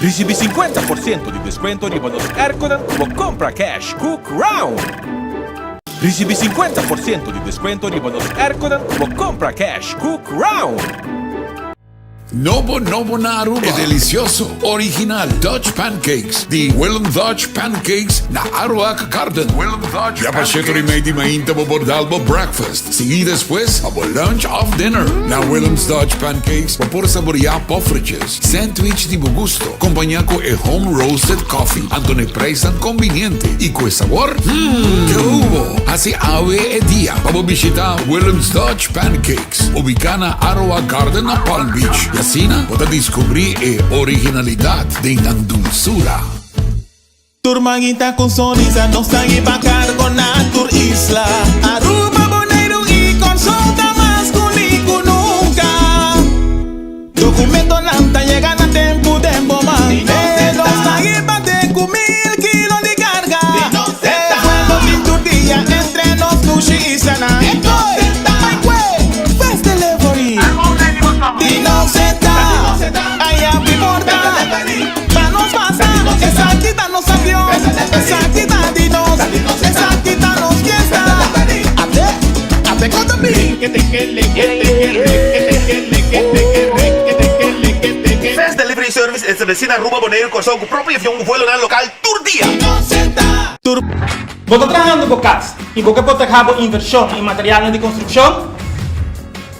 Ricibi 50% di descuento riba nos airconan cu bo compra cash cu Crown! Ricibi 50% di descuento riba nos airconan cu bo compra cash cu Crown! Nobo nobo na Aruba e delicioso, original Dutch Pancakes di Willem Dutch Pancakes na Aruac Garden. Ya pa sheto di mei di mainta bo por dal bo breakfast, sigui despues pa bo lunch of dinner. Na Willem's Dutch Pancakes bo por saborea poffertjes, sandwich di bo gusto, compaña cu e home roasted coffee, anto n'e prijsnan conviniente y cu e sabor, hmm, ke hubo! Haci awe e dia pa bo bishita Willem's Dutch Pancakes. Ubicá na Aroa Garden na Palm Beach y asina bo ta descubrí e originalidad den nan dulzura. Tur manguita cu sonrisa nos ta hiba cargo na tur isla. Aruba, Boneiru y Kòrsou ta mas uní cu nunca. Documentonan ta yega na tempu den bo man. E nos ta hiba te cu mil kilo di carga. E vuelo tin tur dia entre nos dushi islanan. Fast delivery di nos ta aya pi porta pa nos pasa. Esaki ta nos avion, esaki ta di nos, esaki ta nos fiesta. Ate, ate con ta bi. Fast Delivery Service estableci na Aruba, Boneiru, Kòrsou ku propio avion ku vuelonan lokal tur dia. Bo ta trahando bo kas i bo ke protehá bo invershon i materialnan di konstrukshon?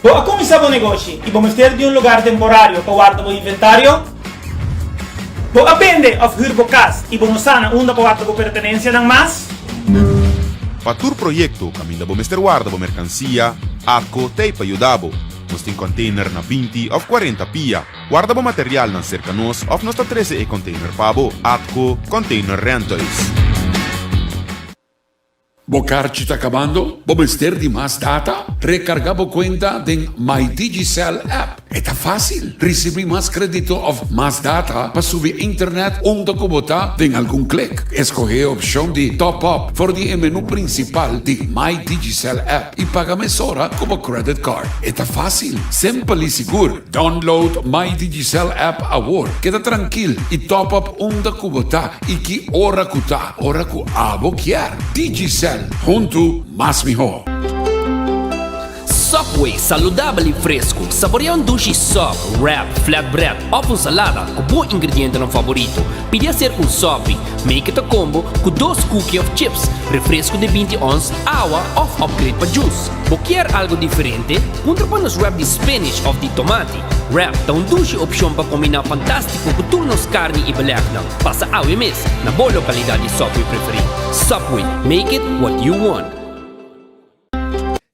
Bo a kuminsá bo negoshi i bo mester di un lugar temporario pa warda bo inventario? Bo a bende òf hür bo kas i bo no sa na unda pa warda bo pertenensianan mas? Pa tur proyekto kaminda bo mester warda bo merkansia, Atco t'ei pa yuda bo. Nos tin kònteiner na 20 òf 40 pia. Warda bo materialnan serka nos òf nos ta trese e kònteiner pa bo. Atco Container Rentals. Bo karchi ta kabando? Bo mester di mas data? Rekarga bo kuenta den My Digicel app. E ta fásil! Risibí mas kredito òf mas data pa subi internet unda ku bo ta den algun klik. Eskohé e opshon di Top Up for di e menú prinsipal di My Digicel app i paga mesora ku bo credit card. E ta fásil, simpel i sigur. Download My Digicel app awor. Keda trankil i top up unda ku bo ta i ki ora ku ta. Ora ku abo kier. Digicel, huntu mas mihó. Subway, saludabel i fresku. Saborea un dushi sub, wrap, flatbread òf un salada ku bo ingredientenan favorito. Pidi aser un sopi, make it a combo, ku dos cookie òf chips, refresku di 20 ons, awa òf upgrade pa juice. Bo kier algu diferente? Puntra pa nos wrap di spinach òf di tomati. Wrap ta un dushi opshon pa kombiná fantástiko ku tur nos karni i belegnan. Pasa awe mes na bo lokalidat di Subway preferí. Subway, make it what you want.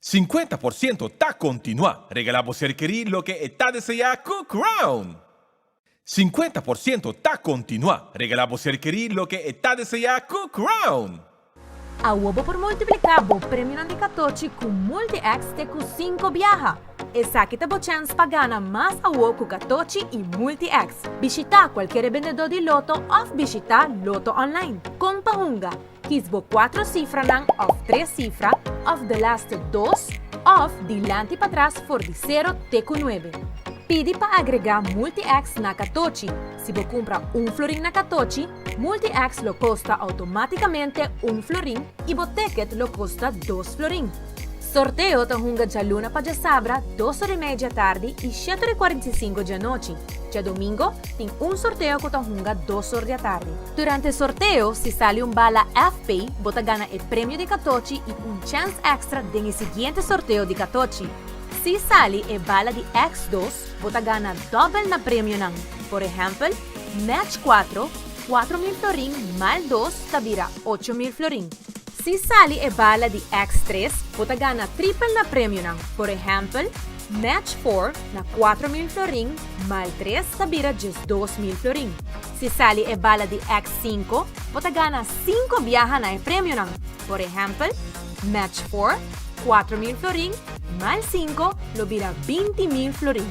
50% ta kontinuá. Regalá bo ser kerí loke e ta deseá ku Crown! 50% ta kontinuá. Regalá bo ser kerí loke e ta deseá ku Crown! Awo bo por multipliká bo premionan di katochi ku Multi-X te ku sinku biaha. Esaki ta bo chèns pa gana mas awo ku katochi i Multi-X. Bishitá kualker e bendedó di Lotto òf bishitá Lotto Online. Kon pa hunga? Kis bo kuatro sifranan òf tres sifra òf de laste dos òf dilanti patras for di sero te ku nuebe. Pidi pa agregá Multi-X na katochi. Si bo kumpra un florin na katochi, Multi-X lo kosta outomátikamente un florin i bo ticket lo kosta dos florin. Sorteo ta hunga djaluna pa djasabra dos ora i mei djatardi i shete ora i 45 djanochi. Djadomingo tin un sorteo ku ta hunga dos or diatardi. Durante sorteo si sali un bala FP bo ta gana e premio di katochi i un chèns èkstra den e siguiente sorteo di katochi. Si sali e bala di X2 bo ta gana dòbel na premionan. Por ehèmpel, Match 4, 4000 florin mal 2 ta bira 8000 florin. Si sali e bala di X3, bo ta gana tripel na premionan. Por ehèmpel, Match 4 na 4000 florin mal 3 ta bira 12000 florin. Si sali e bala di X5, bo ta gana 5 biaha na e premionan. Por ehèmpel, Match 4, 4000 florin mal 5 lo bira 20.000 florin.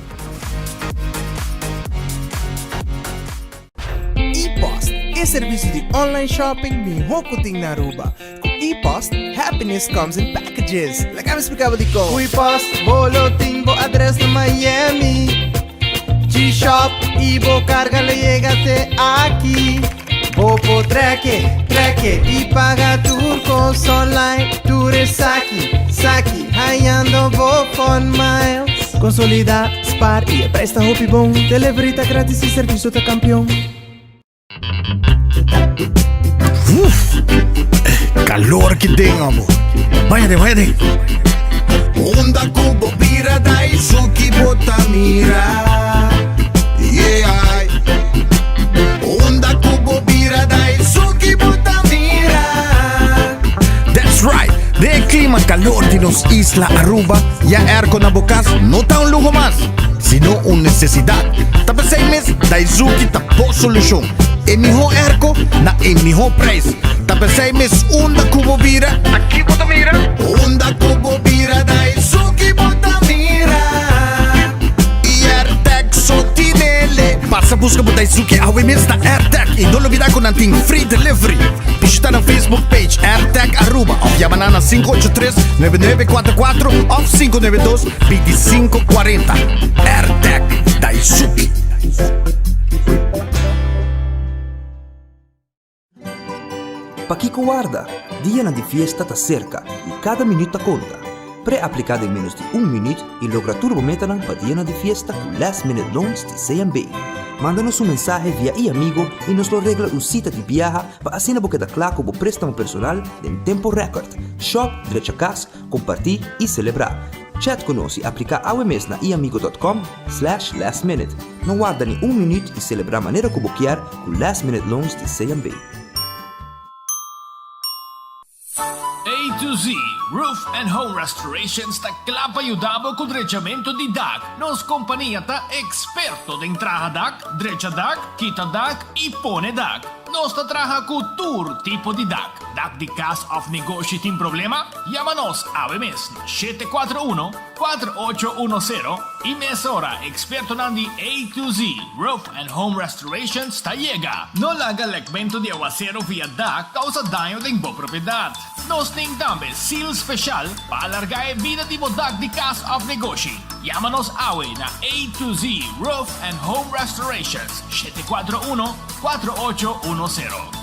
E-Post, e servicio di online shopping miho cu tin na Aruba. Cu E-Post, happiness comes in packages. Laga mi splica bo dicon. Cu E-Post, bo lo tin bo adres na Miami. G-Shop. I bo karga lo yega te aki. Bo por track e, track e i paga tur kos online. Tur esaki, saki, hañando bo Fun Miles. Konsolidá, spar i e prijs ta hopi bon. Delivery ta gratis i servisio ta kampion. Uf, calor ki den amo. Vaya den, vaya den. Unda ku bo bira Daisuki bo ta mira. Yeah. Unda ku bo bira Daisuki bo ta mira. That's right. Den e clima calor di nos isla Aruba, ya airco na bo cas no ta un luho mas, sino un necesidad. Ta p'esey mes Daisuki ta bo solucion. E miho airco na e miho prijs. Ta p'esey mes unda cu bo bira, aki bo ta mira. Unda cu bo bira Daisuki bo ta mira. Y AirTag so tinele. Pasa busca bo Daisuki awe mes na AirTag y no lubida cu nan tin free delivery. Bishita nan Facebook page AirTag Aruba of yama nan na 583 9944 of 592 2540. AirTag Daisuki. Pakiko warda? Dianan di fiesta ta serka i kada minüt ta konta. Pre-apliká den ménos di un minüt i logra tur bo metanan pa dianan di fiesta ku Last Minute Loans di CMB. Manda nos un mensahe via iAmigo i nos lo regla un sita di biaha pa asina bo keda kla ku bo préstamo personal den tempo rèkòrt. Shòp, drecha kas, kompartí i selebrá. Chat ku nos i apliká awe mes na iamigo dot com slash last minute. No warda ni un minüt i selebrá manera ku bo kier ku Last Minute Loans di CMB. A to Z Roof and Home Restorations ta kla pa yuda bo ku drechamentu di dak. Nos kompania ta eksperto den traha dak, drecha dak, kita dak i pone dak. Nos ta traha ku tur tipo di dak. Dak di kas òf negoshi tin problema? Yama nos awe mes na 741 4810 i mesora ekspertonan di A to Z Roof and Home Restorations ta yega. No laga lekmentu di awasero via dak kousa daño den bo propiedat. Nos tin tambe seal speshal pa alargá e bida di bo dak di kas òf negoshi. Yama nos awe na A to Z Roof and Home Restorations, 741 4810.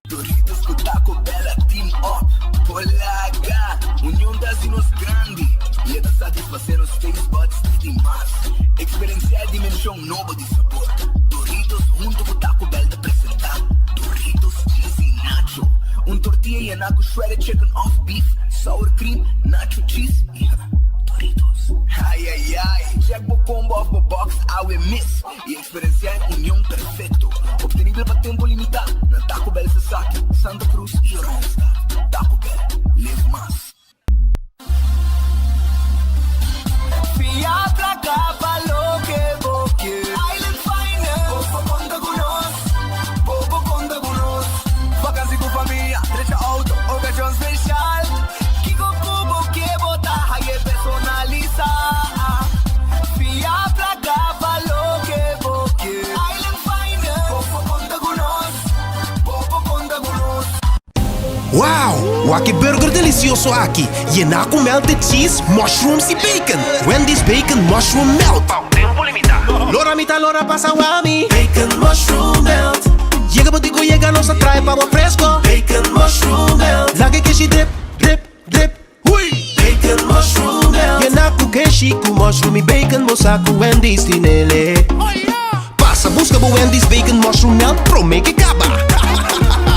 Doritos cu Taco Bell a team up Polaga! Union ta haci nos grandi y e ta satisface nos taste buds di di mas. Experiencia e dimension nobo di sabor. Doritos hunto cu Taco Bell ta presenta Doritos Cheesy Nacho, un tortilla yena cu shredded chicken of beef, sour cream, nacho cheese y Doritos. Ay ay ay! Check bo combo of bo box awe mes y Experiencia e union perfecto, obtenibel pa tempo limita na Taco Bell Sasaki, Santa Cruz y Oranjestad. Taco Bell, live mas. Fia placa pa loke bo kier. Island Finance. Bo por conta cu nos. Bo por conta cu nos. Vakantie cu famia, drecha auto, ocasion special. Kico cu bo kier bo ta haye personalisa. Fia placa pa loke bo kier. Island Finance. Bo por konta ku nos. Bo por konta ku nos. Wow! Wak e burger delicioso aki, yená cu melted cheese, mushrooms y bacon! Wendy's Bacon Mushroom Melt! Pa un tempo limitá. Lora mi ta lora pasa wami. Bacon Mushroom Melt. Yega bo di cu yega nos a trae pa bo fresco. Bacon Mushroom Melt. Laga e keshi drip, drip, drip. Hui! Bacon Mushroom Melt. Yena cu keshi cu mushroom y bacon bo sa cu Wendy's tin ele. Pasa busca bo Wendy's Bacon Mushroom Melt prome ke caba.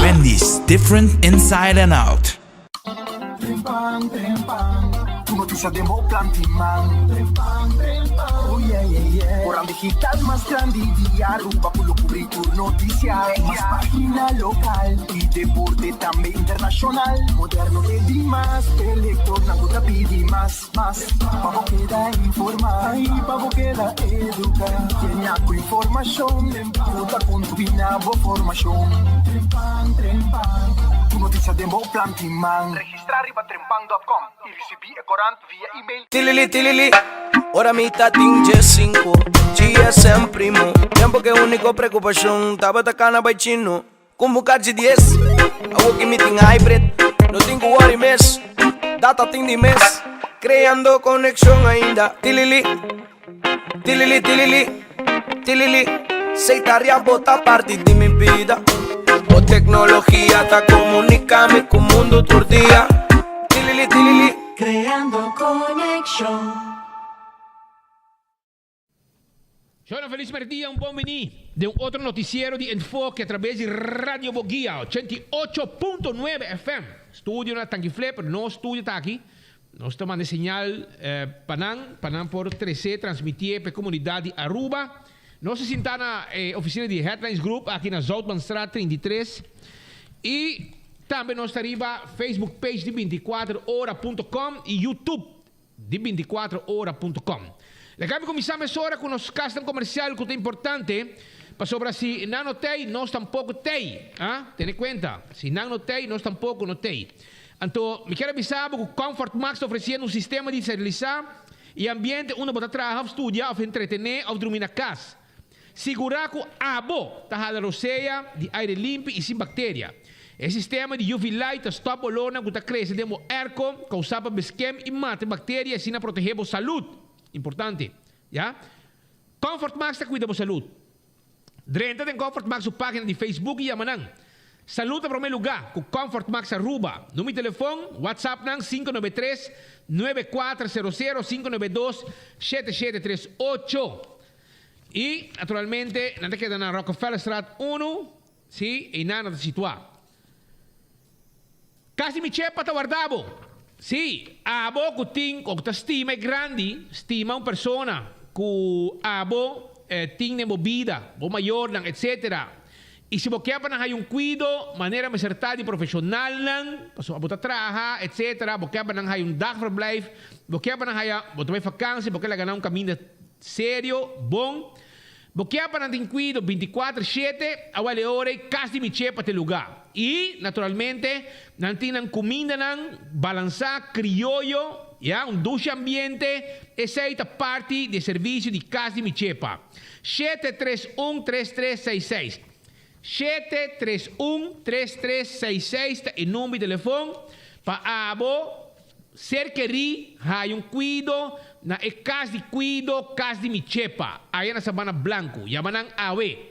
Wendy's, different inside and out. Trempan, trempan, Tur noticia den bo plan tin man. Trempan, trempan, oh yeah, yeah, yeah. Koran digital mas grandi di Aruba cu lo cubri tur noticia. Mas pagina local y deporte tambe internacional. Moderno e di mas, e lectornan cu ta pidi mas, mas. Pa bo keda informa y pa bo keda educa. Yena cu informacion cu ta contribui na bo formacion. Trempan, trempan, Tur noticia den bo plan tin man. Registra riba trempan dot com y ricibi e corant via email. Tilili tilili, ora mi ta tin djesinku, GSM primo. Tempo ke uniko preokupashon tabata kana bai chino. Ku buka di dies, awo ki mi tin hybrid, no tin ku worry mes, data tin di mes. Kreando konekshon ainda, tilili. Tilili, tilili, tilili. Seitaria bota parti di mi bida. O tecnologia ta comunicami cu mundo tur dia. Tilili, tilili. Creando conexion. Shona felis merdia, un bon bini den un otro noticiero di Enfoke a traves di Radio Boguia 88.9 FM. Studio na Tanki Flip, pero no studio ta aki. Nos ta manda e señal pa nan, pa nan por trece, transmitié pa e comunidad di Aruba. Nos ta sinta na e oficina di Headlines Group aki na Zoutmanstraat 33 y tambe nos ta riba Facebook page di 24 ora punto com y YouTube di 24 ora punto com. Laga mi cuminsa mesora cu nos casnan comercial cu ta importante pasobra si nan no tey nos tampoco tey. Ah, tene cuenta, si nan no tey nos tampoco no tey. Anto, mi kier a bisa bo ku Comfort Max ta ofresiendo un sistema di serilisá i ambiente unda bo ta traha òf studia òf entretené òf drumi na kas. Sigurá ku abo ta hala rosea di aire limpi i sin bakteria. E sistema di UV light ta stòp olornan ku ta krese den bo airco, kousá pa beskem i mata e bakteria i asina protehé bo salud. Importante, ya? Comfort Max ta kuida bo salud. Drenta den Comfort Max su página di Facebook i yama nan. Salud na promé lugá ku Comfort Max Aruba. Number di telefon, WhatsApp nan 593 9400 592 7738. I naturalmente nan ta keda na Rockefellerstraat unu, si, einan nan ta situá. Kasi mi chepa ta warda bo. Sí, abo ku tin ku ta stima e grandi, stima un persona ku abo tin den bo bida, bo mayornan, etcetera. I si bo ke pa nan haya un kuido manera mester ta di profeshonalnan, pasobra abo ta traha, etcetera, bo ke pa nan haya un dagverblijf, bo ke pa nan haya, bo ta bai vakansi, bo ke laga nan un kaminda serio, bon. Bo kier pa nan tin kuido bintikuater shete, awel e ora ei kas di mi chepa ta e lugá. I, naturalmente, nan tin nan kumindanan balansá, krioyo, ya, un dushi ambiente, esei ta parti di e servisio di kas di mi chepa. 731 3366 731 3366 ta e number di telefon pa abo. Ser kerí haya un kuido na e kas di kuido Kas di Mi Chepa, aya na Sabana Blanku. Yama nan awe.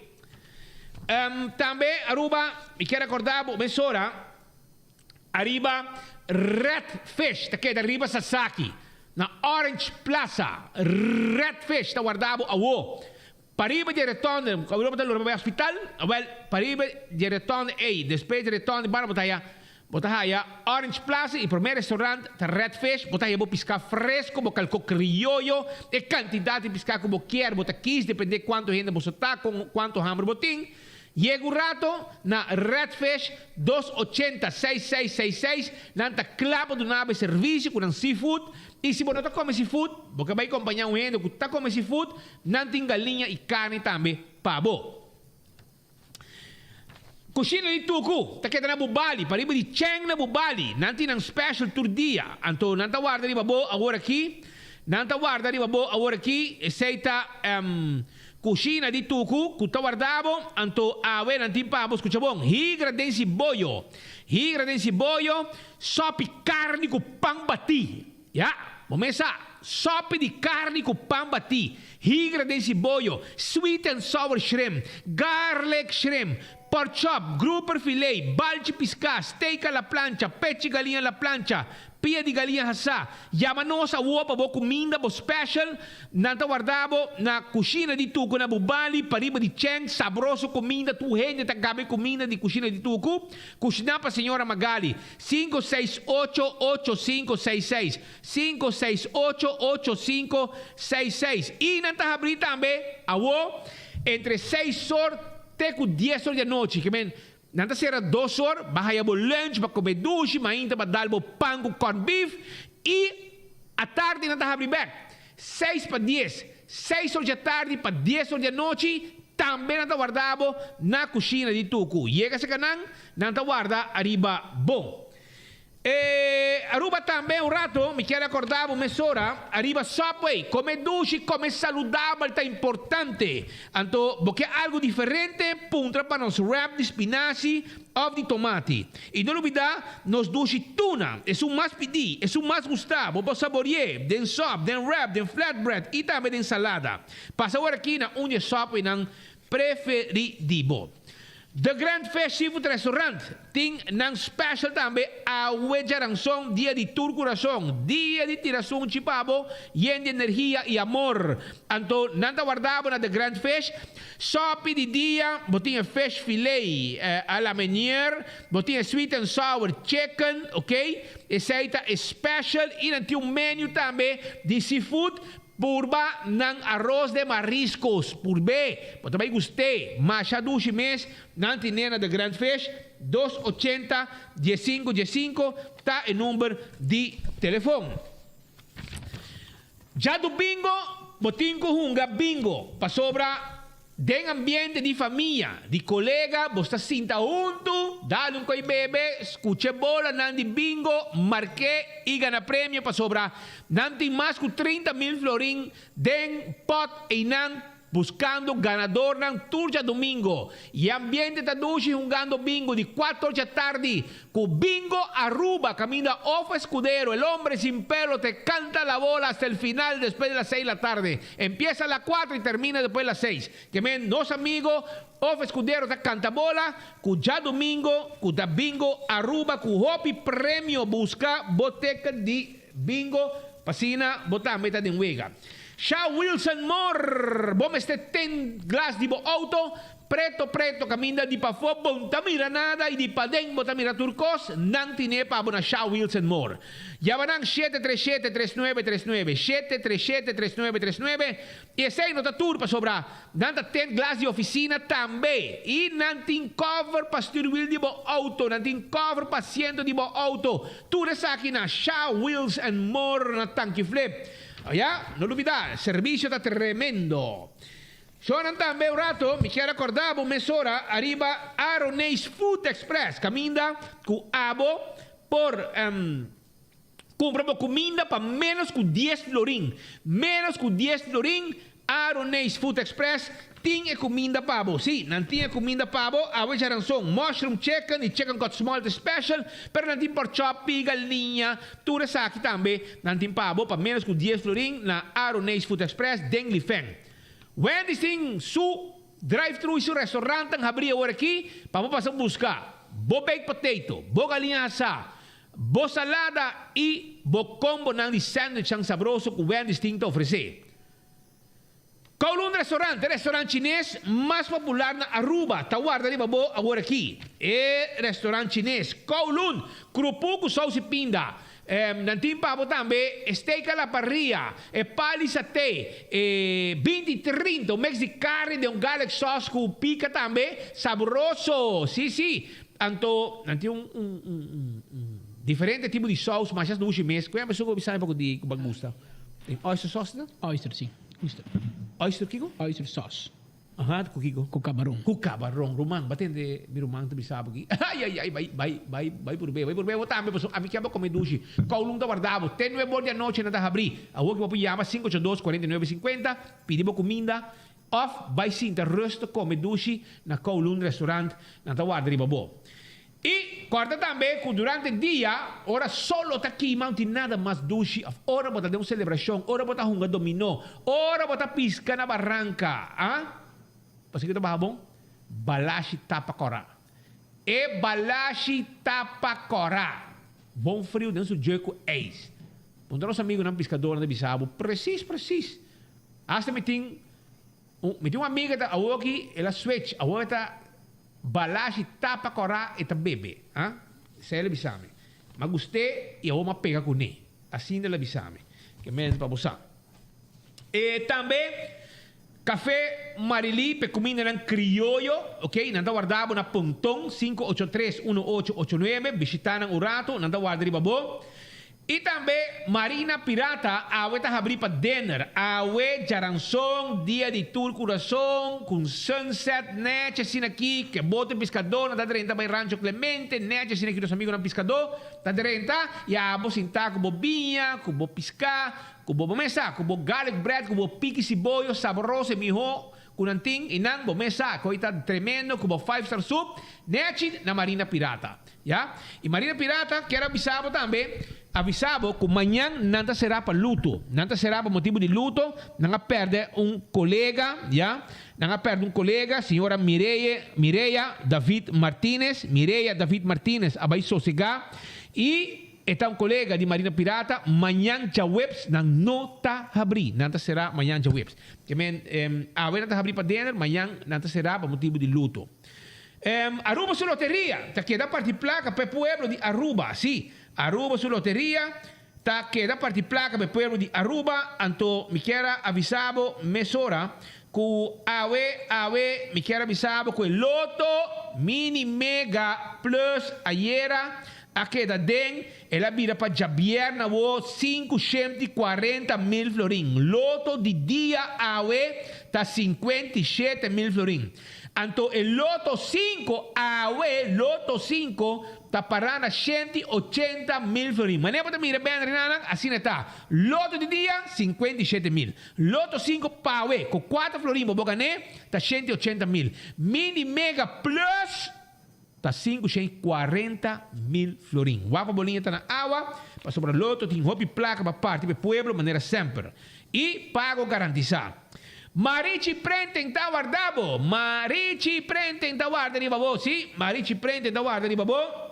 Tambe, Aruba, mi kier rekordá bo mesora ariba Red Fish ta keda riba Sasaki na Orange Plaza. Red Fish ta warda bo awo. Pariba di e retonde, Aruba ta lora pa bai hospital, awel pariba di e retonde ey, despues di e retonde banda bo ta haya, bo ta haya Orange Plaza y prome restaurant ta Red Fish, bo ta haya bo pisca fresco, bo calco crioyo, e cantidad di pisca cu bo kier bo ta kies depende cuanto hende boso ta, con cuanto hamber bo tin. Yega un rato na Red Fish 280 6666, nan ta cla pa duna bo e servicio cu nan seafood y si bo no ta come seafood, bo ke bay compaña un hende cu ta come seafood, Nan tin galiña i karni tambe pa bo. Kushina di Tuku ta keda na Bubali, pariba di Cheng na Bubali. Nan tin nan special tur dia. Anto nan ta warda riba bo awor aki. Nan ta warda riba bo awor aki. Esei ta Kushina di Tuku ku ta warda bo. Anto awe nan tin pa bo, skucha bon, higra den siboyo. Higra den siboyo, sòpi karni ku pan batí. Ya, bo mes sa, sopi di karni ku pan batí, higra den siboyo, sweet and sour shrimp, garlic shrimp, pork chop, grouper filet, balchi piská, steak a la plancha, pechi galiña a la plancha, pia di galiña hasá. Yama nos awor pa bo kuminda bo special. Nan ta warda bo na kushina di Tuku na Bubali, pariba di Cheng, sabroso kuminda, tur hende ta gaba e kuminda di kushina di Tuku, kushiná pa señora Magali. Sinku seis ocho ocho sinku seis seis sinku seis ocho ocho sinku seis seis i nan ta habrí tambe awo entre seis or te ku dies or di anochi ke men nan ta sera dos or ba haya bo lunch ba kome dushi mainta ba dal bo pan ku corn beef i atardi nan ta habrí bek seis pa dies seis or di atardi pa dies or di anochi tambe nan ta warda bo na kushina di Tuku yega seka nan Nan ta warda ariba bo. E Aruba tambe un rato mi kier acorda bo mesora ariba Subway come dushi come saludabel ta importante anto bo ke algo diferente puntra pa nos wrap di spinazi of di tomati y no lubida nos dushi tuna esun mas pidi esun mas gusta bo por saborie den sop den wrap den flatbread y tambe den salada pasa awor aki na un di e Subway nan preferi di bo. The Grand Fish Seafood Restaurant tin nan special tambe awe djaranson dia di tur curason, dia di tira sunchi pa bo yen di energia y amor. Anto nan ta warda bo na The Grand Fish. Sopi di dia bo tin e fish filet a la meunier, bo tin e sweet and sour chicken, ok, esey ta e special y nan tin un menu tambe di seafood. Purba nan aros de mariscos, purb'é, bo ta bai gust'é, masha dushi mes, nan tin'é na The Grand Fish, dos ochenta, diesinco diesinco ta e number di telefon. Djadumingo bo tin cu hunga bingo, pasobra Den ambiente di famia, di colega, bo sta sinta huntu, dal un coi bebe, scucha e bolanan di bingo, marke y gana premio pasobra nan tin mas cu 30 mil florin den pot eynan buscando ganadornan tur djadomingo. Y e ambiente ta dushi hungando bingo di cuatro djatardi Cu Bingo Aruba caminda Of Escudero, el hombre sin pelo te canta la bola hasta el final despues de las seis la tarde. Empieza a la cuatro y termina despues de las seis. Ke men nos amigo Of Escudero ta canta bola cu djadomingo cu ta Bingo Aruba cu hopi premio busca bo ticket di Bingo p'asina bo tambe ta den wega. Sha Wilson Moore bo mester ten glas di bo auto Preto preto caminda di pafó bo n'ta mira nada y di paden bo ta mira tur cos, nan tine pa bo na Shaw Wheels and More. Yama nan 737 3939, 737 3939, y esey no ta tur pasobra nan ta tent glas di oficina tambe y nan tin cover pa stuurwiel di bo auto, nan tin cover pa asiento di bo auto, tur esaki na Shaw Wheels and More na Tanki Flip. Ya, no lubida, servicio ta tremendo. Shonan tambe un rato mi kier a corda bo mesora ariba Aroneis Food Express caminda cu abo por cumpra bo cuminda pa menos cu dies florin. Menos cu dies florin Aroneis Food Express tin e cuminda pa bo. Si, nan tin e cuminda pa bo, awe djaranson, mushroom chicken y chicken got small ta special, pero nan tin pork pi, galiña, tur esaki tambe nan tin pa bo pa menos cu dies florin na Aroneis Food Express den Lifeng. Wendy's tin su drive-thru y su restaurantnan habrí awor aki pa bo pasa busca bo baked potato, bo galiña asá, bo salada y bo combonan di sandwichnan sabroso cu Wendy's tin ta ofrece. Kowloon Restaurant, e restaurant chines mas popular na Aruba, ta warda riba bo awor aki. E restaurant chines Kowloon, krupu cu saus y pinda. Nan tin pa bo tambe e steak a la parrilla, e pali saté, e 20 trinta, un mix di carne den un garlic sauce cu pica tambe, sabroso! Si, si! Anto nan tin un, un, un, un, un diferente tipo di saus, masha dushi mes. Cu e bo bisa mi poco di cu bo gusta? Tin oyster sauce ta? Oyster, si. Oyster. Oyster kico? Oyster sauce. Aha, ku kiko? Ku kabaron. Ku kabaron. Ruman, bo tende mi ruman ta bisa bo aki. Ai, ai, ai, bai, bai, bai, bai purb'é, bai purb'é bo tambe, pasobra ami kier bo kome dushi. Kowloon ta warda bo. Te nuebe or di anochi nan ta habrí. Awor ki bo por yama sinku ocho dos, kuarenta i nuebe, sinkuenta, pidi bo kuminda, òf bai sinta rustig kome dushi na Kowloon Restaurant. Nan ta warda riba bo. I kòrda tambe ku durante dia, ora solo ta kima, no tin nada mas dushi òf ora bo ta den un selebrashon, ora bo ta hunga dominó, ora bo ta piska na baranka, a Pasobra ki ta baha bon? Balashi tapa kòrá. E balashi tapa kòrá. Bon friu den su djeu ku eis. Puntra nos amigunan piskadornan ta bisa bo presis presis. Asta mi tin un mi tin un amiga ta awoki el a switch, awor e ta. Balashi tapa kòrá e ta bebe, ah? Esei el a bisa mi. M'a gust'é i awor m'a pega kuné. Asina el a bisa mi. Ke mens pa bo sa. E tambe Café Marilí p'e kumindanan krioyo, ok? Nan ta warda bo na Ponton, 583 1889. Bishitá nan un ratu, nan ta warda riba bo. I tambe Marina Pirata awe ta habrí pa dinner. Awe djaranson, dia di tur kurason, ku un sunset nèchi asina aki, ke boto piskadónan ta drenta bai Rancho Clemente, nèchi asina aki nos amigunan piskadó ta drenta i abo sintá ku bo biña, ku bo piská, ku bo bo mes sa, ku bo garlic bread, ku bo piki siboyo saboroso e mihó ku nan tin i nan bo mes sa ku ei ta tremendo ku bo five star soup nèchi na Marina Pirata. Ya, y Marina Pirata kier avisa bo tambe, avisa bo cu mañan nan ta cera pa luto. Nan ta cera pa motibo di luto, nan a perde un colega, ya, nan a perde un colega, señora Mireye, Mireya David Martinez, Mireya David Martinez a bay sosega y e ta un colega di Marina Pirata, mañan djaweps nan no ta habri, nan ta cera mañan djaweps. Ke men, awe nan ta habri pa dinner, mañan nan ta cera pa motibo di luto. Aruba su loteria ta keda parti placa pa e pueblo di Aruba. Si, Aruba su loteria ta keda parti placa pa e pueblo di Aruba. Anto mi kier a avisa bo mesora cu awe, awe mi kier a bisa bo cu e loto mini mega plus ayera a keda den, el a bira pa djabierna awo 540 mil florin. Loto di dia awe ta 57 mil florin. Anto e loto 5 awe, loto 5 ta pará na 180 mil florin. Manera bo ta mira banner nan, asina ta. Loto di dia, 57 mil. Loto 5 p'awe, ku 4 florin bo gan'é, ta 180 mil. Mini Mega Plus ta 540 mil florin. Wapa Bolinha ta na awa, pasobra loto tin hopi plaka pa parti pa pueblo manera semper. I pago garantisá. Marichi Printing ta warda bo. Marichi Printing ta warda riba bo. Si, Marichi Printing ta warda riba bo.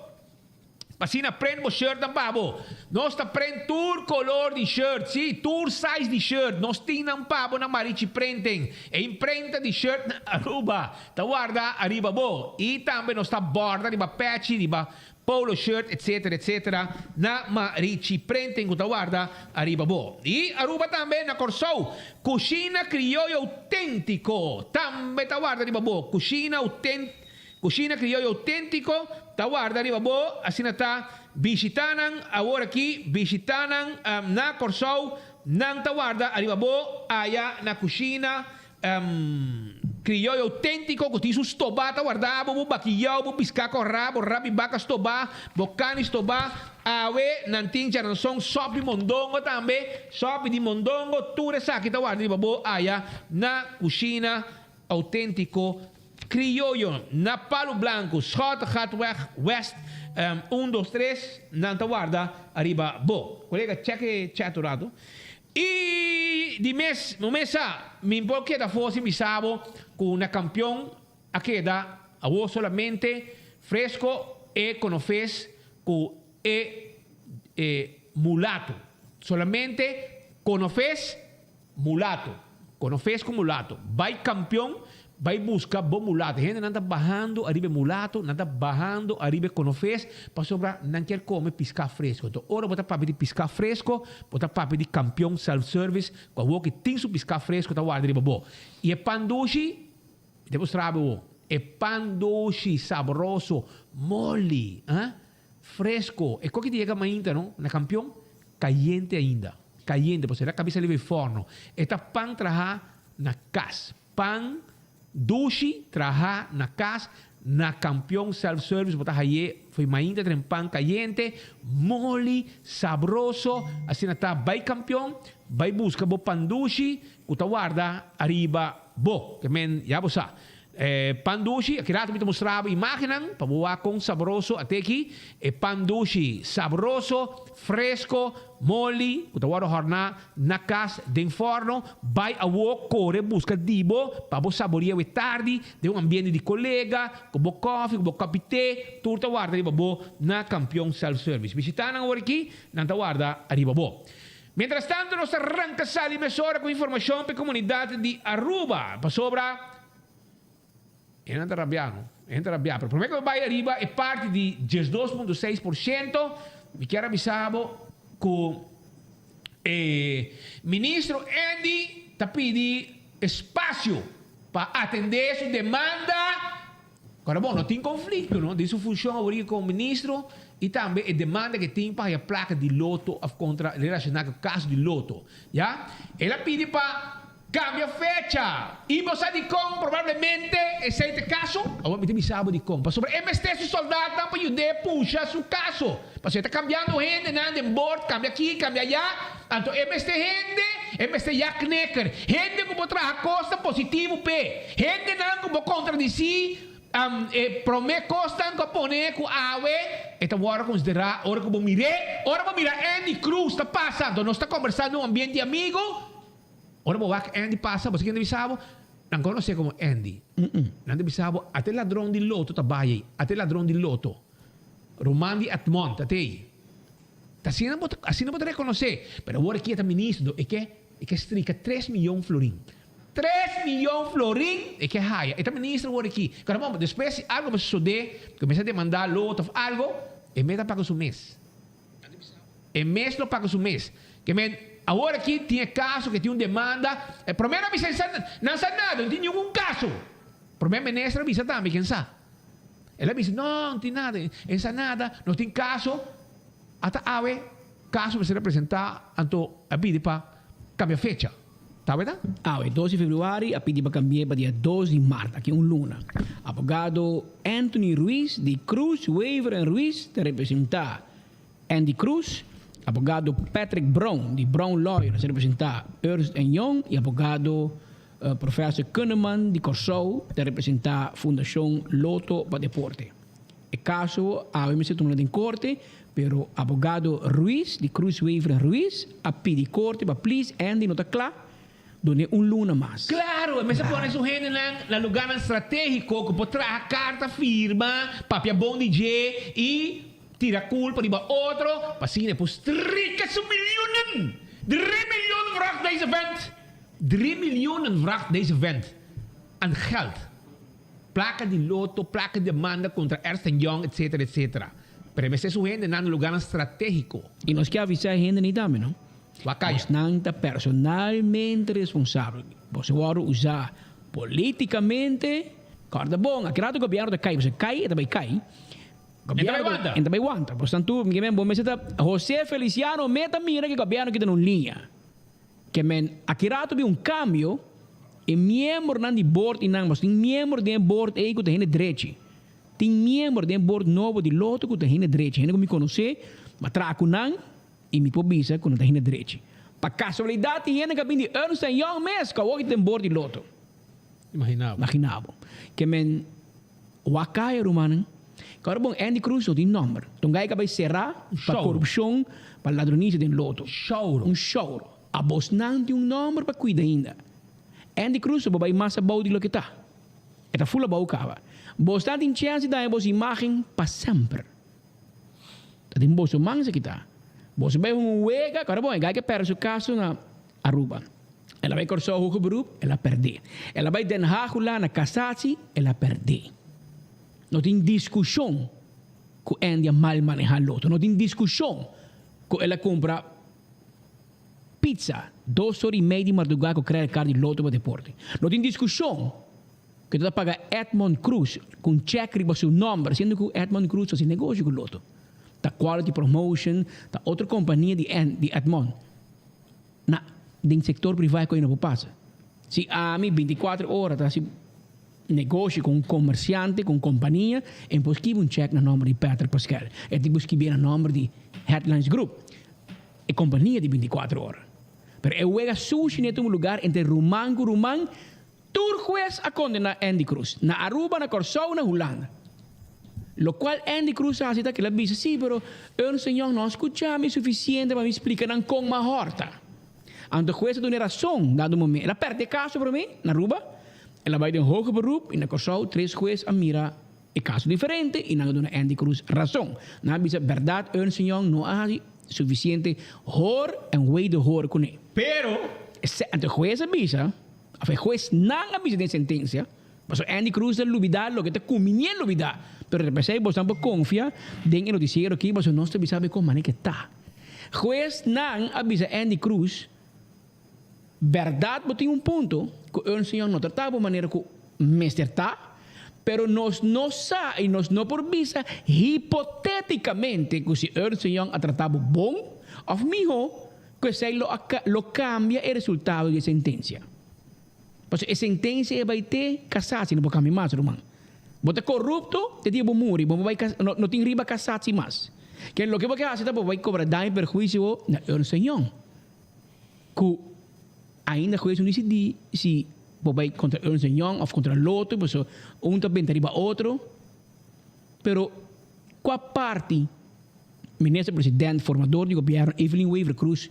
Asina print bo shirt nan pa bo. Nos ta print tur color di shirt, si, tur size di shirt. Nos tin nan pa bo na Marichi Printing. E imprenta di shirt na Aruba ta warda ariba bo. I tambe nos ta borda riba pechi, riba polo shirt, etc. Etc. Na Marichi Printing ku ta warda ariba bo. I Aruba tambe na Kòrsou, Kushina Krioyo Outéntiko tambe ta warda riba bo. Kushina Outéntiko. Kushina Krioyo Outéntiko ta warda riba bo, asina ta bishitá nan awor aki, bishitá nan na Kòrsou, nan ta warda ariba bo aya na Kushina Krioyo Outéntiko ku tin su stobá ta warda bo, bo bakiyou, bo piská kòrá, bo rabi baka stobá, bo kani stobá, awe nan tin charanson sòpi mondongo tambe, sòpi di mondongo, tur esaki ta warda riba bo aya na Kushina Outéntiko Krioyo na Palo Blanco, Schottegatweg West, un, dos, tres, nan ta warda ariba bo. Colega, check e chat un rato. Y di mes, no mes sa, mi por keda afo sin bisa bo cu na campeon a keda awo solamente fresco e conofes cu e e mulato. Solamente conofes Mulato. Konofes ku mulato. Bai kampion, bai buska bo mulato. Hendenan ta bahando ariba e mulato, nan ta bahando ariba e konofes, pasobra nan kier kome piská fresko. Enton ora bo ta papia di piská fresko, bo ta papia di Kampion Self Service, ku awor ki tin su piská fresko ta warda riba bo. I e pan dushi, mi ta mustra bo awor, e pan dushi sabroso, moli, ah, Fresco, e koki ta yega mainta no, na Kampion, kayente ainda, kayente, pasobra el a kabi sali bay forno. E ta pan traha na kas, pan dushi traha na kas, na Kampion Self Service bo ta haye fo'i mainta tren pan kayente, moli, sabroso, asina ta bay Kampion, bay buska bo pan dushi ku ta warda ariba bo, ke men ya bo sa. E pan dushi, aki rato mi ta mustra bo imagennan pa bo wak kon sabroso a te aki. E pan dushi sabroso, fresco, moli, ku ta wòrdu hòrná na kas den fòrno. Bai awo kore buska di bo pa bo saboria awe tardi den un ambiente di kolega, ku bo kòfi, ku bo kòpi te, tur ta warda riba bo na Kampion Self Service. Bishita nan awor aki, nan ta warda riba bo. Mientras tanto nos ta ranka sali mesora ku informashon pa e komunidat di Aruba, pasobra E nan ta rabiá, no? E nan ta rabiá. Pero promé ku mi bai ariba e parti di 12.6%, mi kier a bisa bo ku e ministro Endy ta pidi espasio pa atendé su demanda. Kòrda bon, no tin konflikto no den su funshon aworia komo ministro i tambe e demanda ku e tin pa haña plaka di Lotto òf kontra relashoná ku kaso di Lotto. Ya. El a pidi pa Cambia fecha! I bo sa dikon probablemente esei ta e kaso? Awor mi ta bisa bo dikon. Pasobra e mester su soldatnan pa yud'é pusha su kaso. Pasobra e ta kambiando hendenan den bord, kambia aki, kambia ayá. Anto e mester hende, e mester ya knekker. Hende ku bo traha kosnan positivo p'e. Hendenan ku bo kontradisí e promé kosnan ku a pone ku awe e ta wòrdu konsiderá ora ku bo mir'é. Ora bo mira Andy Cruz ta pasa, anto nos ta kombersá den un ambiente di amigu. Ora bo wak Andy pasa, bo sa ken ta bisa bo? Nan konosé komo Andy. Nan ta bisa bo, ate ladron di loto ta bai ei, ate ladron di loto. Ruman di Edmond, ate ei. Ta asina bo ta, asina bo ta rekonosé. Pero awor aki e ta ministro, e ke, e ke strika tres miyon florin. Tres miyon florin e ke haya. E ta ministro awor aki. Kòrda bon, despues si algo bo sosodé, kuminsá demandá loto òf algo, e mes ta paga su mes. E mes lo paga su mes. Ke men, awor aki tin e kaso ke tin un demanda. E prome nan bisa nan sa nada, no tin ningun kaso. Prome minister a bisa tambe ken sa. El a bisa no, no tin nada, e sa nada, no tin kaso. Ata awe kaso mester a presenta, anto a pidi pa kambia fecha. Ta awe ta? Awe, dos di februari, a pidi pa kambi'é pa dia dos di mart, aki un luna. Abogado Anthony Ruiz di Cruz, Wever en Ruiz ta representá Andy Cruz, abogado Patrick Brown di Brown Lawyers ta representá Ernst en Young i abogado Professor Kunneman di Kòrsou ta representá Fundashon Loto pa Deporte. E kaso awe mester tuma den korte, pero abogado Ruiz di Cruz Wever en Ruiz a pidi korte pa please Andy no ta kla, dun'é un luna mas. Claro, e mester pone su hendenan na lugarnan strategico cu por traha carta, firma, papia bon di dje y tira culpa riba otro pa asina e por strika su milioenen! Drie miljoen vraagt deze vent! Drie miljoenen vraagt deze vent aan geld. Placa di loto, placa di demanda contra Ernst and Young etc etc. Pero e mester su hendenan na lugarnan strategico. Y nos ke avisa e hende ni tambe no. Wakaya. Bosnan ta personalmente responsabel. Boso wòrdu usá polítikamente. Kòrda bon, aki rato gobièrnu ta kai, pasobra kai e ta bai kai. Gobièrnu ta bai wanta. E ta bai wanta. Bosnan tur, mi ke men bo mester ta, José Feliciano me ta mira ku e gobièrnu kita na un liña. Ke men, aki rato bin un kambio, e miembronan di board i nan, pasobra tin miembro den e board ei ku ta hende drechi. Tin miembro den e board nobo di Lotto ku ta hende drechi, hende ku mi konosé, mi a traha ku nan. I mi por bisa ku no ta hende drechi. Pa kasualidat tin hende ku a bin di Ernst and Young mes ku awor ki ta den bor di loto. Imagina bo. Imagina bo. Ke men wak kaya rumannan. Ku ora bon Andy Cruz no tin nòmber. Ta un gai ku a bai será pa korupshon, pa ladronisia den loto. Shouro. Un shouro. Abosnan tin un nòmber pa kuida ainda. Andy Cruz lo por bai mas abou di loke ta. E ta ful abou kaba. Bosnan tin chèns di daña bos imágen pa semper. Ta den boso man esaki ta. Boso bai hunga un wega, kòrda bon, e gai ke pèrdè su kaso na Aruba. El a bai Kòrsou hoger beroep, el a pèrdè. El a bai Den Haag Hulanda, kasatsi, el a pèrdè. No tin diskushon ku Andy a mal manehá loto. No tin diskushon ku el a kumpra pizza dos ora i mei di mardugá ku credit card di Loto pa deporte. No tin diskushon. Ku ta paga Edmond Cruz ku un chèk riba su nòmber, siendo ku Edmond Cruz ta hasi negoshi ku Lotto. Ta Quality Promotion, ta otro kompania di di Edmond. Na den sektor privá e koe no por pasa. Si ami bintikuater ora ta hasi negoshi ku un komersiante, ku un kompania, e por skibi un chèk na nòmber di Patrick Paskel. E tin ku skibié na nòmber di Headlines Group, e kompania di bintikuater ora. Pero e wega sushi ne tuma lugar entre ruman ku ruman. Tur hues a kondena Andy Cruz, na Aruba, na Kòrsou, na Hulanda. Lokual Andy Cruz a hasi ta ku el a bisa, Sí, pero Ernst en Young no a skucha mi sufisiente pa mi splika nan kon m'a hòrta. Anto hues a dun'e rason dado momento. El a pèrdè e kaso promé na Aruba, el a bai den hoger beroep i na Kòrsou tres hues a mira e kaso diferente i nan a duna Andy Cruz rason. Nan a bisa, Bèrdat Ernst en Young no a hasi sufisiente hoor en wederhoor kuné. Pero. Anto hues a bisa. Of e huesnan a bisa den sentencia, pasobra Andy Cruz ta lubida loke ta cuminie lubida, pero ta pesey bosnan por confia den e noticiero aki pasobra nos ta bisa bo con manera ke ta. Huesnan a bisa Andy Cruz, berdad bo tin un punto cu Ernst Young no trata bo manera cu mester ta, Pero nos no sa y nos no por bisa hipoteticamente cu si Ernst Young a trata bo bon of miho cu esey lo a lo cambia e resultado di e sentencia. Pasobra e sentencia e bay te casatie no por cambia mas ruman. Bo ta corupto te dia bo muri bo bay no no tin riba casatie mas. Ke loke bo ke haci ta bo bay cobra daño y perhuicio na Ernst Young. Cu ainda hues no dicidi si bo bay contra Ernst and Young of contra Lotto pasobra un ta benta riba otro. Pero cua parti Minister President formador di gobierno Evelyn Wever Croes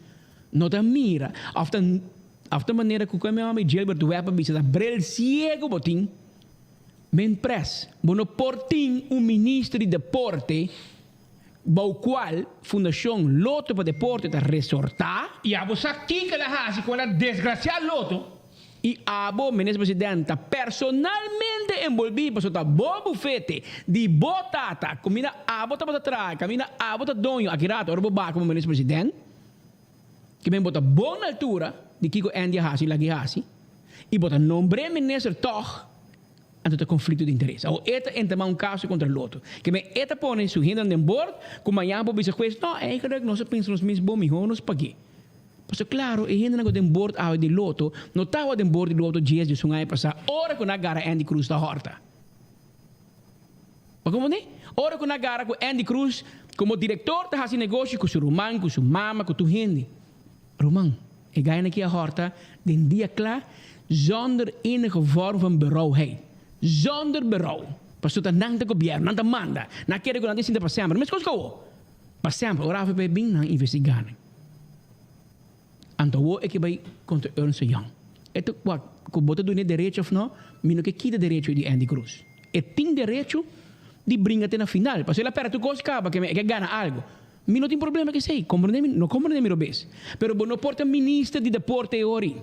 no ta mira of ta of ta manera cu cu mi homber Gilbert Webb a bisa ta bril ciego bo tin? Men pres bo no por tin un minister di deporte Bou cual Fundacion Lotto pa Deporte ta resorta. Y abo sa kico el a haci cu el a desgracia Lotto? Y abo, Minister President, ta personalmente enbolbi pasobra ta bo bufete di bo tata cuminda abo tabata traha, caminda abo ta doño aki rato ora bo baha como Minister President, ki men bo ta bon na altura di kico Andy a haci y lag'i haci y bo ta nombr'e Minister tog. Anto ta konflikto di interes. Awor e ta entamá un kaso kontra Lotto. Ke men e ta pone su hendenan den bord ku mañan por bisa hues, no, eigenlijk nos a pensa nos mes bon mihó nos pag'é. Pasobra klaro e hendenan ku den bord awe di Lotto no tawa den bord di Lotto djes djes un aña pasá ora ku nan a gara Andy Cruz ta hòrta. Bo komprendé? Ora ku nan a gara ku Andy Cruz komo direktor ta hasi negoshi ku su ruman, ku su mama, ku tur hende. Ruman, e gainan ki a hòrta den dia kla zonder enige vorm van berouwheid. Zonder berouw. Pasobra ta nan ta gobièrnu, nan ta manda. Nan kere ku nan ta sinta pa semper. Meskos ku awor. Pa semper. Ora AVP bin, nan investigá nan. Anto awor e ke bai kontra Ernst Young. E ta wak, ku bo ta dun'é derecho òf no, mi no ke kita derecho di Andy Cruz. E tin derecho di bringa te na final. Pasobra el a pèrdè tur kos kaba, ke e ke gana algu. Mi no tin problema ku esei, komprendé mi, no komprendé mi robes. Pero bo no por ta minister di deporte e ori.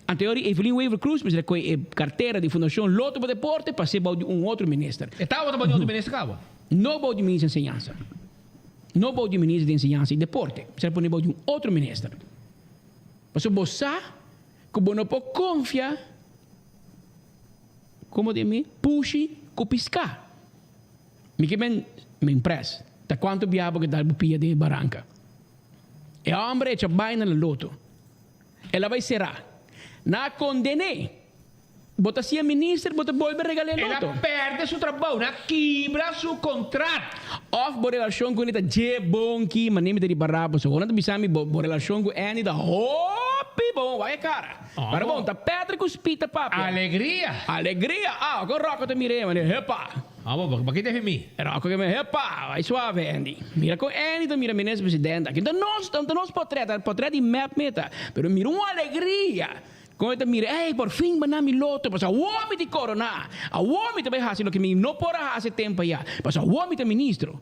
Anto e ori Evelyn Wever Croes mester a kohe e kartera di Fundashon Lotto pa Deporte pas'é bou di un otro minister. E tabata bou di otro minister kaba? No bou di minister di enseñansa. No bou di minister di enseñansa i deporte. Mester a pone bou di un otro minister. Pasobra bo sa ku bo no por konfia, komo di mi, pushi ku piská. Mi ke men men pres. Ta cuanto bia bo ke dal bo pia den e baranca. E homber echa bai na loto. El a bai sera. Nan a condene. Bo ta sia minister bo ta bolbe regala e El a loto. perde su trabou. Nan a kibra su contrat. Of bo relacion cu Andy ta dje bon ki manera mi ta ripara bo. So nan ta bisa mi bo bo relacion cu Andy ta hopi bon. Wak e cara. Pero bon ta Patrick cu Speed ta papia. Alegria. Alegria. Ah con Rocco ta mira e manera hepa. Abo, bo bo kita mi. Rocco ke me, Hepa! Bai suave, Andy. Mira kon Andy ta mira minister president aki. Ta nos, ta nos potret, ta potret di mep meta. Pero mira un alegria kon e ta mira, ey, por fin bo na mi loto, pasobra awor mi tin corona. Awor mi ta bai haci loke mi no por a haci e tempo aya, pasobra awor mi ta ministro.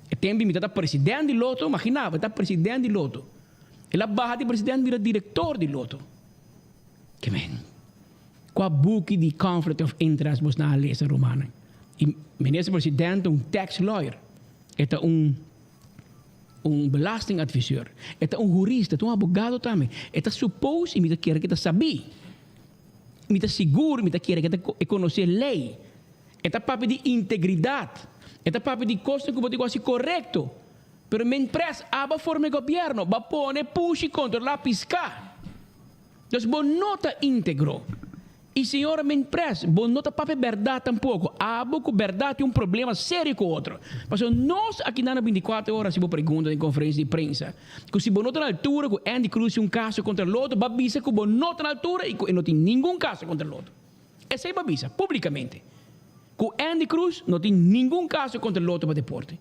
E tempo mi ta ta president di loto, imagina bo, ta president di loto. El a baha di president bira director di loto. Ke men. Kua buki di conflict of interest bosnan a lesa rumannan? Y minister president ta un tax lawyer, e ta un un belastingadviseur, e ta un hurista, e ta un abogado tambe. E ta suppose y mi ta kere ke ta sabí. Mi ta sigur, mi ta kere ke ta e konosé ley. E ta papia di integridad, e ta papia di kosnan ku bo tin ku hasi korekto. Pero mientras abo a forma e gobierno, bo a pone pushi kontrolá piská. Dus bo no ta íntegro. I señora Minpres, bo no ta papia bèrdat tampoko. Abo ku bèrdat tin un problema serio ku otro. Pasobra nos aki nan na bintikuater ora hasi bo pregunta den konferensia di prensa ku si bo no ta na altura ku Andy Cruz tin un kaso kontra Lotto, bo a bisa ku bo no ta na altura i ku e no tin ningun kaso kontra Lotto. Esei bo a bisa públikamente. Ku Andy Cruz no tin ningun kaso kontra Lotto pa Deporte.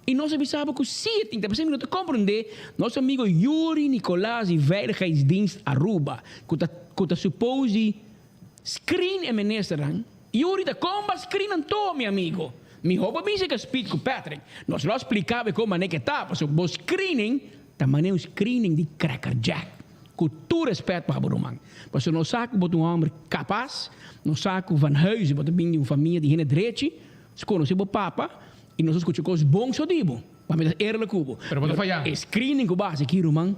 I nos a bisa bo ku si e tin ta p'esei mi no ta komprendé nos amigo Yuri Nicolaas di Veiligheidsdienst Aruba ku ta ku ta suppose di screen e ministernan. Yuri ta kon ba screen anto mi amigo? Mihó bo bisa ku Speed ku Patrick. Nos lo a splika bo kon manera ke ta pasobra bo screening ta manera un screening di Cracker Jack. Ku tur respèt pa bo ruman. Pasobra nos sa ku bo ta un hòmber kapas, nos sa ku Van Huizen bo ta bin di un famia di hende drechi, nos konosé bo papa. I nos a skucha kos bon so di bo. Pa mi ta eerlijk ku bo. Pero bo ta faya. E screening ku bo a hasi aki, ruman.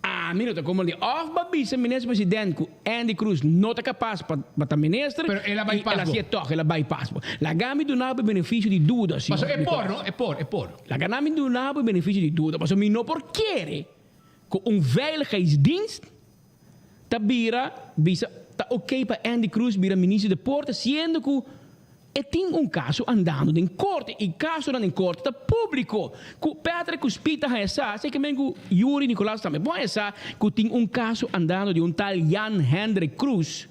Ami no ta komprendé. Òf bo a bisa minister president ku Endy Croes no ta kapas pa pa ta minister Pero el a i bai el pas a bo. hasié tòg, el a bai pas bo. Laga mi duna bo e benefisio di duda, señor Paso e por, Nicolas. no? E por, e por. Laga na mi duna bo e benefisio di duda, pasobra mi no por kere ku un veiligheidsdienst ta bira bisa ta ok pa Endy Croes bira minister di deporte siendo ku E tin un kaso andando den korte i kasonan den korte ta públiko. Ku Patrick ku Speed ta haña sa, seke men ku Yuri Nicolas tambe por haña sa ku tin un kaso andando di un tal Jan Hendrik Cruz,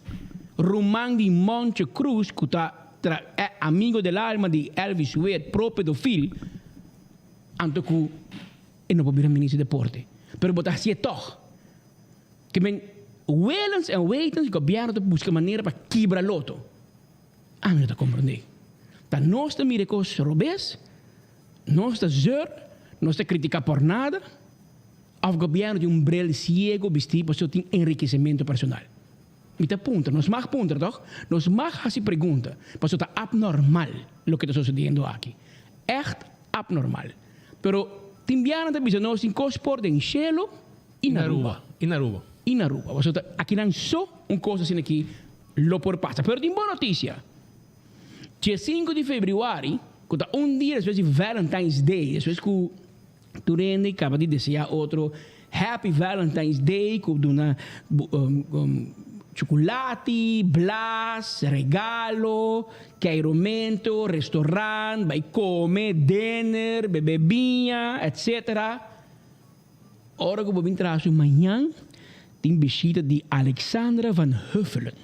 ruman di Moncho Cruz ku ta tra amigo del alma di Elvis Weert pro pedofil, anto ku e no por bira minister di deporte. Pero bo ta hasié tòg. Ke men willens en wetens gobièrnu ta buska manera pa kibra loto. Ami no ta komprondé. Ta nos ta mira e kos robes, nos ta zeur, nos ta kritiká por nada, òf gobièrnu tin un bril siego bistí pasobra tin enrikesementu personal? Mi ta puntra, nos mag puntra tòg? Nos mag hasi pregunta pasobra ta apnormal loke ta sosediendo aki. Ègt apnormal. Pero tin bianan ta bisa nos tin kos por den shelu i na Aruba. I na Aruba. I na Aruba. Pasobra ta akinan so un kos asina aki Lo por pasa. Pero tin bon noticia. Dje sinku di februari, cu ta un dia despues di Valentine's Day, despues cu tur hende caba di desea otro Happy Valentine's Day, cu duna chuculati, blas, regalo, keiromento, restaurant, bay come, dinner, bebe biña, etc. Ora ku bo bin traha su mañan, tin bishita di Alexandra van Huffelen.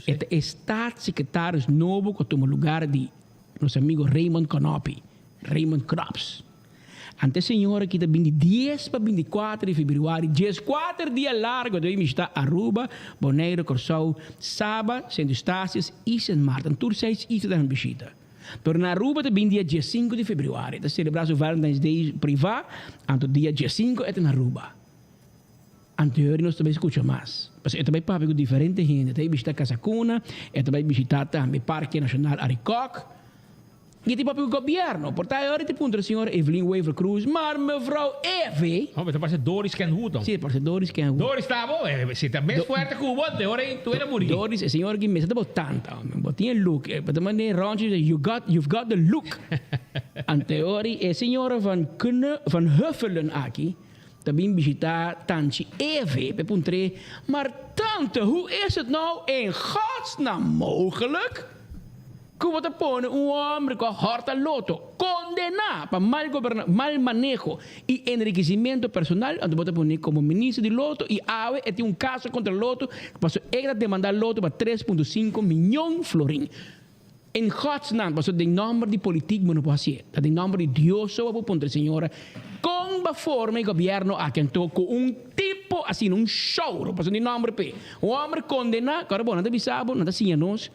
E ta e staatssecretaris nobo ku a tuma lugar di nos amigo Raymond Knoppie, Raymond Knops. Ante e señora aki ta bin di dies pa binti kuater di februari, dieskuater dia largo ta bin bishita Aruba, Bonaire, Kòrsou, Saba, Sint Eustatius i Sint Maarten. Tur seis isla ta bin bishita. Pero na Aruba ta bin dia diesinku di februari. Ta celebra su Valentine's Day priva, anto dia diesinku e ta na Aruba. Anterior nos ta bay scucha mas. Pasobra e ta bay papia cu diferente hende. E ta bay bishita Casa Cuna, e ta bay bishita tambe Parke Nacional Arikok. Y e ta papia cu gobierno. Por ta e ora e ta puntra señora Evelyn Wever Croes, maar mevrouw Eve. Hombre, ta parse Doris Kenwood dan. Si, ta parse Doris Kenwood. Doris ta bo, si ta mes fuerte cu bo, te ora ei tu era muri. Doris, e señora aki mester ta bo tanta, hombre. Bo tin e look. Bo ta manda e ronchi, you got, you've got the look. Anteori e señora van Kne, van Huffelen aki ta bin bishita tanchi Eve p'e puntr'é, Maar tante, hoe is het nou in godsnaam mogelijk ku bo ta pone un hombre ku a hòrta loto, kondená pa mal goberna, mal maneho i enrikisimentu personal, anto bo ta pone komo minister di loto i awe e tin un kaso kontra loto pasobra e ta demandá loto pa tres punto sinku miñon florin. In godsnaam, pasobra den nòmber di politik bo no por hasié, ta den nòmber di Dios so bo por puntra e señora kon bo a forma e gobièrnu aki anto ku un tipo asina, un shouro, pasobra den nòmber p'e, un hòmber kondená, kòrda bo, nan ta bisa bo, nan ta siña nos,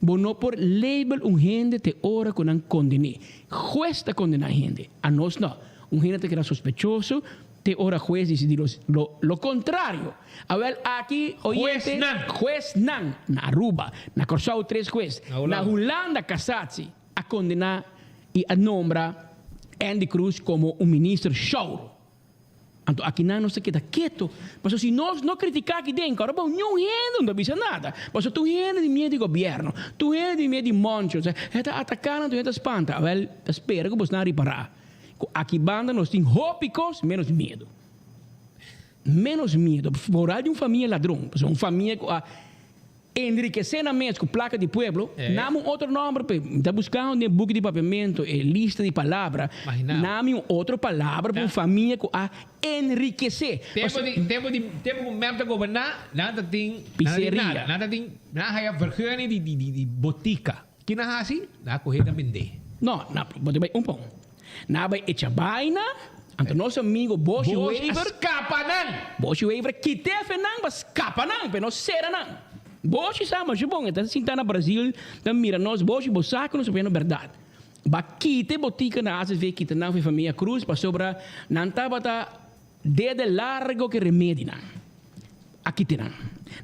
Bo no por label un hende te ora ku nan konden'é. Hues ta kondená hende, anos no. Un hende ta keda sospechoso te ora hues disidí lo lo kontrario. Awèl aki oyente, Huesnan. huesnan na Aruba, na Kòrsou tres hues, Na na Hulanda. Hulanda Cassatie a kondená i a nombra Endy Croes komo un minister shouro. Anto akinan nos ta keda keto, pasobra si nos no kritiká aki den, kòrda bo, niun hende no ta bisa nada, pasobra tur hende tin miedu di gobièrnu, tur hende tin miedu di Moncho, e ta ataká nan, tur hende ta spanta. Awèl, ta spera ku bosnan ripará ku aki banda nos tin hopi kos ménos miedu. Ménos miedu, foral di un famia ladron, pasobra un famia ku a Enrikesé nan mes ku plaka di pueblo, nami un otro nòmber p'e. Mi ta buskando den e buki di papiamentu e lista di palabra, nami un otro palabra pa un famia ku a enrikesé. Tempu di, tempu di, tempu ku mep ta goberná, nan ta tin, nan ta tin nada. Nan ta tin, nan a haya vergunning di, di, di, di botika. Ki nan hasi? Nan a kohe nan bendé. No, nan, bo ta bai un pon. Nan a bai echa baina, anto nos amigo Boshi Boshi a Wever. skapa nan! Boshi Wever a kite afe nan pa skapa nan, pa e no sera nan. Boshi sa masha bon, e ta sinta na Brazil ta mira nos, Boshi bo sa ku nos ta papia bèrdat. Ba kita e botika na ACV kita nan for e famia Cruz pasobra nan tabata dede largo ke remedi nan. A kita nan.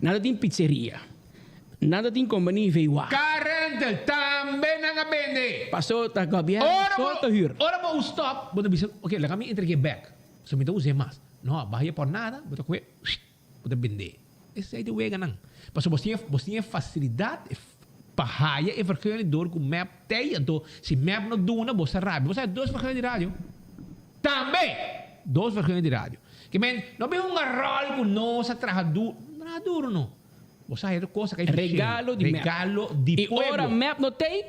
Nan ta tin pizzeria. Nan ta tin kompania VWA. Car rental tambe nan a bende. Paso ta gobierno Ora so bo ta huur. ora bo un stop bo ta bisa ok laga mi entreg'é bek so mi ta us'é mas. No, baha por nada, bo ta kohe, bo ta bende. Esei ta weganan. Pasobra bo tin bo tin e facilidad pa haya e vergunning door ku mep tei, anto si mep no duna bo sa rabia. Bo sa dos vergunning di radio? Tambe! Dos vergunning di radio. Ke men no bin hunga rol ku nos a traha duro. No traha duro no. Bo sa haya tur cosa kai Regalo di mep. Regalo di I pueblo. ora mep no tei,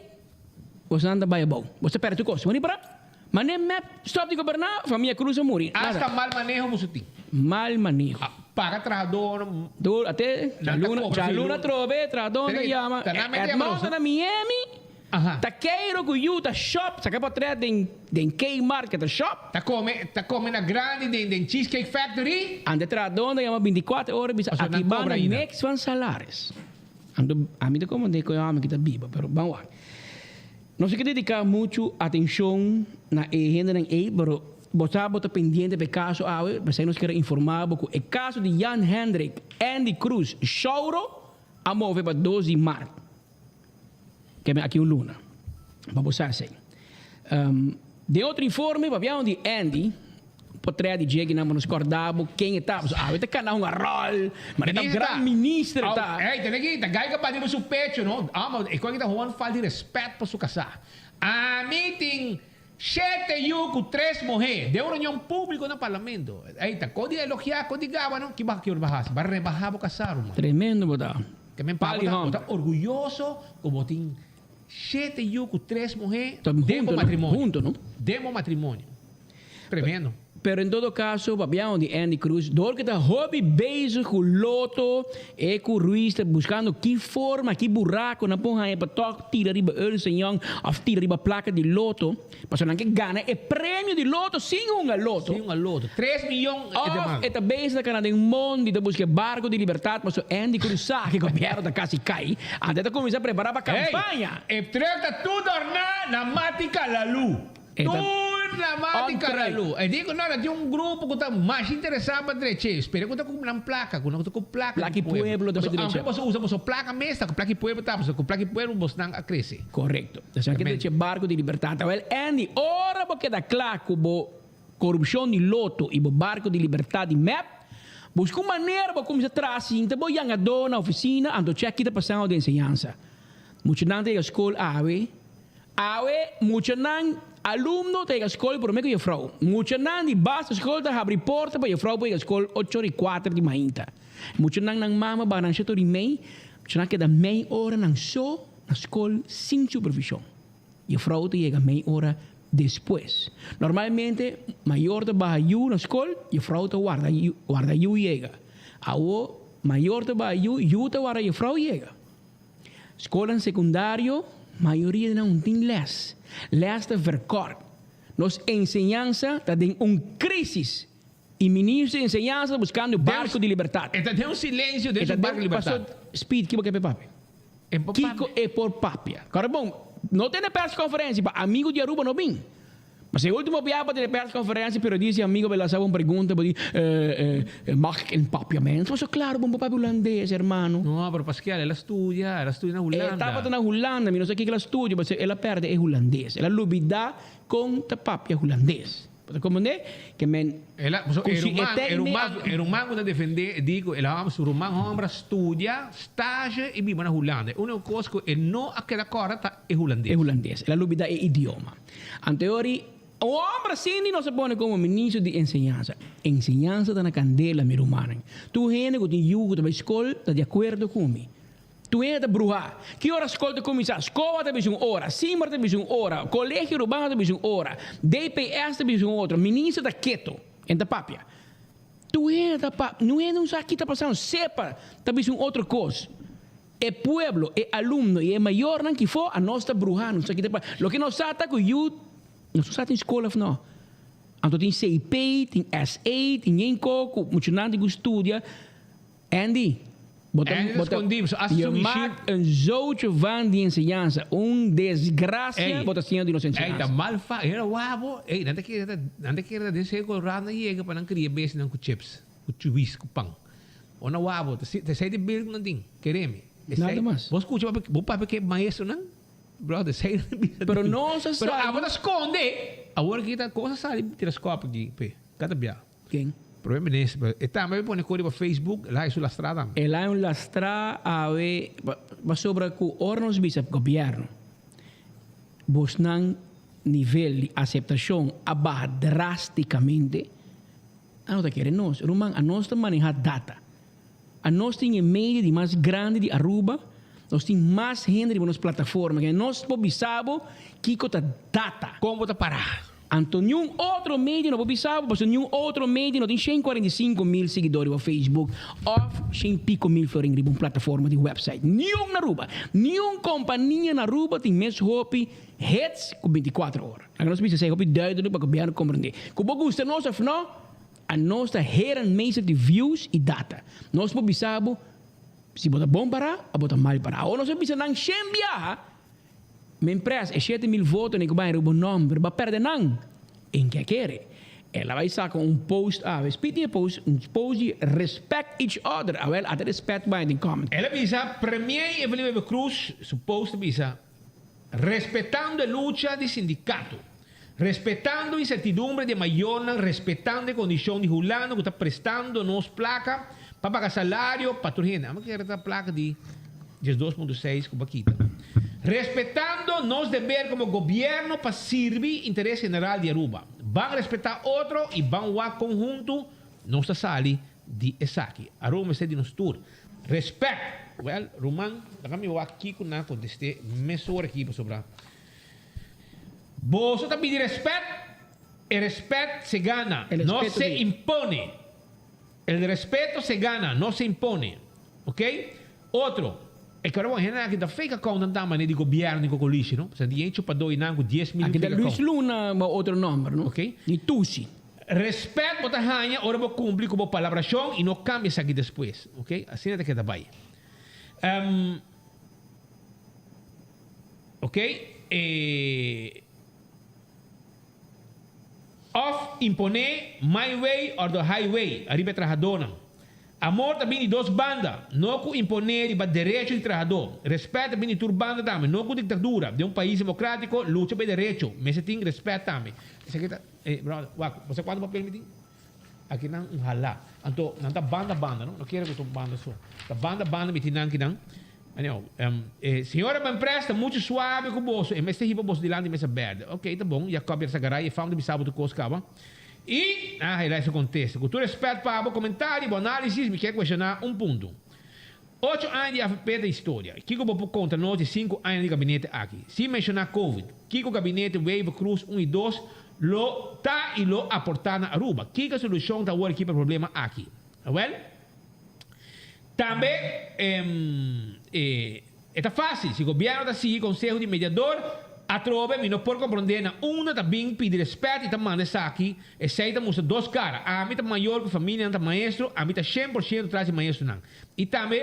boso nan ta bai abou. Bo ta perde tur kos. Bo ni para. Mane mep stop di goberná, famia Cruz a muri. Nada. Hasta mal maneho boso tin. Mal maneho. Paga trahador. Tur ate djaluna, djaluna atrobe trahador ta yama. Edmond ta na Miami. Ta keiro ku yu ta shop, saka potret den den Kmart ke ta shop. Ta kome, ta kome na grandi den den Cheesecake Factory. Ante trahador ta yama binticuatro ora bisa Pasobra aki nan banda kobra ainda. niks van salaris. Anto ami ta komand'é ku e hòmber ki ta biba, pero ban wak. No se ke dediká muchu atenshon na e hendenan ei, pero bo sa bo ta pendiente pa e kaso awe, p'esei nos kier a informá bo ku e kaso di Jan Hendrik Andy Cruz Shouro a move pa dos di mart, ke men aki un luna, pa bo sa esei. Den otro informe papia di Andy, Potret di dje kinan pa nos corda bo ken e ta. Pasobra awe ta cana hunga rol, ma e ta gran minister e ta. Ey, tene aki, ta gai capaz riba su pecho, no? Amo, e cu aki ta hoon falta di respet pa su casá. Ami tin shete yu cu tres muher den un reunion publico na parlamento. Ey, ta co di elogia, co di gaba, no? Ki baha ki ora bo haci? Bo a rebaha bo casá, ruman. Tremendo bo ta. Ke men pa bo ta, bo ta orguyoso cu bo tin shete yu cu tres muher den bo matrimonio. Hunto, no? Den bo matrimonio. Tremendo. Pero en todo caso, papiando di Andy Cruz, door cu ta hopi bezig cu Lotto e cu Ruiz ta buscando ki forma, ki buraco nan por haya pa toch tira riba Ernst and Young of tira riba placa di Lotto, pasobra nan ke gana e premio di Lotto sin hunga Lotto. Sin hunga Lotto. Tres miyon e Of demanda. e ta bezig ta cana den mondi ta busca e barco di libertad pasobra Andy Cruz sa cu gobierno ta casi cay, antes ta cuminsa prepara pa campaña. Ey, e truck ta tur dorna na mati calalu. Tur na mati Karalu. E di ku no, tin un grupo ku ta mas interesá pa dreche. Spera ku ta ku nan plaka, ku nan ta ku plaka di pueblo. Pasobra aunke boso usa boso plaka mes, ta ku plaka di pueblo ta, pasobra ku plaka di pueblo bosnan a krese. Korekto. Esaki ta dreche barku di libertat. Awel Andy, ora bo keda kla ku bo korupshon di loto i bo barku di libertat di mep, buska un manera bo kuminsá traha sinta bo yangadó na ofisina anto chèk ki ta pasando den enseñansa. Muchanan ta yega skol awe. Awe muchanan alumno ta yega skol prome ku jefrou. Muchanan di basta skol ta habri porta pa jefrou por yega skol ocho ora i kuater di mainta. Muchanan nan mama baha nan shete ora i mei, muchanan keda mei ora nan so na skol sin supervishon. Jefrou ta yega mei ora despues. Normalmente mayor ta baha yu na skol, jefrou ta warda warda yu yega. Awo mayor ta baha yu, yu ta warda jefrou yega. Skolnan sekundario, mayoria di nan un tin lès. Lès ta verkòrt. Nos enseñansa ta den un krísis i minister di enseñansa ta buskando barku di libertat. E ta den un silensio den su barku di libertat. Paso, Speed, kibo ke por papia? Kiko e por papia? Kòrda bon, no tene pèrskonferensia pa amigu di Aruba no bin. Pasobra e ultimo biaha pa tene persconferencia periodista y amigo a lansa un pregunta bo di mag ik in papiamento? Pasobra claro bo no por papia hulandes hermano. No, pero Pascal el a studia, el a studia na Hulanda. E tabata na Hulanda, mi no sa kiko el a studia, pasobra el a perde e hulandes. El a lubida con ta papia hulandes. Bo ta comprende? Ke men El a, pasobra e ruman, e ruman, e ruman ku ta defende e di ku el a, su ruman homber a studia, stage y biba na Hulanda. E unico cos ku e no a keda corda ta e hulandes. E hulandes. El a lubida e idioma. Anteori, un homber asina nos a pone como ministro di enseñansa. Enseñansa ta na candela, mi rumannan. Tur hende cu tin yu cu ta bay scol ta di acuerdo cu mi. Tur hende ta bruha. Ki ora scol ta cuminsa? Scoa ta bisa un ora, Simar ta bisa un ora, Colegio Urbano ta bisa un ora, DPS ta bisa un otro. Ministro ta keto, en ta papia. Tur hende ta papia. Niun hende no sa ki ta pasando. Sepa ta bisa un otro cos. E pueblo, e alumno y e mayornan kifo a nos ta bruha, nos ta kita pa. Loke nos sa ta cu yu, nos no sa tin scol of no. Anto tin CP, tin SA, tin yenko cu muchanan tin cu studia. Andy, bo ta, Andy ta bo ta, scondi, so hasta je su mishi. maakt een zootje van die enseñansa. Un desgracia Ey, bo ta haciendo di nos ey, ta enseñansa. mal fa, hera wabo, ey, nan ta kere ta, nan ta kere ta den seco randa yega pa nan cria bestianan cu chips, cu chuwis, cu pan. O na wabo, ta si, ta esei di bil ku nan tin, kere mi. Esei, Nada mas. Bo skucha papia, bo papia ke maestronan? Brother, esei nan bisa Pero tin. nos a Pero sali. abo ta skonde! Awor aki ta, koos a sali tira skòp aki p'e? Kata bia. Ken? Prome Minister, e tambe a pone kori pa Facebook, el a haci su lastra tambe. El a un lastra awe pasobra cu ora nos bisa gobierno bosnan nivel di aceptacion a baha drasticamente, a no ta kere nos. Ruman, anos ta maneha data. Anos tin e media di mas grandi di Aruba, nos tin mas hende riba nos plataforma, ke nos por bisa bo kiko ta data. Kon bo ta para? Anto niun otro media no por bisa bo, pasobra niun otro media no tin 145 mil siguidor riba Facebook of shen piko mil florin riba un plataforma di website. Niun na Aruba, niun kompania na Aruba tin mes hopi hits ku 24 ora. Laga nos bisa esei hopi duidelijk pa gobièrnu komprendé. Ku bo gusta nos of no, Anos ta heren meester di views y data. Nos por bisa bo si bo ta bon para o bo ta mal para. Awor nos a bisa nan shen biaha, men pres e 7000 votonan ku bai riba bo nomber, bo a perde nan. En ke a kere? El a bai saka un post awe. Spiti e post, un post di respect each other. Awel ata respect bai den comment. El a bisa Premier Evelyn Wever Croes su post a bisa, Respetando e lucha di sindicato, respetando incertidumbre di e mayornan, respetando e condicion di Hulanda cu ta prestando nos placa pa paga salario pa tur hende. Amo kere ta placa di 12.6 cu bo a kita. Respetando nos deber como gobierno pa sirbi interes general di Aruba. Ban respeta otro y ban wak con hunto nos ta sali di esaki. Aruba mester di nos tur. Respect! Well, ruman, laga mi wak kiko nan a kontest'é mesora aki pasobra boso ta pidi respet, e respet se gana, El no respeto se di. impone. El respeto se gana, no se impone. Ok? Otro, e kere bon hendenan aki ta fake account nan ta mane di gobierno di Cocolishi, no? Pasobra tin chupadó einan ku 10.000 Aki ta fake Luis account. Luna bo otro nomber, no? Ok. Ni Tusi. Respet bo ta haña ora bo cumpli cu bo palabracion y no cambia esaki despues. Ok, asina ta keda bay. Um, ok, e of impone my way or the highway ariba e trahadornan. Amor ta bini di dos banda, no cu impone riba derecho di trahador. Respet ta bini di tur banda tambe, no cu dictadura. Den un pais democratico, lucha pa e derecho, mester tin respet tambe. Esaki ta. Ey brother, wak, bo sa cuanto papel mi tin? Aki nan un hala. Anto, nan ta banda banda, no? No kere cu ta un banda so. Ta banda banda mi tin nan kinan. Anyhow, e señora Benpres ta mucho suave cu boso. E mester hiba boso dilanti mesa berde. Ok, ta bon. Jacob Yarzagaray, e fam ta bisa bo tur cos caba. Y, ah, el a su contesta. Cu tur respet pa bo comentario y bo analisis, mi kier cuestiona un punto. Ocho aña di avp ta historia. Kiko bo por konta nos di sinku aña di gabinete aki? Sin menshoná Covid, kiko gabinete Wever Croes un i dos lo ta i lo aportá na Aruba? Kiko e solushon ta awor aki pa e problema aki? Awel, tambe e ta fásil, si gobièrnu ta sigui konseho di mediador, atrobe mi no por komprondé na unda ta bin pidi rèspèt i ta manda esaki Esei ta mustra dos kara. Ami ta mayor ku familianan ta maestro, ami ta 100% tras di maestronan. I tambe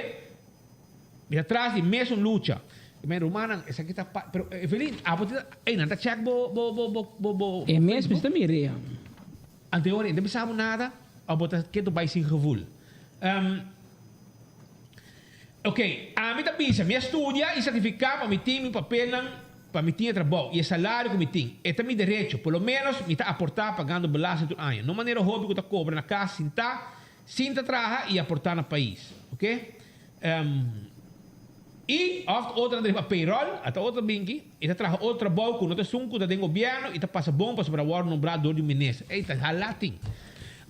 mi ta tras di mesun lucha. Mi rumannan, esaki ta pa, pero Evelyn, abo ta, ey, nan ta check bo, bo, bo, bo, bo, bo E mes Facebook? mester mira. Anto e ora, e no ta bisa bo nada, of bo ta ketu bai sin gevoel? Ok, ami ta bisa, mi a studia i sertifiká pa mi tin mi papelnan pa mi tin e trabou i e salario ku mi tin. E ta mi derecho. Por lo ménos mi ta aportá pagando belasting tur aña. No manera hopi ku ta kobra na kas sintá sin ta traha i aportá na pais. Ok. I òf otronan ta riba payroll, ata otro ta binki i ta traha otro trabou ku no ta esun ku ta den gobièrnu i ta pasa bon pasobra a wòrdu nombrá dor di un minister. Ey, ta hala tin.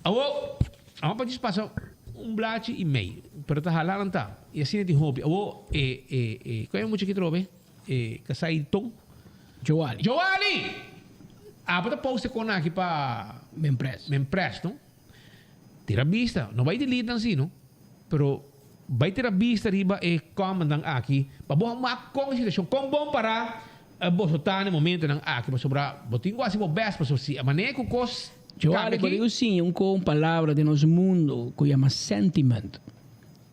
Awor. Awor pa djis pasa un blachi i mei, pero ta hala nan ta. I asina tin hopi. Awor e e e ku e mucha ki trobe? E kasai di ton? Joali. Joali! Abo ta post e kon aki pa Mempress. Mempress, no? Tira bista. No bai delete nan si, no? Pero bai tira bista riba e comment nan aki pa bo wak kon e situashon, kon bon para boso ta na e momentonan aki pasobra bo tin ku hasi bo best pasobra si a manera ku kos Joali, cambia bo aki. tin ku siña un kon palabra den nos mundo ku yama sentiment.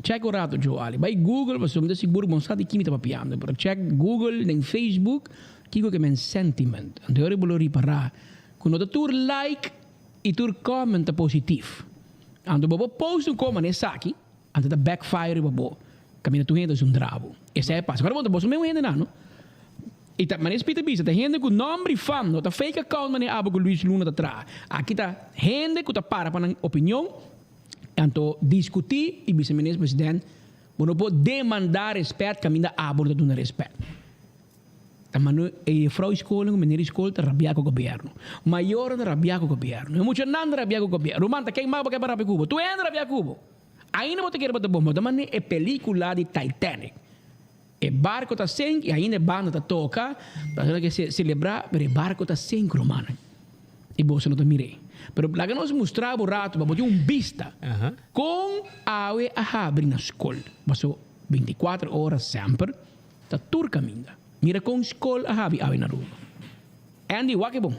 Check un rato Joali. Bai Google pasobra mi ta sigur bo no sa di ki mi ta papiando pero check Google den Facebook kiko ke men sentiment. Anto e ora bo lo ripará ku no ta tur like i tur comment ta positif. Anto bo por post un comment esaki anto ta backfire riba bo. Kaminda tur hende ta zundra bo. Esei a pasa. Ora bo ta boso mesmo hendenan no. I ta manera Speed ta bisa, ta hende ku nòmber i fam, no ta fake account manera abo ku Luis Luna ta traha. Aki ta hende ku ta para pa nan opinion, anto diskutí i bisa Minister President, bo no por demandá rèspèt kaminda abo no ta duna rèspèt. Ta manu e jefrouw skol en meneer skol ta rabia ku gobièrnu. Mayornan ta rabia ku gobièrnu. E muchanan ta rabia ku gobièrnu. Ruman ta ken mas bo ke pa rabia ku bo? Tur hende ta rabia ku bo. Ainda bo ta kere bo ta bon. Bo ta mane e pelikula di Titanic. E barko ta sink i ainda e banda ta toka. Pasobra ke selebrá pero e barko ta sink rumannan. I boso no ta mir'é. Pero laga nos mustra bo rato pa bo tin un bista kon awe a habri na skol. Paso 24 ora semper. Ta tur caminda. Mira con scol a habi awe na Aruba. Andy, wak e bon.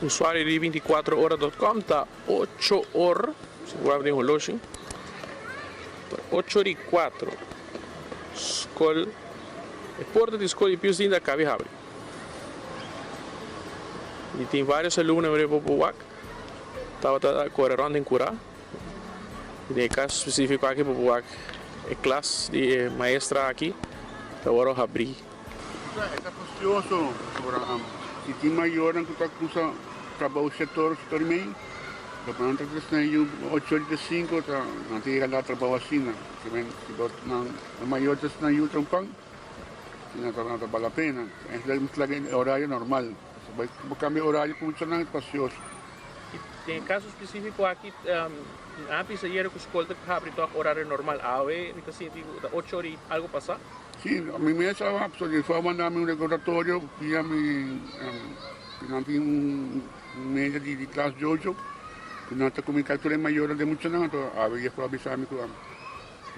Usuario di 24 ora dot com ta ocho or, si wak den holoshi, ocho di cuatro skol, e porta di skol di Pius Dinda a kabi habri. I tin varios alumno mira bo por wak tabata kore rond den kura. Den e kaso spesifiko aki bo por wak e klas di e maestra aki ta wòrdu habrí. E ta fastioso pasobra si tin mayornan ku ta kusa trabou setor setor mei lo nan ta kresne yu ocho ora di sinku ta nan ta yega la trabou asina si bo nan mayor ta esnan yu trompan si nan ta bal la pena e horario normal bo kambia horario ku muchanan ta fastioso. Den e kaso spesífiko aki, a bisa yera ku skol ta habri tòg orario normal. Awe mi ta sinti ku ta ocho ora i algu pasá. Sí, mi mes a pasobra di for a manda mi un rekordatorio via mi ku nan tin un media di klas djojo ku nan ta komuniká tur e mayornan den muchanan. Anto awe yefrou a bisa mi ku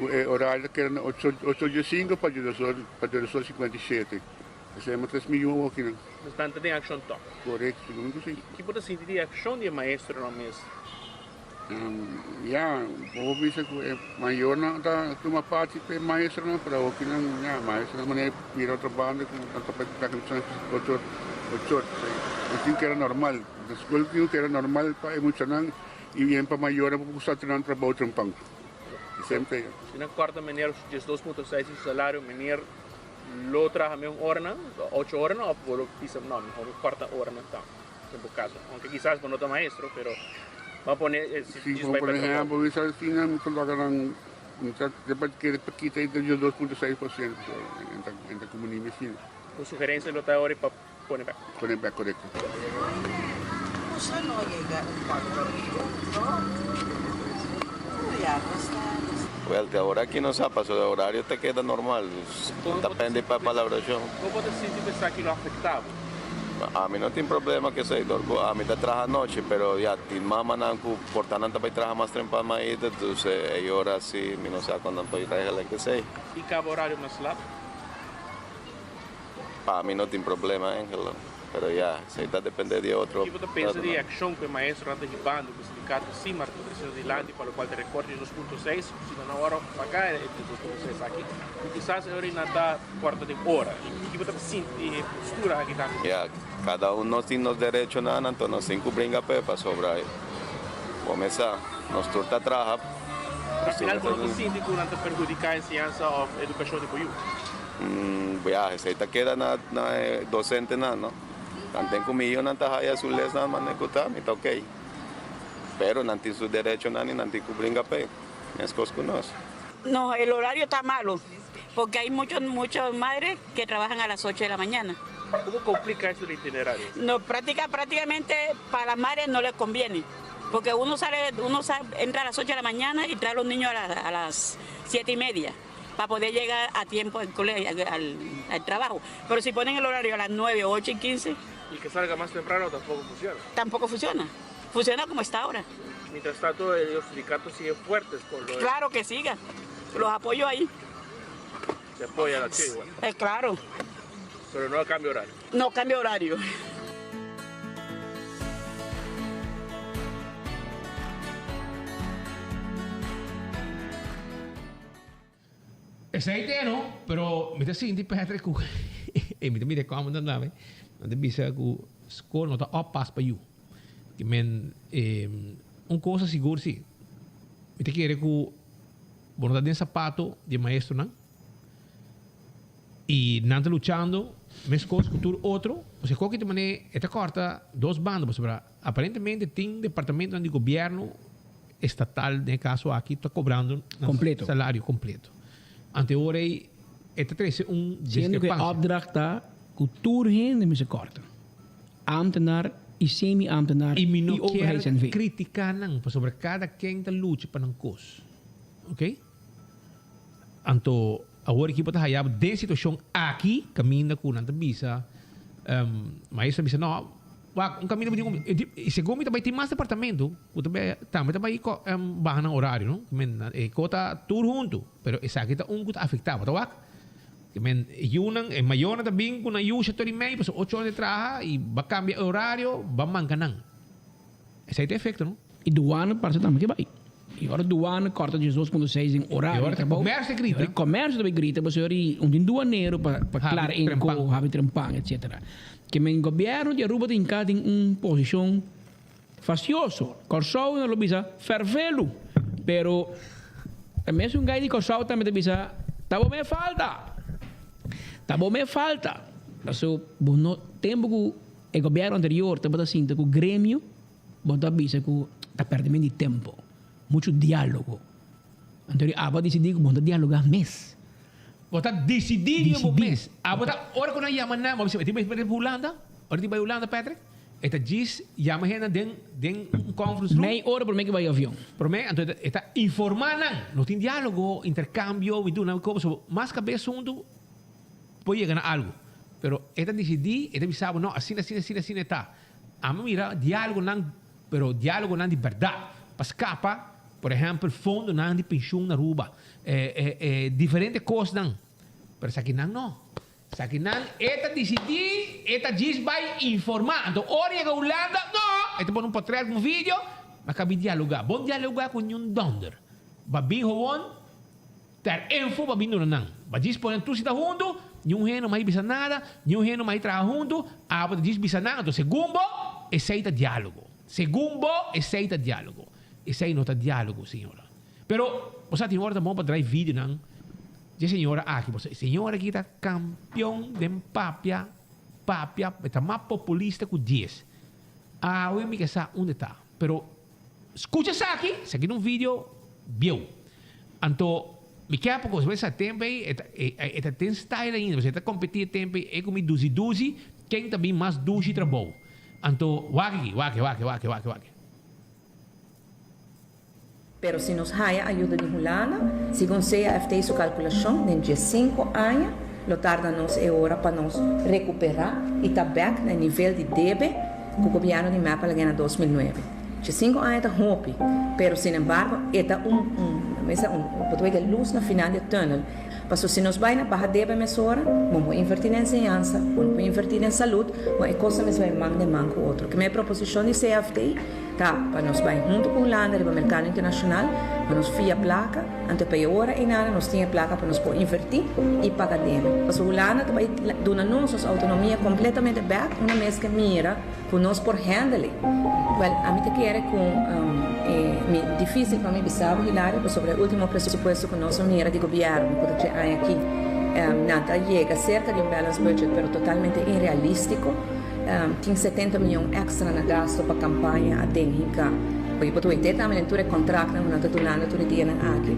e orario ta keda na ocho ocho diesinku pa diesdos 57. Esei ma tres miyon awor kinan. Nos nan ta den akshon tòg. Korekto, segun ku si. Ki bo ta sinti di e akshon di e maestronan mes? Ya, bo por bisa ku e mayornan ta tuma parti pa e maestronan, pero awor kinan ya, maestronan manera mira otro banda ku nan ta bai kaka otro otro. Nos tin ku keda normal. Na skol tin ku keda normal pa e muchanan i bien pa mayornan por kusa nan trabou trempan. Semper. Si nan kòrta meneer 12.6 di su salario, meneer Lo traha meun oranan, ocho oranan of bo lo bisa no mihor mi corta oranan ta den bo caso. Aunke kisas bo no ta maestro pero bo a pone si djis bai pa trabou. Por ehempel mi sa asina mi ta logra nan mi ta kere pa kita e 2.6% enta comunidad mi asina. Bo sugerencia lo ta ora pa pone bek? Pone bek korekto. Wel, te awor aki no sa pasobra horario ta keda normal. Ta pende pa palabrashon. Bo bo ta sinti ku esaki lo afektá bo? Ami no tin problema ku esei dor ku ami ta traha anochi, pero ya tin mamanan ku por ta nan ta bai traha mas trempan maita, dus e ora si mi no sa kon nan por regla ku esei. I kaba horario mas lat? Pa mi no tin problema Angelo, pero ya, esei ta depende di otro. Kibo ta pensa di e akshon ku e maestronan ta hibando ku sindikato Simar ta tresiendo dilanti pa lokual ta rekorte di 2.6, si nan a ora paga e 2.6 aki, ku kisas e ora ei nan ta kòrta den ora. Kibo ta sinti di e postura aki tambe? Ya, kada un nos tin nos derechonan, anto nos tin ku bringa p'e pasobra bo mes sa, nos tur ta traha. Al final bo no ta sinti ku nan ta perhudiká enseñansa òf edukashon di bo yu? Ya, esei ta keda na na e dosentenan, no? Tanten ku mi yunan ta haya su lesnan manera ku ta, mi ta okey. Pero nan tin su derechonan i nan tin ku bringa p'e, meskos ku nos. No, el horario ta malo, porque hay muchos, muchos madres que trabajan a las ocho de la mañana. Komo komplika eso el itinerario? No, práctica, prácticamente para las madres no les conviene, porque uno sale, uno sale, entra a las ocho de la mañana y trae a los niños a las, a las siete y media. Para poder llegar a tiempo al colegio, al, al trabajo. Pero si ponen el horario a las 9 o 8 y 15. Y que salga más temprano tampoco funciona. Tampoco funciona. Funciona como está ahora. Mientras tanto, eh, los sindicatos siguen fuertes con lo de... Claro que sigan. Los apoyo ahí. Se apoya la acción igual. Eh, claro. Pero no cambio horario. No cambio horario. Esei te no, pero mi ta sinti Patrick ku e mi ta mira kòm nan dame, nan ta bisa ku skol no ta oppas pa yu. Ke men un kosa sigur si, mi ta kere ku bo no ta den sapato di e maestronan i nan ta luchando meskos ku tur otro, pasobra koki ta manera e ta kòrta dos banda pasobra aparentemente tin departamentonan di gobièrnu estatal den e kaso aki ta kobrando nan salario kompleto. Ante ora ei e ta trese un Siendo ku e diskrepansia. opdracht ta ku tur hende mester kòrta, ámtenar i semi-ámtenar I mi no i kier overheids-NV. kritiká nan pasobra kada ken ta lucha pa nan kos. Oké? Anto awor aki bo ta haya bo den situashon aki kaminda ku nan ta bisa maestro ta bisa no wak un kaminda bo tin ku i segun mi ta bai tin mas departamento ku ta bai tambe ta bai baha nan orario no ke men e ko ta tur huntu pero esaki ta un ku ta afektá bo ta wak ke men e yunan e mayornan ta bin ku nan yu shete ora i mei pasobra ocho ora di traha i ba kambia e orario ba manka nan. Esei ta efecto, no? I douane parse tambe ke bai. I ora douane korta 12.6 den orario di trabou. I ora ta comercio ta grita. I ora comercio ta bai grita pasobra ora un tin douanero pa pa klar inko, habi trempan, etcetera. Ke men gobierno di Aruba ta hinka den un posicion fastioso. Kòrsou nan lo bisa fervelu. Pero e mesun gai di Kòrsou tambe ta bisa ta bo me falta. Ta bo me falta. Pasobra bo no tempo ku. E gobierno anterior tabata sinta cu gremio, bo ta bisa cu ta perdimento di tempo, mucho dialogo. Anto di abo a dicidi cu bo no ta dialoga mes. Bo ta dicidi di bo mes. Abo ta ora cu nan yama nan, bo bisa e tin bai pa Hulanda? Ora tin bai Hulanda Patrick, e ta djis yama hende den den un conference room. Mei ora prome cu bai avion. Prome, anto e ta informa nan. No tin dialogo, intercambio, mi duna como so mas cabes hunto. Por yega na algu. Pero e ta disidí, e ta bisa bo, no, asina, asina, asina, asina e ta. Ami mira diálogonan, pero diálogonan di bèrdat, pa skapa, por ehèmpel, fondonan di penshun na Aruba, diferente kosnan. Pero esakinan no. Esakinan e ta disidí, e ta djis bai informá. Anto ora yega Hulanda, no! E ta pone un potrèt ku un video, ma kabi dialogá. Bon dialogá ku niun dònder. Ba bin howon. Ter info pa bin duna nan. Ba djis pone tur sita huntu, niun hende no mai bisa nada, niun hende no mai traha huntu, abo ta djis bisa nan. Anto segun bo, esei ta dialogo. Segun bo, esei ta dialogo. Esei no ta dialogo, señora. Pero, bo sa tin ora ta bon pa drai videonan dje señora aki. Bo sa, e señora aki ta kampion den papia, papia, e ta mas populista ku dies. Awe mi ke sa unda e ta. Pero. Scucha esaki, esaki ta un video bieu. Anto mi kier pa cos esa tempo ey e ta e ta ten style ainda pasobra e ta competi e tempo ey e cu mi duzi duzi ken ta bin mas dushi trabou. Anto wak aki, wak, wak, wak, wak, wak. Pero si nos haya ayuda di Hulanda, segun CAFT su calculacion, den diescinco aña lo tarda nos e ora pa nos recupera y ta bek na e nivel di debe cu gobierno di mep a laga na 2009. Diescinco aña ta hopi, pero sinembargo e ta un un mester un bo ta wete luz na final di e tunnel. Paso si nos bai na baha debe mesora, bo por inverti den enseñansa, bo no por inverti den salud, bo e cosnan mester bai man den man cu otro. Keme e proposicion di CFT ta pa nos bai hunto cu Hulanda riba mercado internacional, pa nos fia placa, anto pa e ora einana nos tin e placa pa nos por inverti y paga debe. Paso Hulanda ta bai duna nos nos autonomia completamente bek una mes ke mira Ku nos por handle e. Well, ami ta kere ku e mi dificil pa mi bisa bo, Hilario, pasobra e ultimo presupuesto ku nos a mira di gobierno ku ta dje aña aki, nan ta yega serka di un balanced budget pero totalmente inrealistico. Tin 70 miyon extra na gasto pa campaña aden hinka. Bo por wete tambe den tur e contractnan ku nan ta dunando tur e dianan aki.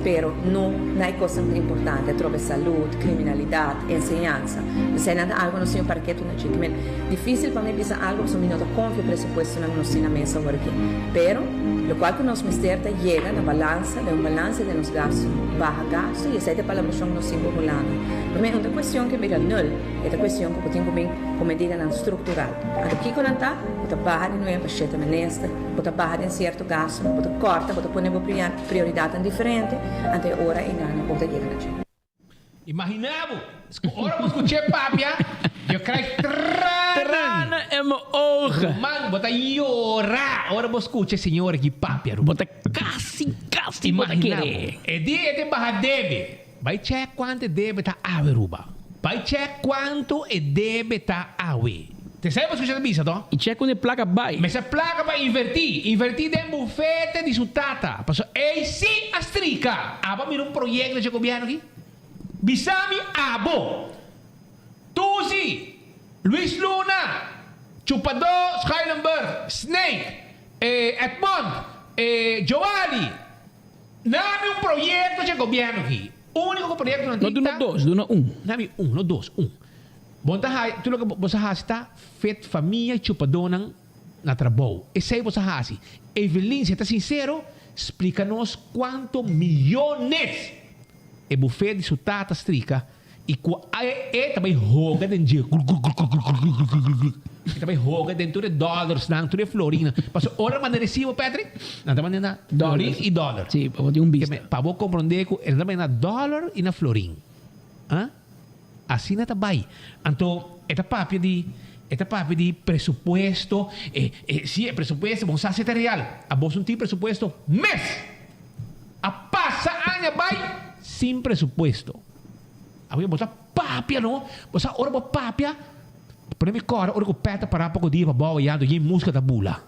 pero no na e kosnan ku ta importante, atrobe salud, kriminalidat, enseñansa. Eseinan ta algu nos tin un parketu na dje. Kimen difísil pa mi bisa algu pasobra mi no ta konfia presupuestonan ku nos tin na mesa awor aki. Pero lokual ku nos mester ta yega na balansa, den un balansa den nos gastu, baha gastu i esei ta e palabrashon ku nos tin ku Hulanda. Promé, un ta kuestion ku e bira nul, e ta kuestion ku bo tin ku bin ku medidanan struktural. Anto kiko nan ta? Bo ta baha di nuebe pa shete minister, bo ta baha den sierto gastunan, bo ta kòrta, bo ta pone bo prioridatnan diferente, anto e ora einan bo ta yega na dje. Imaginá bo, ora bo skuch'é papia, je krijgt tranen. Tranen in mijn ogen. Ruman, bo ta yora ora bo skucha e señora aki papia, ruman. Bo ta kasi, kasi bo ta Imaginá bo, kere. e dia e ta baha debe. Bai chèk kuantu e debe ta awe, Ruba. Bai chèk kuantu e debe ta awe. Te sa bo skucha ta bisa, to? I chèk unda e plaka bai. Mester plaka pa invertí. Invertí den bufete di su tata. Pasobra ei sí a strika. Abo a mira un proyekto dje gobièrnu aki? Bisa mi abo. Tuzi, Luis Luna, Chupadó Schuilenburg, Snake, Edmond, Joali. Nami un proyekto dje gobièrnu aki. Úniko ku proyekto nan No tin duna ta. dos, duna un. Nami un, no dos, un. Bo ta haci, tur loke bo sa haci ta fit famia y chupadónan na trabou. Esey bo sa haci. Evelyn, si ta sincero, splica nos cuanto miyones e bufet di su tata strika y cu e ta bay hoga den dje. Glugluglugluglugluglugluglug. E ta bay hoga den tur e dollarsnan, tur e florinnan. Pasobra ora manda recibo, Patrick, nan ta manda na florin y dollar. Sí, pa bo tin un bista. Pa bo comprende cu e ta bay na dollar y na florin. Ah? Asina ta bai. Anto e ta papia di, e ta papia di presupuesto, e, e, si e presupuesto, bon sa si ta real. Abos no tin presupuesto mes! A pasa aña bai sin presupuesto. Awe bo ta papia no, bo sa ora bo papia, pone mi kòrda ora ku pèt ta pará poko dia pa bou ayá, anto yen muska ta bula.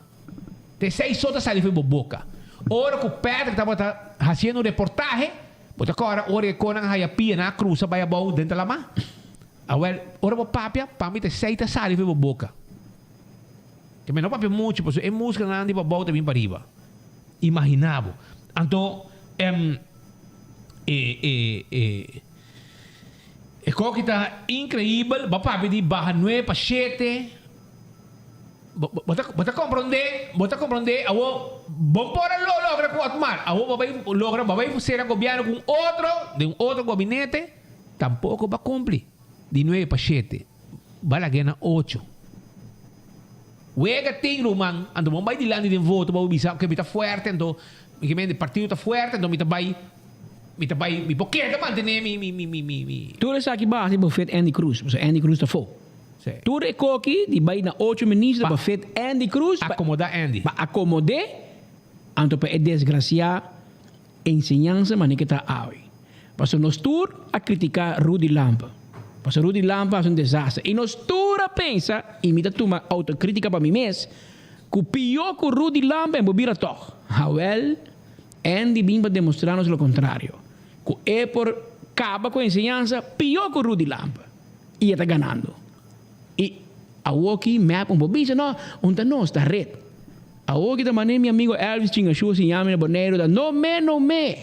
Te esei so ta sali for bo boka. Ora ku Patrick tabata hasiendo un reportahe, bo ta kòrda ora e konan a haya pia nan a krusa bai abou den ta lamá? Awèl, ora bo papia, pa mi ta esei ta sali for bo boka. Te mi no papia muchu, pasobra e muskanan di pabou ta bin pariba. Imaginá bo. Anto, e, e, e, e koki ta inkreibel, bo a papia di baha nuebe pa shete. Bo ta bo ta comprende, bo ta comprende awo bo por a lo logra cu Otmar, awo bo bay logra bo bay cera gobierno cu un otro den un otro gobinete tampoco bo a cumpli di nuebe pa shete bo a lag'e na ocho. Wega tin ruman anto bo bay dilanti den voto bo bisa ok mi ta fuerte anto mi ke mende partido ta fuerte anto mi ta bay mi ta bay mi por keda mantene mi mi mi mi mi. Tur esaki base bo fet Andy Cruz pasobra Andy Cruz ta fo. Tur e koki di bai na ocho minister pa fit Andy Cruz pa Acomoda Andy. Pa acomod'é, anto pa e desgraciá enseñansa mane ke ta awe. Pasobra nos tur a criticá Rudy Lampe. Pasobra Rudy Lampe a haci un desaster. Y nos tur a pensa, y mi ta tuma autocritica pa mi mes, cu pió cu Rudy Lampe en bo bira tog. Awel, Andy bin pa demostrá nos lo contrario. Cu e por caba cu enseñansa pió cu Rudy Lampe. Y e ta ganando. Y awoki mep un por bisa no, un ta nos, ta red. Awoki ta mane mi amigo Elvis Chingashu a siña mi na Boneiru ta no me no me.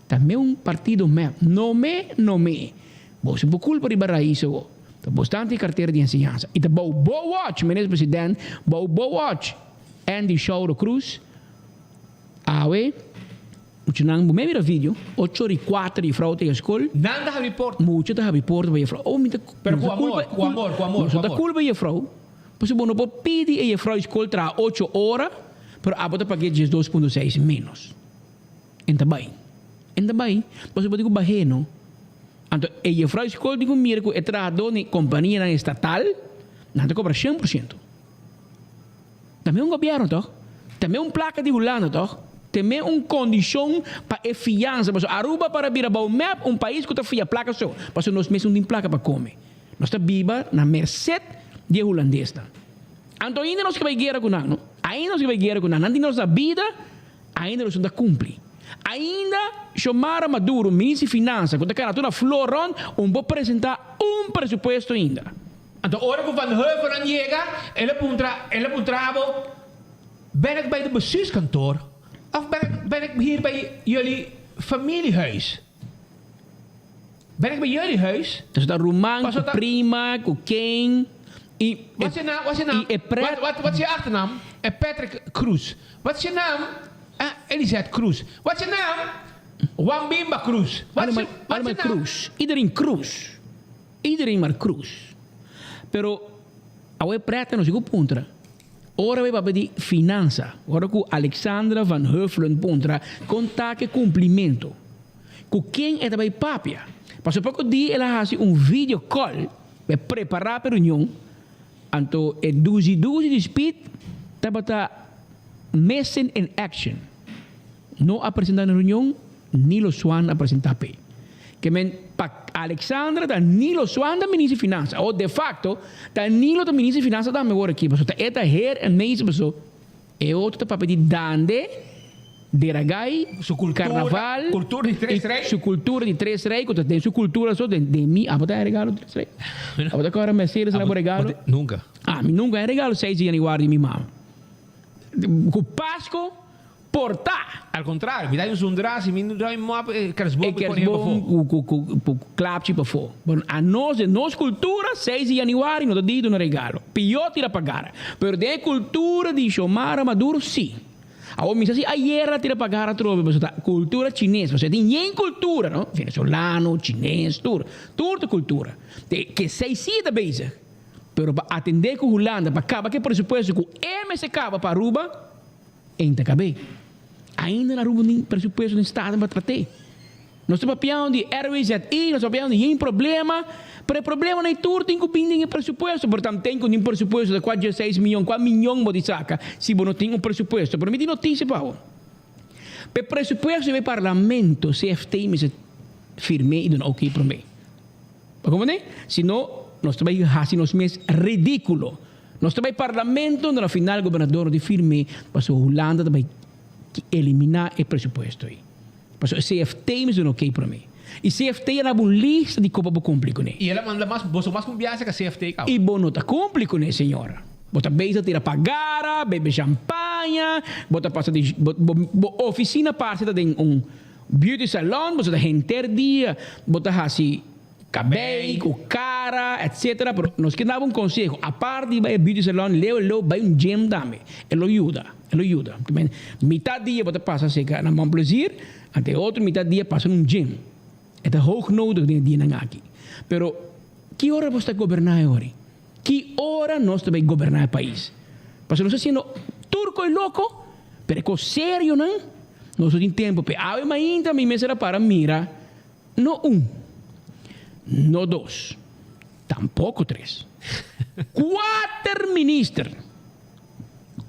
Ta me un partido mep. No me no me. Bo si bo culpa riba raiz awo. Ta bo sta anti cartera di enseñansa. Y ta bou bo watch, Minister President, bou bo watch Andy Shauro Cruz awe. Muchanan bo mira video, ocho ora y cuater juffrouw ta skol. Nan ta habri porta. Mucha ta habri porta pa juffrouw. Oh, mi ta Pero cu amor, cu amor, cu amor, cu ta amor. culpa juffrouw, pasobra bo no por pidi e juffrouw skol traha ocho ora, pero abo ta pag'é 12.6 menos. En ta bay. En ta bay, pasobra bo tin cu bah'é no. Anto e juffrouw skol tin cu mira cu e trahador di companianan estatal, nan ta cobra 100%. Ta me un gobierno toch? Ta me un placa di Hulanda toch? Te me un condicion pa e fianza. Pasobra Aruba para bira bou mep un pais cu ta fia placa so. Pasobra nos mes no tin placa pa come. Nos ta biba na merced di e Hulandesnan. Anto ainda nos ke bay guera cu nan no. Ainda nos ke bay guera cu nan. Nan tin nos na bida, ainda nos no ta cumpli. Ainda Xiomara Maduro, minister di Finanza, cu ta cana tur na flor rond, un por presenta un presupuesto ainda. Anto ora ku Van Heuvelen yega, el a puntra, el a puntra bo, Ben ik bij de bestuurskantoor of ben ik, ben ik hier bij jullie familiehuis. Ben ik bij jullie huis? Dus ta ruman ku prima, ku ken i Wat is je naam? Wat is je naam? I e pret. Wat, wat, wat is je achternaam? Eh, Patrick Cruz. Wat is je naam? Eh, Elisette Cruz. Wat is je naam? Juan Bimba Cruz. Wat is je, Allemaal, wat is je allemaal naam? Cruz. Iedereen Cruz. Iedereen maar Cruz. Pero awe preta no sigo puntra. Ora we papia di finansa. Ora ku Alexandra van Huffelen puntra kon ta ke kumplimento. Ku ken e ta bai papia. Paso poko di el a hasi un video call pa e prepara pa e reunion. Anto e duzi duzi di Speed tabata missing in action. No a presenta na reunion, Nilo Swan a presenta p'e. Ke men pa Alexandra ta Nilo Swan ta minister di finansa. O de facto ta Nilo ta minister di finansa tambe awor aki pasobra ta e ta heer en meester paso e otro ta papia di Dande, Deragai, Su cultura, Carnaval cultura di tres y rey. su cultura di tres rey cu ta den su cultura so den den mi abo ta e regalo di tres rey? Abo ta cora Mercedes na bo regalo? Nunca. Ami nunca e regalo seis di januari di mi mama. Cu Pasco Por ta! Al contrario, mi ta un zundra si mi no draai mop e kerstboom E ku pone pafó. kerstboom ku ku ku klapchi pafó. Bueno, a nos den nos kultura seis di januari no ta di duna regalo. Pió tira pa gara. Pero den e kultura di Xiomara Maduro sí. Awor mi sa si ayer a tira pa gara atrobe pasobra ta kultura chines. Pasobra tin yen kultura no, venezolano, chines, tur. Tur ta kultura. Te ke seis sí ta bezig. Pero pa atendé ku Hulanda pa kaba ku e presupuesto ku e mester kaba pa Aruba, Ein ta kab'é. Ainda na Aruba tin presupuesto den Staten pa trat'é. Nos ta papiando di RWZI, nos ta papiando di yen problema, pero e problemanan ei tur tin ku bin den e presupuesto, pero tamten ku tin presupuesto ta kua dieseis miyon, kua miyon bo di saka si bo no tin un presupuesto. Pero mi tin notisia pa bo. Pa e presupuesto riba e parlamento, CFT mester firm'é i duna oké promé. Bo comprende? Si no, nos ta bai hasi nos mes ridículo. Nos ta bai parlamento unda na final gobernador no tin firme pasobra Hulanda ta bai elimina e presupuesto ei. Pasobra e CFT mester duna oké prome. I CFT a daba un lista di kopa bo kumpli kuné. I el a manda mas, boso mas kumbiansa ka CFT kaba. I bo no ta kumpli kuné, señora. Bo ta bezig tira pagara, bebe shampaña, bo ta pasa di bo bo ofisina parse ta den un Beauty salon, boso ta henter dia, bo ta hasi kabei ku kara etc. Pero nos ke daba un konseho, apart di bai e beauty salon, leu leu bai un gym tambe, e lo yuda, e lo yuda. Mitad dia bo ta pasa seka na Mon Plaisir, ante e otro mitad dia pasa na un gym. E ta hoog nodig den e dianan aki. Pero ki ora bo sta goberna e ori? Ki ora nos ta bai goberna e pais? Pasobra nos ta siendo turko i loko, pero e kos serionan nos no tin tempu p'e. Awe mainta mi mester a para mira no un, no dos, tampoko tres, kuater minister.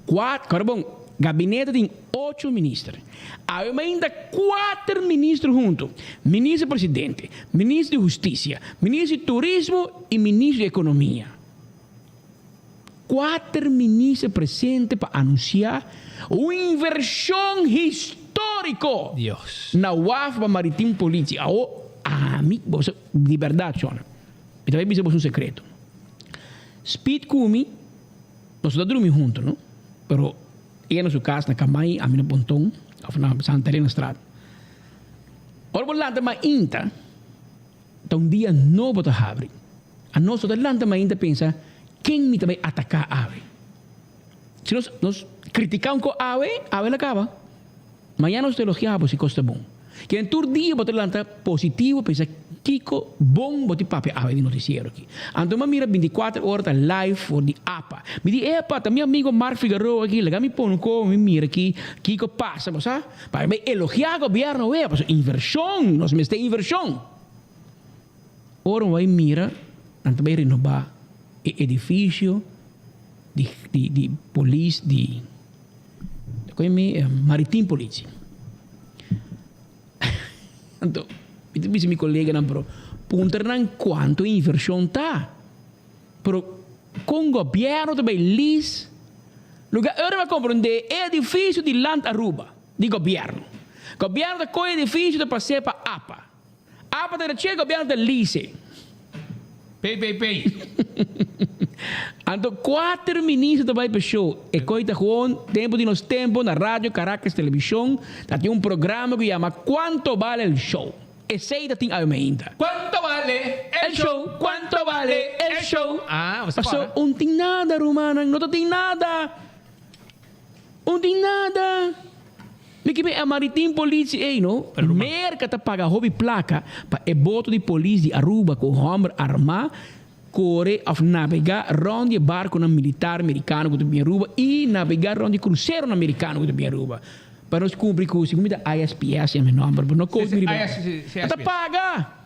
Kuater, kòrda bon, gabinete tin ocho minister. Awe mainta kuater minister huntu, minister presidente, minister di hustisia, minister di turismo i minister di ekonomia. Kuater minister presente pa anunsiá un invershon históriko na waf pa Maritim Politie. Awo ami, boso, di bèrdat shona, mi ta bai bisa boso un sekreto. Speed ku mi. Nos ta drumi hunto no, pero ella na su cas na Kamai, ami na Ponton of na Santa Elena Straat. Ora bo lanta mainta, ta un dia nobo ta habri. Anos no ta lanta mainta pensa, ken mi ta bay ataca awe? Si nos nos critica un co awe, awe la caba. Mañana nos ta elogia bo si cos ta bon. Kier tur dia bo ta lanta positivo pensa kico bon bo tin papia awe di noticiero aki. Anto mi a mira binticuater ora ta live for di apa. Mi di epa ta mi amigo Mark Figaroa aki laga mi pone un co mi mira aki kico pasa bo sa. Pa mi elogia gobierno wea pasobra inversion nos mester inversion. Ora mi bai mira nan ta bai renoba e edificio di di polis di. Koe mi maritim politie. Anto, mi ta bisa mi koleganan pero puntra nan kuantu e invershon ta. Pero kon gobièrnu ta bai lease luga? Ora mi a komprondé e edifisio di Land Aruba di gobièrnu. Gobièrnu ta kohe edifisio ta pas'é pa apa. Apa ta rech'é gobièrnu ta lease. Pei pei pei. Anto kuater minister ta bai pa show. E koi ta gewoon tempo di nos tempo na Radio Caracas Television ta tin un programa ku yama Cuanto vale el show. Esei ta tin awe mainta. Cuanto vale el show, cuanto vale el show. Ah, Paso un tin nada rumannan, no ta tin nada. Un tin nada. Mi ke bin a maritim politie ei no. Merka ta paga hopi plaka pa e boto di polis di Aruba ku homber arma kore of nabega rond di e barkonan militar merikano ku ta bin Aruba i nabega rond di kruseronan merikano ku ta bin Aruba pa nos kumpli ku segun mi ta ISPS ya mi nomber pero no koos mi riba nan ta paga.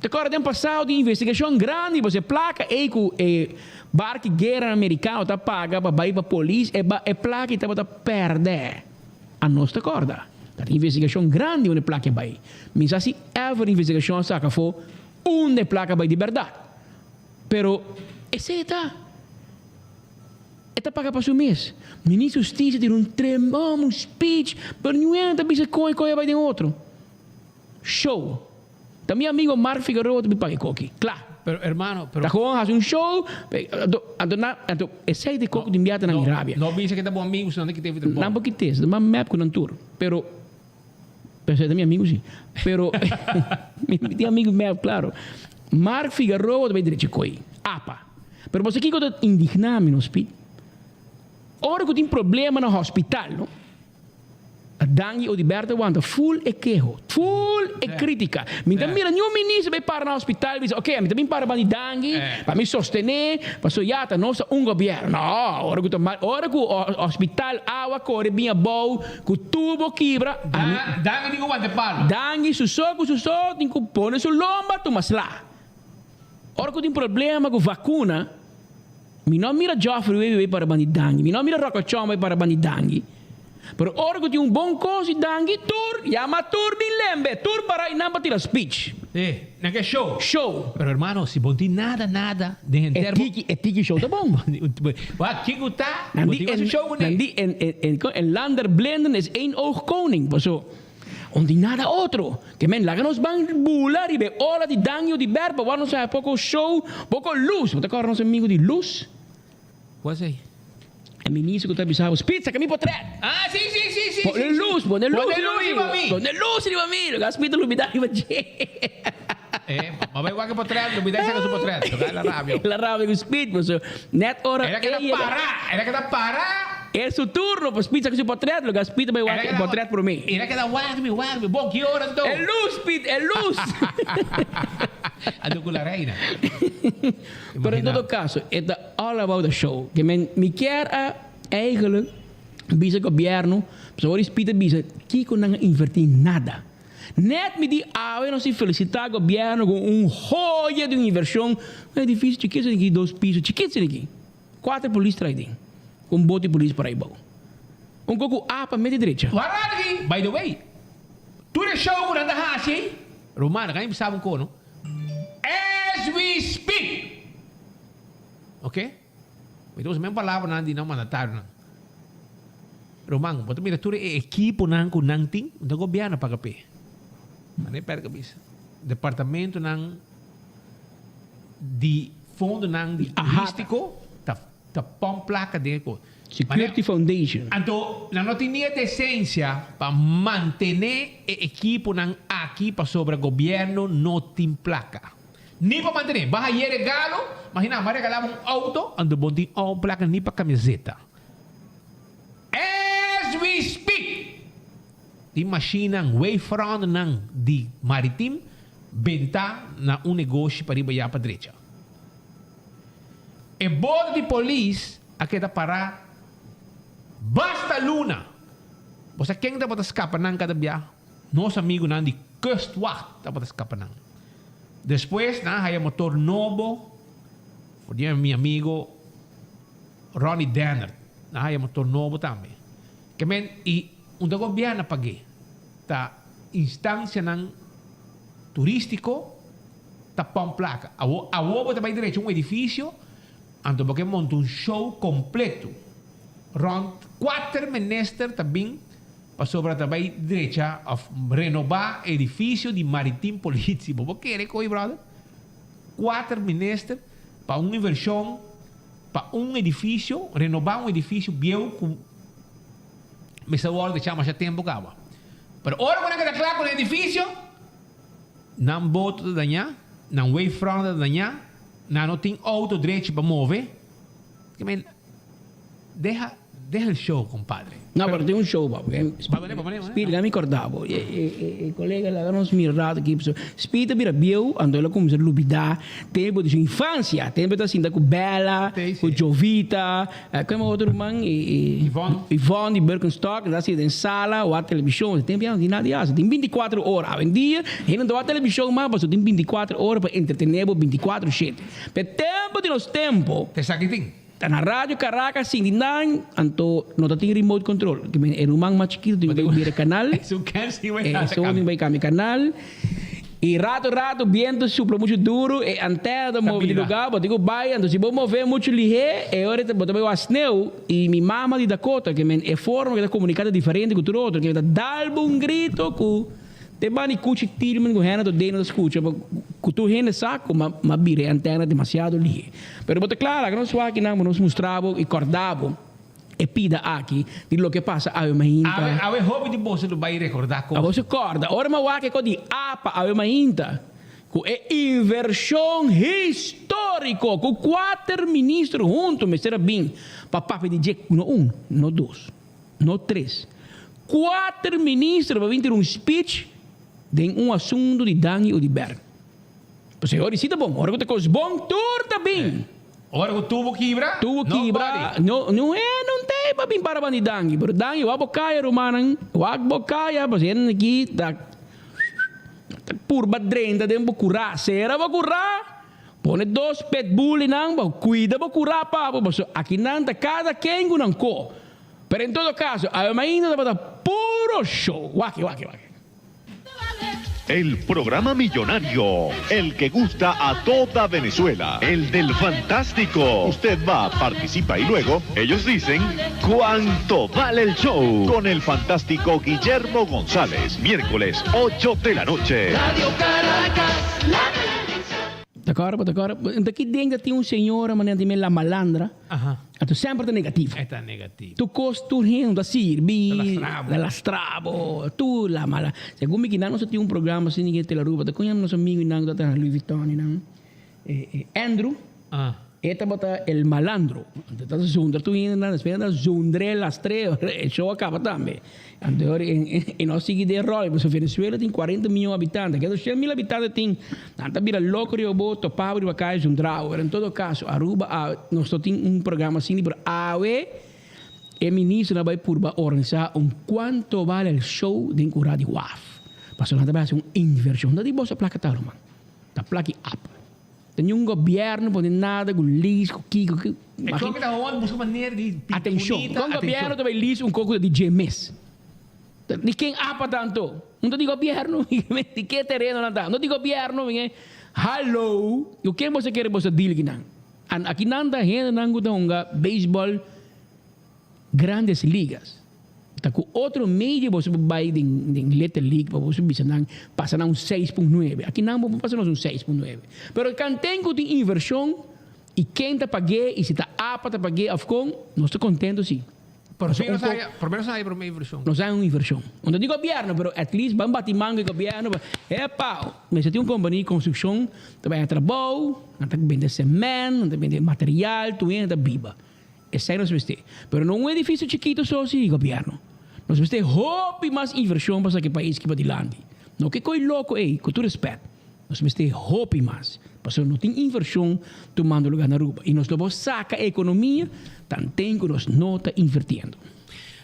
Ta kòrda den pasado tin investigashon grandi pasobra e plaka ei ku e barki guera merikano ta paga pa bai pa polis e e plaka ei tabata pèrdè. Anos ta kòrda. Ta tin investigashon grandi unda e plaka ei bai. Mi sa si ever investigashon a saka afó unda e plaka bai di bèrdat. Pero esei ta. E ta paga pa su mes. Minister Hustisia tira un tremendo speech pero niun hende ta bisa kon e koe a bai den otro. Show. Ta mi amigo Mark Figueroa ta bin paga e koki. Kla. Pero hermano, pero. Ta gewoon hasi un show, anto, anto nan, anto esei di koko tin biaha ta nan mi rabia. No bisa ke ta bo amigo si nan ta kite trabou. Nan por kite, ta mas mep ku nan tur. Pero, pero esei ta mi amigo si. Pero, mi tin amigo mep, klaro. Mark Figueroa ta bai drecha koi. Apa. Pero bo sa kiko ta indigna mi no, Speed? Ora ku tin problema na hospital, no. Dangui Odiberto wanta full e keho, full e critica. Mi ta mira niun minister bay para na hospital bisa ok ami ta bin para bandi Dangui pa mi sostene paso ya ta nos ta un gobierno. No, ora cu ta mal, ora cu hospital awa core bin abou cu tubo kibra ami. Dangui tin cu wanta e palo. Dangui su so cu su so tin cu pone su lomba tuma sla. Ora cu tin problema cu vacuna mi no mira Geoffrey Wever bay para bandi Dangui, mi no mira Rocco Chong bay para bandi Dangui. Pero ora cu tin un bon cos di Dangui tur yama tur bin lembe, tur para y nan pa tira speech. Sí, nan ke show. Show. Pero hermano, si bon tin nada, nada den henter bo. E tiki, e tiki show ta bon. Wak, kico ta? Nan Bo di tin haci show cu ne. Nan di en, en, en, en lander blinden is één oog koning. Paso, un tin nada otro. Ke men laga nos ban bula riba e ola di Dangui o di Berpa, wak nos haya poco show, poco luz. Bo ta corda nos amigo di luz? What's ei? E minister ku ta bisa bo, Spit, saka mi potret! Ah, si, si, si, si, Pone si, si. lus, pone lus Pone riba lus mi. riba mi. Pone lus riba mi. Lo Spit ta lubida riba dje. Eh, ma bai wak e potret, lubida i saka su potret. Lo la rabia. La rabia ku Spit, paso net ora Era keda e yega. para, era keda para. E su turno pa Spit saka su potret, lo Spit ta bai wak e potret prome. Era keda wak mi, wak mi. Bon, ki ora anto? E lus, Spit, e lus. Anto ku la reina. Pero en todo caso, e ta all about the show. Ke men, mi kier a eigenlijk bisa gobierno, pasobra ora Speed a bisa kiko nan a inverti nada. Net mi di awe nos tin felicita gobierno ku un joya di un inversion, un edificio chikit esaki, dos piso chikit esaki, kuater polis trae den, ku un bote polis por aibou. Un ko ku apa mete drecha. Wak aki, by the way, tur e show ku nan ta hasi ei, Romano, kan bisa bo un ko no? As we speak! Ok? Mi ta usa men palabranan di nan mandatarionan. Ruman, bo ta mira tur e ekiponan ku nan tin, no ta gobièrnu paga p'e. Mane pèrdè kabes. Departamentonan di fondonan di turístiko ta ta pòmp plaka den e kos. Security Foundation. Anto nan no tin ni e desensia pa mantené e ekiponan aki pasobra gobièrnu no tin plaka. Ni pa mantené. Baha ye regalo, imagina, m'a regalaba un auto, anto bo no tin un plaka ni pa kamiseta. As we speak! Tin mashinnan, wavefrontnan di Maritim bentá na un negoshi pariba ya pa drecha. E boto di polis a keda pará basta luna. Bo sa ken tabata skapa nan kada bia? Nos amigunan di Kustwacht tabata skapa nan. Despues nan a haya motor nobo for di mi amigo Ronnie Dennert. Nan a haya motor nobo tambe. Ke men i unda gobierno a pag'é? Ta instancianan turistico ta pon placa. Awo awo bo ta bay drecha un edificio anto bo ke monta un show completo rond cuater minister ta bin pasobra ta bay drecha of renoba edificio di Maritim Politie. Bo por kere koe brother? Cuater minister pa un inversion. pa un edifisio, renobá un edifisio bieu ku mester wòrdu dechá masha tempu kaba. Pero ora ku nan keda kla ku nan edifisio, nan boto ta dañá, nan wavefront ta dañá, nan no tin outo drechi pa move. Deha deha el show compadre. No, pero tin un show pa. Speed laga mi corda bo. E colega laga nos mira rato aki. Speed a bira bieu, anto el a cuminsa lubida tempo di su infancia. Tempo e ta sinta cu Bella, cu Jovita, como e otro ruman? Yvonne. Yvonne di Birkenstock. Nan ta sinta den sala wak television. E tempo ya no tin nada di haci. Tin binticuatro ora. Awendia hende no ta wak television mas pasobra tin binticuatro ora pa entretene bo binticuatro shete. P'e tempo di nos tempo. Esaki tin. Ta na Radio Caracas sinti nan, anto no ta tin remote control. Ki men e ruman mas chikitu tin ku bai bira kanal. Esun ken si bai hasi Esun tin bai kambia kanal. I rato rato bientu supla muchu duru, e antena ta move di lugar, bo tin ku bai, anto si bo move muchu lihé, e ora bo ta bai wak sneu. I mi mama di Dakota, ke men e forma ke ta komunika ta diferente ku tur otro, ke men ta dal bo un grito ku. Te bani kuchi Tilman ku hende tot deno ta skucha pa ku tur hende sa ku m'a bira e antena demasiado lihe. Pero bo ta kla laga nos wak kinan pa nos mustra bo i kòrda bo e pida aki di loke pasa awe mainta. Awe awe hopi di boso lo bai rekordá kos. Abo si kòrda ora m'a wak e kos di apa awe mainta ku e invershon históriko ku kuater minister huntu mester a bin pa papia di dje no un, no dos. No tres. Kuater minister pa bin tira un speech den un asuntu di Dangui Oduber. Pasobra ora di si ta bon, ora ku ta kos bon tur ta bin. Ora ku tubo kibra, Tubo kibra, nobody. no, no e no tei pa bin para ban di Dangui. Pero Dangui wak bo kaya rumannan, wak bo kaya pasobra hende aki ta ta purba drenta den bo kurá. Sera bo kurá, pone dos pitbullinan pa kuida bo kurá pa bo, pasobra akinan ta kada ken ku nan ko. Pero en todo caso, awe mainda tabata puro show. Waki, waki, waki. El programa millonario, el que gusta a toda Venezuela, el del fantástico. Usted va, participa y luego ellos dicen cuánto vale el show con el fantástico Guillermo González, miércoles 8 de la noche. Radio Caracas, la Ta kòrda, ta kòrda. Enta ki den ta tin un señora manera di men la malandra. Anto semper ta negativo. E ta negativo. Tur kos tur hende ta sirbi. Ta lastra bo. Ta lastra bo. Tur la mala. Segun mi kinan nos a tin un programa asina den Telaruba. Ta kon yama nos amigo nan ku ta traha Louis Vuitton i nan. Andrew. E tabata el malandro. Anto ta zundra tur hende nan. Despues nan ta zundr'é lastr'é. E show a kaba tambe. Anto ora e no sigui den ròl pasobra Venezuela tin kuarenta mion habitante. Ke doshen mil habitante tin. Nan ta bira loko riba bo, topa bo riba kaya zundra bo. Pero en todo kaso Aruba awe nos no tin un programa asina pero awe e ministro a bai purba organisa un cuanto vale el show den ku Radio Waf. Pasobra nan ta bai hasi un inversion. No di boso plaka ta ruman. Ta plaki ap. Ta niun gobierno pone nada ku lease ku kiko ku. E koko ta hoon buska manera di pinta Atencion. bunita. Kon gobierno ta bai lease un koko di dje mes? Di ken apa ta anto? No ta di gobierno? Di ke tereno nan ta? No di gobierno? Hallo! Ku ken boso kere boso deal kinan? An akinan ta hendenan ku ta hunga baseball Grandes Ligas. Ta ku otro medio boso por bai den den Little League pa boso bisa nan pasa nan un seis punt nuebe. Aki nan bo por pasa nos un seis punt nuebe. Pero kanten ku tin invershon i ken ta pag'é i si ta apa ta pag'é òf kon, nos ta kontento si. Por Pasobra menos un haya, por menos haya prome invershon. Nos haya un invershon. No ta di gobièrnu pero at least ban bati man ku e gobièrnu pa epa mester tin un kompania di konstrukshon ta bai a trabou, nan ta bende semènt, nan ta bende material, tur hende ta biba. Esei nos mester. Pero no un edificio chikito so si, gobierno. Nos mester hopi mas inversion pa saki pais ki padilanti. No ke koi loko ei, ku tur respet. Nos mester hopi mas. Pasobra no tin inversion tumando lugar na Aruba. I nos lo por saka e ekonomia tanten ku nos no ta invertiendo.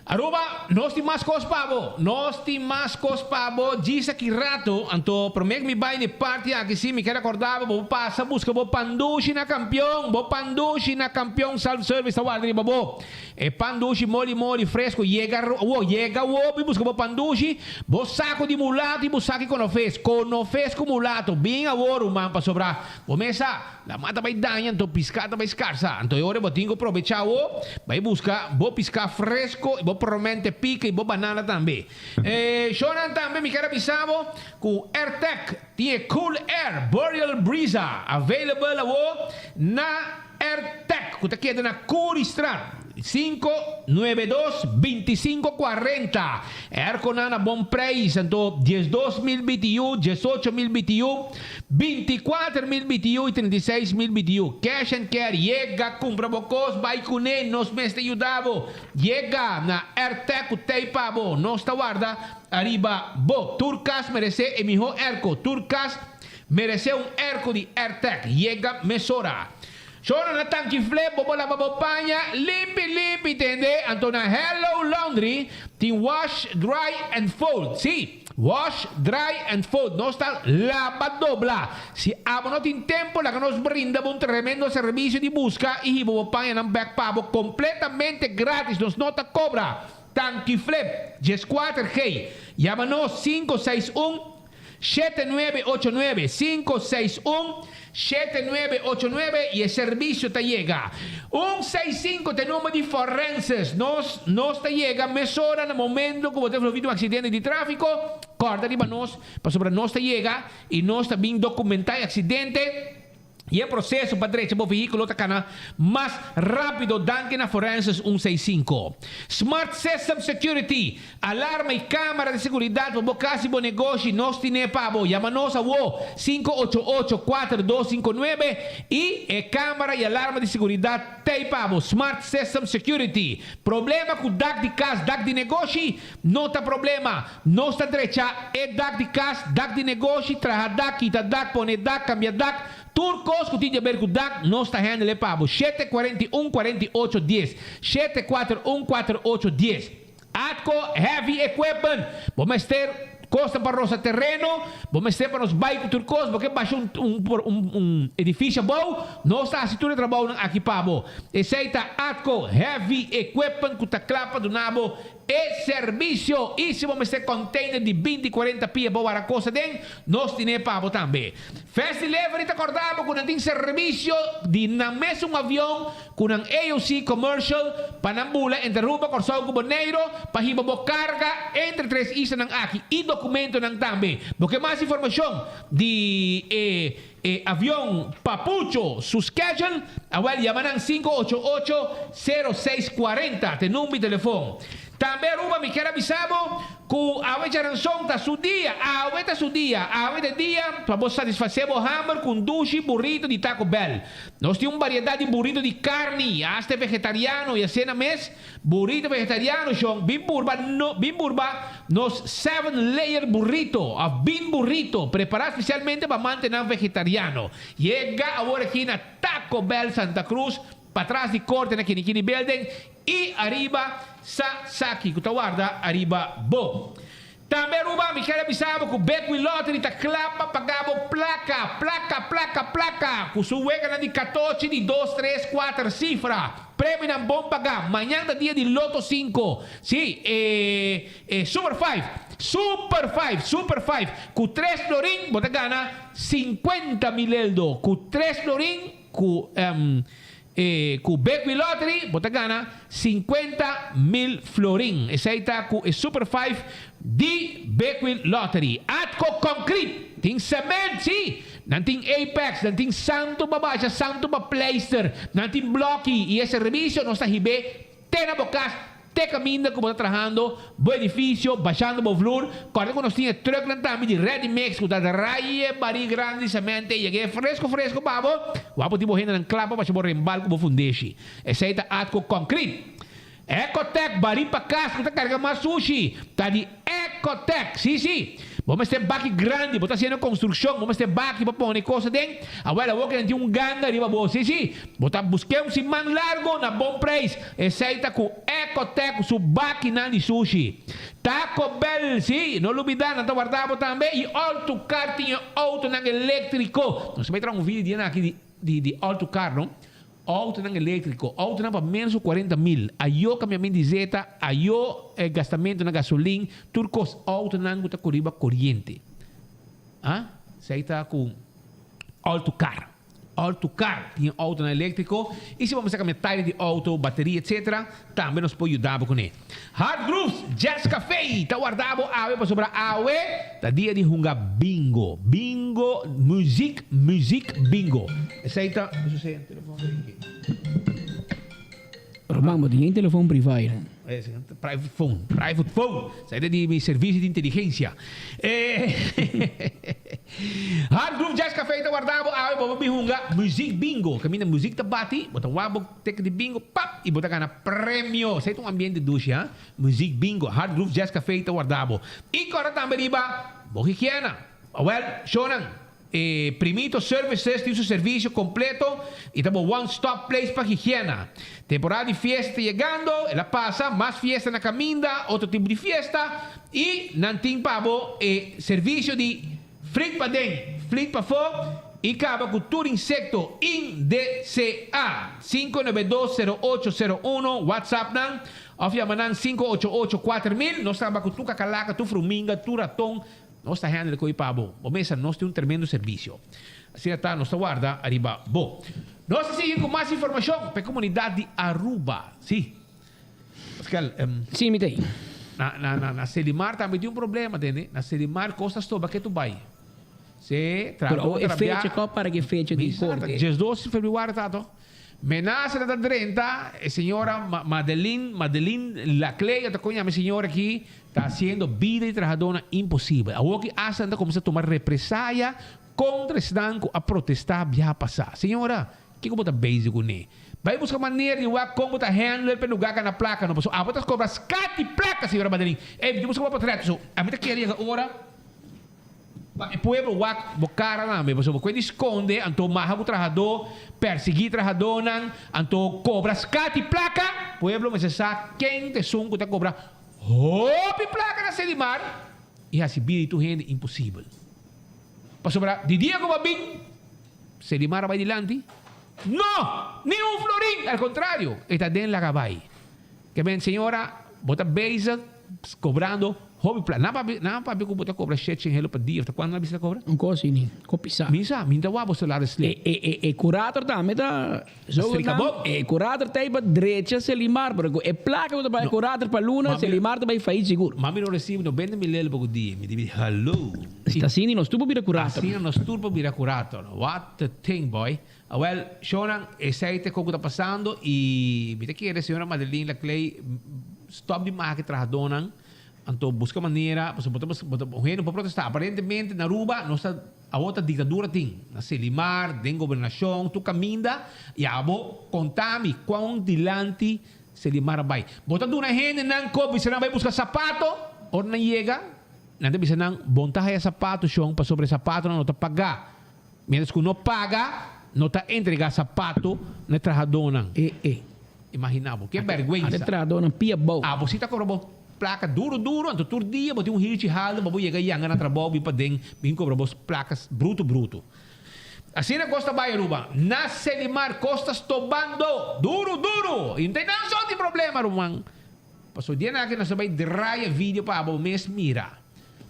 Aruba, nos tin mas kos pa bo. Nos tin mas kos pa bo djis aki rato. Anto, promé ku mi bai n'e parti aki sí, mi ker rekordá bo, bo pasa buska bo pandushi na Kampion. Bo pandushi na Kampion Self Service ta warda riba bo. E pandushi moli moli fresku yega awo, yega awo bin buska bo pandushi, bo saku di mulato i bo saki konofes. Konofes ku mulato. Bin awo ruman pasobra bo mes sa. Lama ta bai daña, anto piská ta bai skarsa. Anto e ora bo tin ku probechá awo, bai buska bo piská fresko i bo promente pika i bo banana tambe. E shownan tambe mi ker a bisa bo ku Airtec tin e Cool Air Burial Brisa available awo na Airtec. AirTech ku ta keda na Curiestraat 592 25 40. Airconan na bon prijs, anto 12,000 BTU, 18,000 BTU, 24,000 BTU y 36,000 BTU. Cash and carry, yega cumpra bo cos bay cune, nos mes ta yuda bo. Yega na AirTech cu tey pa bo, nos ta warda ariba bo. Tur cas merece e miho airco, tur cas Meresé un airco di AirTag. Yega mesora. Shona na tanki flip bo por laba bo paña limpi limpi tende. Anto na Hello Laundry tin wash, dry and fold. Sí, wash, dry and fold. Nos ta laba dobla. Si abo no tin tempo laga nos brinda bo un tremendo servicio di busca y hiba bo pañanan bek pa bo completamente gratis. Nos no ta cobra. Tanki flip, 14 G. Yama nos 561. 7989, 561, 7989 y e servicio ta yega. Un 65 ta e number di forenses. Nos nos ta yega mesora na momento cu bo ta envolvi den un accidente di trafico, corda riba nos pasobra nos ta yega y nos ta bin documenta e accidente. I e proseso pa drecha bo vehíkulo ta kana mas rápido danki na Forensis un seis sinku. Smart System Security, alarma i kámara di seguridat pa bo kas i bo negoshi, nos tine pa bo. Yama nos awo, 588 4259, i e kámara i alarma di seguridat t'ei pa bo. Smart System Security. Problema ku dak di kas, dak di negoshi? No ta problema. Nos ta drecha e dak di kas, dak di negoshi, traha dak, kita dak, pone dak, kambia dak, tur kos ku tin di aber ku dak, nos ta handle pa bo. 7 41 48 dies. Shete kuater un kuater ocho dies. Atco Heavy Equipment. Bo mester kosnan pa rosa tereno, bo mester pa nos bai ku tur kos, bo ke basha un un un edifisio abou, nos ta hasi tur e trabounan aki pa bo. Esei ta Atco Heavy Equipment ku ta kla pa duna bo E servisio i si bo mester container di 20 40 pia bo wara cosa den, nos tine pa bo tambe. Fast Delivery ta corda bo cu nan tin servisio di nan mesun avion cu nan AOC commercial pa nan bula entre Aruba, Corsou cu Boneiro pa hiba bo carga entre tres islanan aki i documentonan tambe. Bo ke mas informacion di e E avion Papucho su schedule, awel yama nan 588 06 40 te number di telefon. Tambe Aruba mi kier a bisa bo cu awe djaranson ta su dia, awe ta su dia, awe ta e dia pa bo satisface bo hamber cu un dushi burrito di Taco Bell. Nos tin un variedad di burrito di carni, hasta e vegetariano y asina mes. Burrito vegetariano shon, bin purba no bin purba nos seven layer burrito of bean burrito prepara specialmente pa amantenan vegetariano. Yega awor aki na Taco Bell Santa Cruz, patras di corte na Kinikini Building y ariba sa saki cu ta warda ariba bo. Tambe Aruba, mi kier a bisa bo cu Bekwin Lottery ta cla pa paga bo placa, placa, placa, placa, cu su weganan di catochi di dos, tres, cuater cifra. Premionan bon paga. Mañan ta dia di Lotto cinco. Si, e, e Super Five, Super Five, Super Five. Cu tres florin bo ta gana cincuenta mil eldo. Cu tres florin, cu, E ku Bekwin Lottery bo ta gana 50,000 florin. Esei ta ku e Super Five di Bekwin Lottery. Atco Concrete tin cement, si! Nan tin Apex, nan tin santo pa basha, santo pa pleister, nan tin bloki i e servisio nos ta hib'é te na bo kas. Te kaminda ku bo ta trahando bo edifisio, bashando bo vloer, kòrda ku nos tin e trùknan tambe di ready mix ku ta drai e barí grandi di semente i yega e fresku fresku pa bo, wak bo tin bo hendenan kla pa basha bo rembal ku bo fundeshi. Esei ta Atco Concrete. Ecotec, barí pa kas ku ta karga mas sushi, ta di Ecotec. Sí, sí. Bo mester baki grandi, bo ta hasiendo konstrukshon, bo mester baki pa pone kos aden, awel awor ke nan tin un ganga riba bo. Sí, sí. Bo ta busk'é un siman largo na bon preis. Esei ta ku Ecotec su bakinan di sushi. Taco Bell, sí, no lubidá, nan ta warda bo tambe. I All to Car tin e outonan eléktriko. Nos ta bai traha un video dianan aki di di di All to Car, no? Outonan eléktriko, outonan pa ménos ku 40 mil. Ayó kambiament di zeta, ayó e gastamentu na gasolin, tur kos. Outonan ku ta kore riba koriente. Ah, esei ta ku All to Car. Auto car, tin autonan eléktriko i si bo mester kambia tayer di auto, bateria etc. Tambe nos por yuda bo kuné. Hard Grooves Jazz Café ta warda bo awe pasobra awe ta dia di hunga bingo. Bingo, muziek, muziek, bingo. Esei ta, mi sosé telefon ta rinki. Roman, bo tin e telefon priva ei, no? Private phone, private phone. Esei ta di mi servicio di inteligencia. Hard Groove Jazz Café ta warda bo awe bo bin hunga muziek bingo. Caminda muziek ta bati, bo ta wak bo teken di bingo, pap, y bo ta gana premio. Esei ta un ambiente dushi, ha? Muziek bingo, Hard Groove Jazz Café ta warda bo. Y corda tambe riba bo higiena. Awel, shownan. E Primito Services tin su servicio completo y ta bo one stop place pa higiena. Temporada di fiesta ta yegando, el a pasa, mas fiesta na caminda, otro tipo di fiesta y nan tin pa bo e servicio di frit paden, flit pafo y caba cu tur insecto indesea. 5920801 WhatsApp nan of yama nan 588 4000. Nos ta caba cu tur cacalaca, tur fruminga, tur raton. Nos ta handle koe pa bo. Bo mesa nos tin un tremendo servicio. Asina ta nos ta warda ariba bo. Nos ta sigui cu mas informacion pa e comunidad di Aruba. Si. Pascal, em. Si, mi ta ei. Na, na, na, na Selimar tambe tin un problema, tende. Na Selimar cos ta stoba ke tu bay. Se, Pero trahador awo ta e rabia. fecha, cua para ki fecha di Mi sa ta corte? 12 di februari ta toch? Menasa ta drenta, e señora Madeline, Madeline Laclay, ta con yama e señora aki, ta haciendo bida di trahadornan imposibel. Awor ki hasta nan ta cuminsa tuma represaya contra esnan cu a protesta biaha pasa. Señora, kico bo ta bezig cune? Bay busca manera di wak con bo ta handle pa e lugar gana placa no, pasobra abo ta cobra scati placa, señora Madeline. Ey, mi ta busca bo potret, so ami ta kere yega ora. Pa e pueblo wak bo kara tambe, pasobra bo kue di skonde, anto maha ku trahadó, persiguí trahadónan, anto kobra skat i plaka. Pueblo mester sa ken ta esun ku ta kobra hopi plaka na Selimar i hasi bida di tur hende imposibel. Pasobra di dia ku bo a bin, Selimar a bai dilanti? No! Ni un florin! Al kontrario, e ta den laga bai. Ke men, señora, bo ta bezig kobrando hopi plaka. Nan papia, nan papia ku bo ta kobra shete helo pa dia, of ta kuantu nan bisa ta kobra? Un kos ini, ko pisa. Mi sa, mi ta wak bo salaris slip. E, e, e kurator tambe ta, Ta strika bo. E kurator ta ei pa drecha Selimar, pero ku e plaka ku ta paga e kurator pa luna, Selimar ta bai fayit sigur. Mami no resibi 90 mil lel pa ku dia, mi di, hallo. Si ta asina nos tur por bira kurator. Asina nos tur por bira kurator. What a thing, boy. Awel, shownan, esei ta e kon ku ta pasando i mi ta kere señora Madeline Laclay stop di maki trahadónan, anto buska manera, pasobra bo ta bo ta un hende no por protestá. Aparentemente na Aruba nos ta awor ta diktadura tin, na Selimar, den gobernashon, tur kaminda, i abo konta mi kon dilanti Selimar a bai. Bo ta duna hendenan kop bisa nan bai buska sapato, ora nan yega nan ta bisa nan bo no ta haya sapato shon pasobra e sapatonan no ta pagá. Mientras cu no paga, no ta entrega sapato na e trahadornan. E e. Imagina bo, ke berguensa. Ata e trahadornan pia bou. Abo si ta cobra bo placa duro duro, anto tur dia bo tin un hirchi halto pa bo yega yanga na trabou bin paden bin cobra bo placa bruto bruto. Asina cos ta bay Aruba. Na Selimar cos ta stobando duro duro. Y no ta nan so tin problema ruman. Pasobra dia nan aki nos ta bay draai e video pa abo mes mira.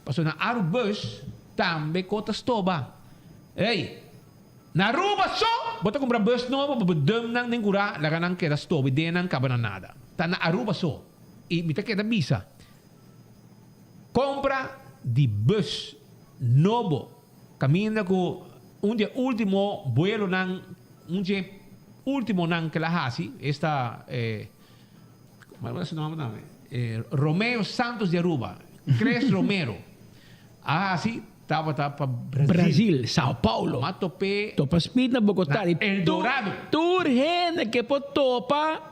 Pasobra na Arubus tambe ko ta stoba. Ey! Na Aruba so bo ta kumpra bus nobo pa bo dum nan den kura laga nan keda stoba y den nan kaba na nada. Ta na Aruba so. Y mi ta keda bisa, kompra di bus nobo kaminda ku un di e ultimo buelonan, un di e ultimonan ke la hasi, esta e. Como su nomber tambe? Eh, Romeo Santos de Aruba. Cres Romero. A hasi tabata pa Brasil. Brasil, Sao Paulo. Ma topé. Topa speed na Bogotá. Na El Dorado. Tur hende ke por topa,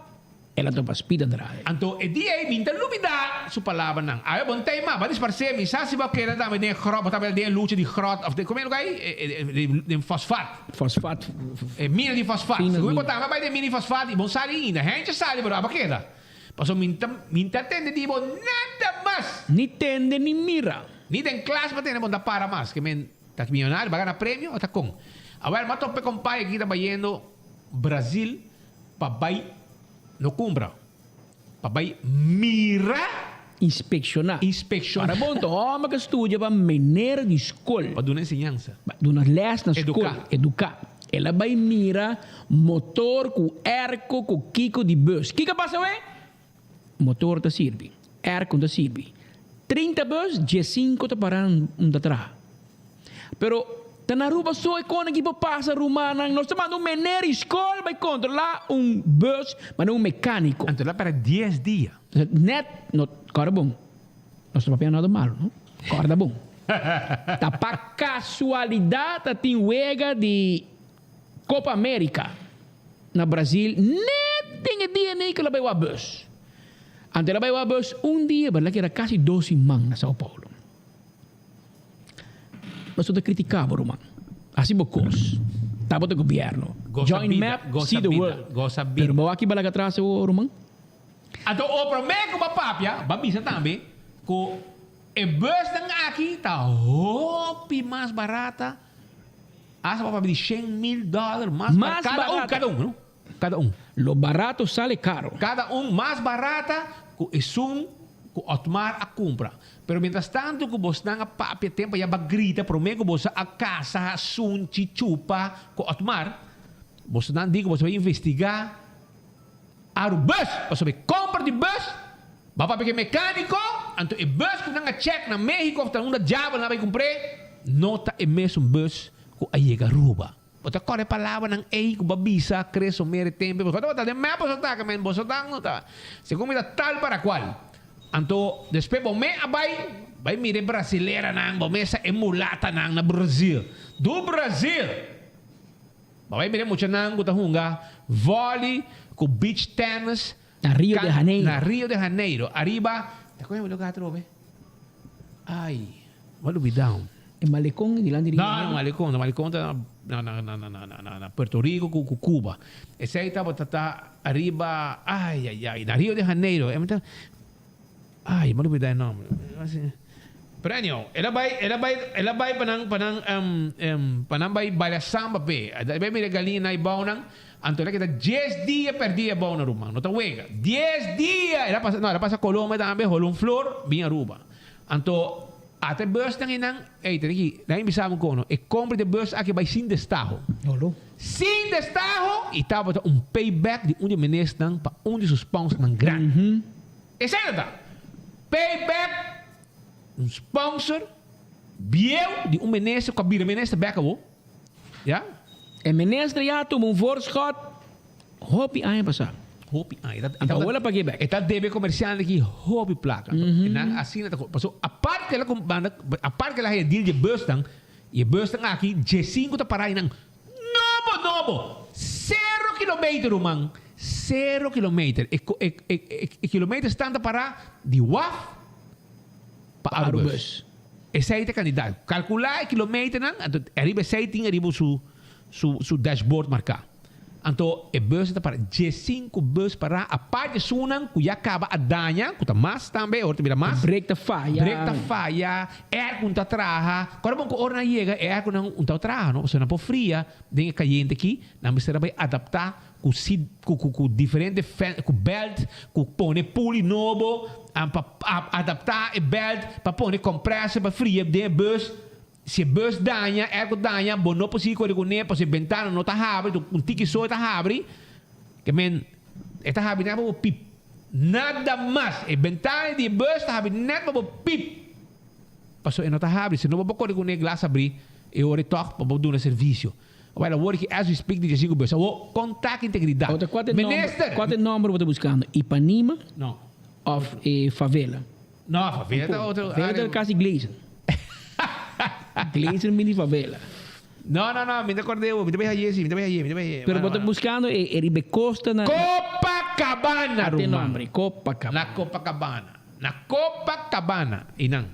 el a topa Speed Andrade. Anto e dia ei mi ta lubidá su palabranan. Awe bo no ta ei mas, bo a disparsé. Mi sa si bo a keda tambe den e grot, bo tabata den e lucha di grot of den, como e lugar ei? Den fosfat. Fosfat. E mina di fosfat. Segun bo tamba bai den mina di fosfat i bon sali ainda. Hentje sali pero aba keda. Pasobra mi ta mi ta tende di bo nada mas. Ni tende ni mira. Ni den klas bo tende bo no ta para mas. Ke men ta miyonario bo a gana premio o ta kon? Awel mi a topa e kompay aki ta bayendo Brazil pa bai no kumpra. Pa bai mira. Inspekshoná. Inspekshoná. Para bon ta hòmber ku studia pa mener di skol. Pa duna enseñansa. Pa duna lès na skol. Eduká. Eduká. El a bai mira motor ku erko ku kiko di bus. Kiko a pasa awe? Motor ta sirbi. Erko no ta sirbi. 30 bus, diesinko ta pará un ta traha. Pero. Ta na Aruba so e kon aki por pasa rumannan. Nos ta manda un meneer di skol bai kontrola un bus manda un mecanico. Anto el a para dies dia. Net no kòrda bon. Nos ta papia nada malo no. Kòrda bon. Ta pa casualidad ta tin wega di Copa America na Brazil net den e dia nei ku el a bai wak bus. Anto el a bai wak bus un dia pero el a keda casi dos siman na Sao Paulo. Nos no ta critica bo ruman. Haci bo cos. Ta bo ta gobierno. Goza Join bida, map, goza see the bida, world. goza bida. Pero bo aki balaga atras awo ruman. Anto o prome ku bo papia, bo a bisa tambe ku e busnan aki ta hopi mas barata, hasta bo papia di shen mil dollar mas Mas barata, kada un, barata. kada un, no? Kada un. Lo barato sale caro. Kada un mas barata ku esun ku Otmar a kumpra. Pero mientras tanto ku bosnan a papia tempo ya ba grita prome ku boso a kasa, sunchi, chupa ku Otmar, bosonan di ku boso bai investiga Arubus, pasobra e kompra di bus ba papia ku e mekaniko, anto e bus ku nan a check na Mexico of ta unda diabel nan a bai kumpr'é, no ta e mesun bus ku a yega Aruba. Bo ta kòrda e palabranan ei ku bo a bisa Creso mere tempu? Boso tabata den mep boso ta men boso ta no ta segun mi ta tal para kual. Anto despues bo me a bai bai mira e brasileranan bo mesa e mulatanan na Brazil. Du Brazil! Bo bai mira e muchanan ku ta hunga volley ku beach tennis Na Rio de Janeiro. Na Rio de Janeiro ariba ta kon e lugar atrobe? Ai, bo a lubida. E malecon dilanti di No, no malecon, no malecon ta na na na na na na na Puerto Rico cu cu Cuba. Esey tabata ta ariba ai ai ai na Rio de Janeiro. E ta ai bo a lubida e nomber. Pero anyhow, el a bay el a bay el a bay pa nan pa nan pa nan bay baila samba p'e. El bay mira e galina na e bounan. Anto el a keda dies dia perdí abou na ruman. No ta wega. Dies dia! El a pasa, no, el a pasa Colombia tambe, hol un flor, bin Aruba. Anto, ata e busnan einan, ey, tene ki, nan a bisa mi kono, e compra di e bus aki bai sin destaho. Holo. Sin destaho! I tabata un payback di un di e menesnan pa un di su sponsornan grandi. Esei ta ta. Payback, un sponsor bieu di un minister ku a bira minister bek awo. Ya. E minister ya tuma un voorschot hopi aña pasá. Hopi aña. Anto awor a pag'é bek. E ta debe comerciante aki hopi placa. E nan asina ta paso apart ke el a manda apart ke el a haya deal dje busnan y e busnan aki dje sinku ta para y nan nobo nobo cero kilometer ruman cero kilometer e e kilometer stan ta para di waf pa Arubus. Esei ta e kandidat. Kalkulá e kilometernan, anto ariba esei tin ariba su su su dashboard marká. Anto e bus ta para diesinku bus pará apart di esunnan ku ya kaba a daña, ku ta mas tambe, ora ta bira mas. Brek ta faya. Brek ta faya, airco ta traha. Kòrda bon ku ora nan yega e airconan un ta traha no, pasobra nan por fria den e kayente aki, nan mester a bai adaptá ku si ku ku ku diferente fen ku belt ku pone puli nobo pa adaptá e belt pa pone compressor pa fria den e bus si e bus daña airco daña bo no por sigui kore kuné pasobra e bentana no ta habri un tiki so e ta habri ke men e ta habri net pa bo pip nada mas e bentana di e bus ta habri net pa bo pip pasobra e no ta habri si no bo por kore kuné glas habri e ora e tòg pa bo duna servisio. Well, awor ki as we speak di djesinku bus. Awor, kon ta ki integridat? Awor ta kua ta e nomber, Minister! kua ta e nomber bo ta buskando? Ipanema No. of e favela? No, favela ta otro Favela ta área. kasi Gleison. Gleison bini favela. No, no, no, mi ta kòrda e, mi ta bai haye si, mi ta bai haye, mi ta bai haye. Pero bo ta buskando e e riba e kosta na. Copacabana, Ate ruman. nomber, Copacabana. Na Copacabana. Na Copacabana. Einan.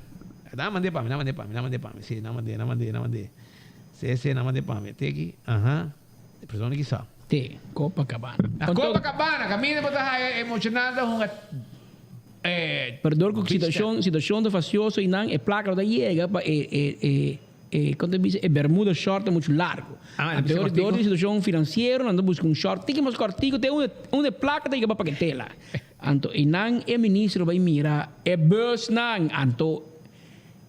Nan a mand'é pa mi, nan a mand'é pa mi, nan a mand'é pa mi. Si, nan a mand'é, nan a mand'é, nan a mand'é. Se se nama de pami te aki aha e persona ki sa. Te Copacabana. Na Copacabana caminda bo ta haya emocional ta hunga e. Pero dor cu situacion situacion ta facioso y nan e placa no ta yega pa e e e e con ta bisa e bermuda short ta mucho largo. Ah, e Dor dor di situacion financiero nan ta busca un short tiki mas cortico te unda unda e placa ta yega pa paketela. Anto y nan e ministro bay mira e busnan anto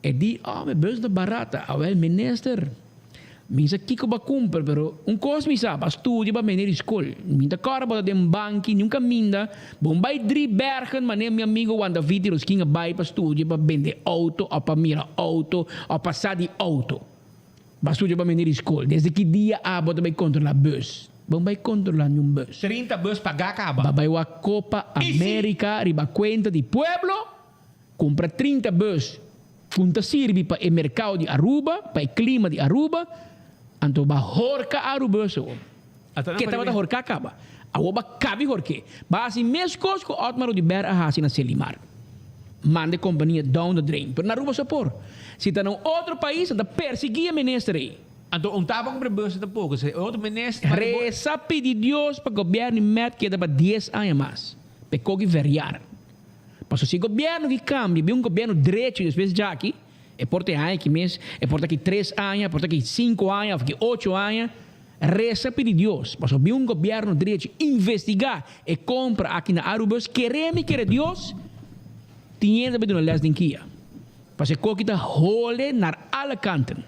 E di, Oh, mi bus ta barata. Awel, minister, mi sa kiko bo a kumpra, pero un kos mi sa, bo a studia, bo a bini di skol. Mi ta kòrda bo ta den banki, niun kaminda. Bo bai Driebergen, manera mi amigo Juan David Hiroskin a bai pa studia, pa bende outo òf pa mira outo òf pa sa di outo. Ba studia pa meneer di skol. Desde ki dia abo ta bai kontrola bus? Bo bai kontrola niun bus. 30 bus pagá kaba. Ba bai wak Copa America riba kuenta di pueblo, kumpra 30 bus ku ta sirbi pa e merkado di Aruba, pa e klima di Aruba, anto ba horka Arubus awor. Ke tabata horká kaba. Awor ba kabi hork'é. Ba hasi meskos ku Otmar Oduber a hasi na Selimar. Manda e kompania down the drain. Pero na Aruba so por. Si ta na un otro pais nan ta persiguí e minister ei. Anto un taba kumpra bus tampoko. Si e otro minister manda bo. Resa pidi Dios pa gobièrnu di mep keda pa dies aña mas. Pa e koki verjar. Pasobra si e gobièrnu ki kambia bin un gobièrnu drecho despues djaki, e por ta e aña ki mes, e por ta ki tres aña, e por ta ki sinku aña òf ki ocho aña. Resa pidi Dios pasobra bin un gobierno drechi investiga e compra aki na Arubus kere mi kere Dios tin hende ta bay duna les den kia pasobra e koki ta hole naar alle kanten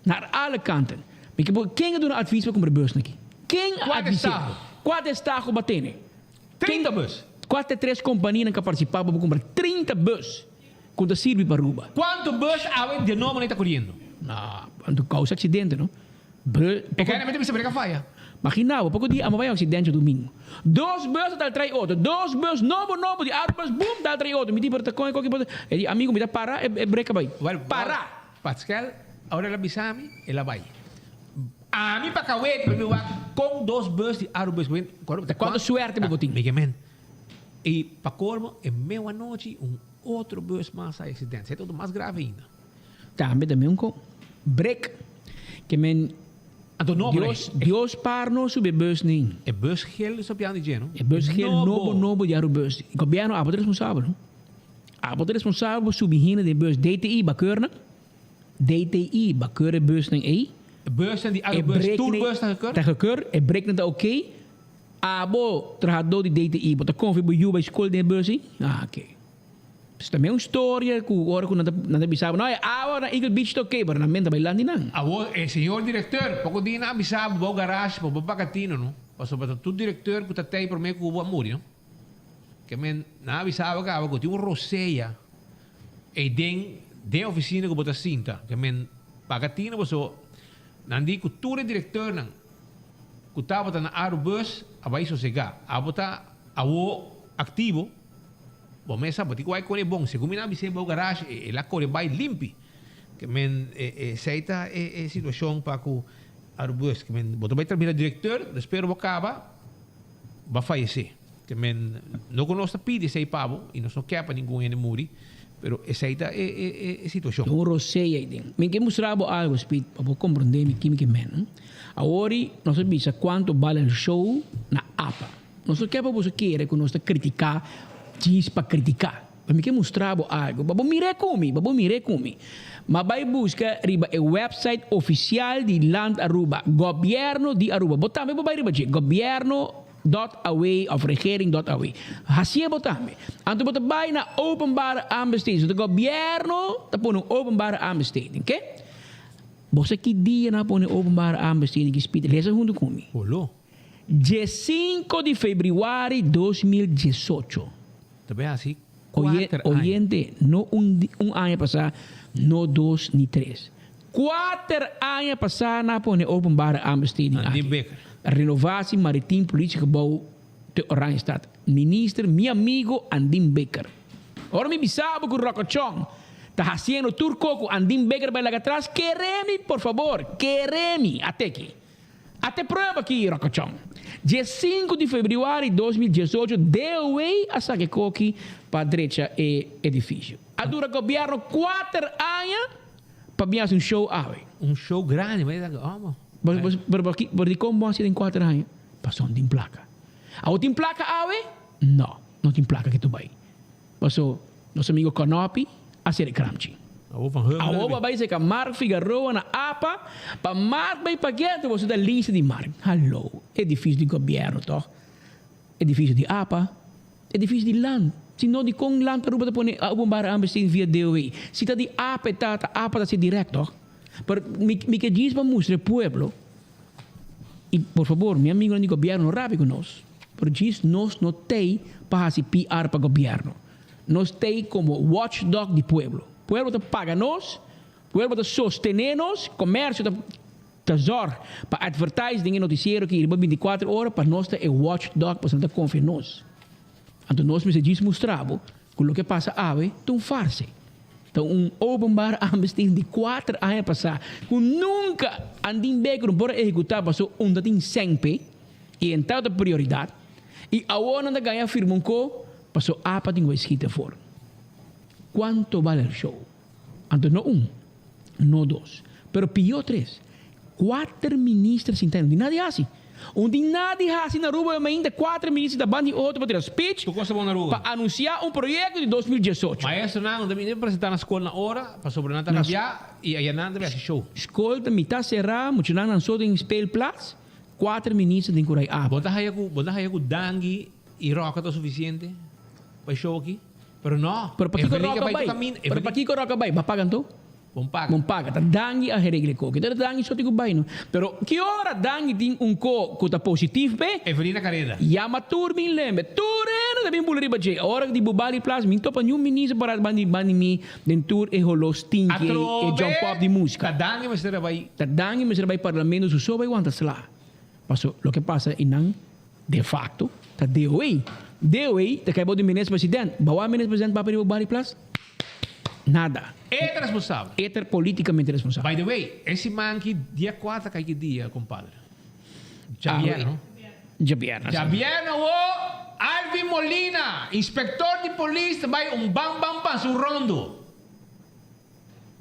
naar alle kanten mi ke ken a duna advies pa cumpra bus na aki ken a advise cua destaho ba tene 30 bus cua ta e tres companianan ka participa pa bo cumpra 30 bus cu ta sirbi pa Aruba. Cuanto bus awe di nobo nan ta coriendo? Anto causa accidente no. E claramente mester breka faya. Magina bo, poko dia amo bai accidente djadumingo. Dos bus a dal trai otro, dos bus nobo nobo di Arubus boom dal trai otro. Mi di pero ta con e koki por e di amigo mi ta para e breka bai. Para! Pascal, ora el a bisa mi, el a bai. Ami pa kawet mi wak con dos bus di Arubus. Ta cuanto suerte bo tin. Mi ke men. Y pa colmo e meu anochi un otro bus mas a accidente. Esei ta otro mas grave ainda. Tambe ta meun con brek ke men Anto no Dios Dios par nos subi e bus nin. E bus gel so pian di dje no. E bus gel nobo nobo di Arubus. Gobierno abo ta responsabel no. Abo ta responsabel pa subi hende den bus DTI ba keur nan. DTI ba keur e busnan ey. E busnan di Arubus tur bus ta gekeur? Ta gekeur e breknan ta oké. Abo trahador di DTI bo ta konfia bo yu bai skol den e bus ey? Ah oké. Pues ta un storia cu ora cu nan ta nan ta bisa bo, no e awa na Eagle Beach ta ok, pero nan menta bailandi nan. Awor e señor directeur poco dia nan a bisa bo bou garage pa bo paga tino no, pasobra ta tur directeur cu ta tey prome cu bo a muri no. Ke men nan a bisa bo caba cu tin un rosea ey den den oficina cu bo ta sinta, ke men paga tino pasobra nan di cu tur e directeurnan cu tabata na Arubus a bay sosega, abo ta awo activo. Bo mes sa bo tin ku bai kore bon. Segun mi nan a bis'é bou garage e el a kore bai limpi. Ke men esei ta e situashon pa ku Arubus. Ke men bo ta bai termina direkteur despues bo kaba bo a fayesé. Ke men no ku nos ta pidi esei pa bo i nos no ke pa ningun hende muri pero esei ta e situashon. Un rosea ei den. Mi ke mustra bo algo Speed pa bo komprondé mi kimi ke men. Awor nos a bisa kuantu bal el show na apa. Nos no ke pa boso kere ku nos ta kritiká djis pa kritiká. Pero mi ke mustra bo algu pa bo mir'é ku mi, pa bo mir'é ku mi. Ma bai buska riba e website ofisial di Land Aruba, Gobièrnu di Aruba. Bo tambe por bai riba dje, gobierno dòt aw òf regering dòt aw. Hasié bo tambe. Anto bo ta bai na openbare aanbesteding. So ta gobièrnu ta pone un openbare aanbesteding, ke? Bo sa ki dia nan a pone openbare aanbesteding ki spit? Lesa huntu ku mi. Olo. Diesinco di februari 2018. Ta bay haci cuater aña. Oyente, no un un aña pasá, no dos ni tres. Cuater aña pasá nan a pone openbare aanbesteding Andy aki. Bikker. Renovatie Maritiem Politiegebouw te Oranjestad. Minister, mi amigo Andin Bikker. Ora mi bisa bo cu Rocochon ta haciendo tur co cu Andin Bikker bay laga atras, kere mi, por favor, kere mi. Ateki. Ate prueba aki, Rocochon. Dje sinku di febrüari 2018 DOW a saka e koki pa drecha e edifisio. A dura gobièrnu kuater aña pa bin hasi un show awe. Un show grandi, ma e ta amo. Pero pero dikon bo hasi den kuater aña? Pasobra no tin plaka. Awo tin plaka awe? No, no tin plaka ke tu bai. Paso nos amigo Konopi a sere kramchi. Awo bo a bai seka Mark Figaroa na apa pa Mark bai pakiet bo ta lista di Mark. Hallo, edifisio di gobierno toch? Edifisio di apa? Edifisio di land. Si no dikon land Aruba ta pone openbare aanbesteding via DOW? Si ta di apa e ta, ta apa ta ser direct toch? Pero mi mi ke djis pa mustra e pueblo y por fabor mi amigonan di gobierno no rabia cu nos. Pero djis nos no tey pa haci PR pa gobierno. Nos tey como watchdog di pueblo. Pueblo ta paga nos. Wel bo ta sostené nos, komersio ta ta zòrg pa advertise den e notisiero ki riba bintikuater ora pa nos ta e watchdog pasobra nan ta konfia nos. Anto nos mester djis mustra bo ku loke pasa awe ta un farse. Ta un openbaar aanbesteding di kuater aña pasá ku nunka Andin Baker no por a ehekutá paso un ta tin sèn p'e i e tabata prioridat i awor nan ta gaña firma un ko paso apa tin ku e skit afor. Kuanto bal el show? Anto no un, no dos, pero pió tres, kuater minister sinta no tin nada di hasi. Un tin nada di hasi na Aruba ainda kuater minister ta banda di otro pa tira speech pa anuncia un proyecto di 2018. Maestronan no ta bini presenta na skol na ora pasobra nan ta rabia y aya nan ta bin hasi show. Skol ta mitad sera, muchanan nan so den speelplaats, kuater minister den ku rai apa. Bo ta haya ku bo ta haya ku dangui y roca ta suficiente pa e show aki? Pero no. Pero pakiko roca bai? Pero pakiko roca bai? Bo a paga anto? Bon paga. Bon paga. Ta Dangui a geregla e koki. Ta Dangui so tin ku bai no. Pero ki ora Dangui tin un ko ku ta positif p'e? Evelina Careda. Yama tur bin lembe. Tur hende ta bin bula riba dje. Ora di Bubali Plaza mi topa niun minister para bandi bandi mi den tur e holo stinky e jump up di musika. Ta Dangui mester a bai. Ta Dangui mester a bai parlamento su so bai wanta sla. Paso loke pasa einan de facto ta DOA. DOA ta kai bou di minister president. Bawá minister president papia riba Bubali Plaza? Nada. E ta responsabel. E ta politicamente responsabel. By the way, e siman ki dia cuatro kai ki dia, compadre? Djabièrnè, no? Djabièrnè, si. Djabièrnè awo, Alvin Molina, inspector di polis ta bai un bam bam pan su rondo.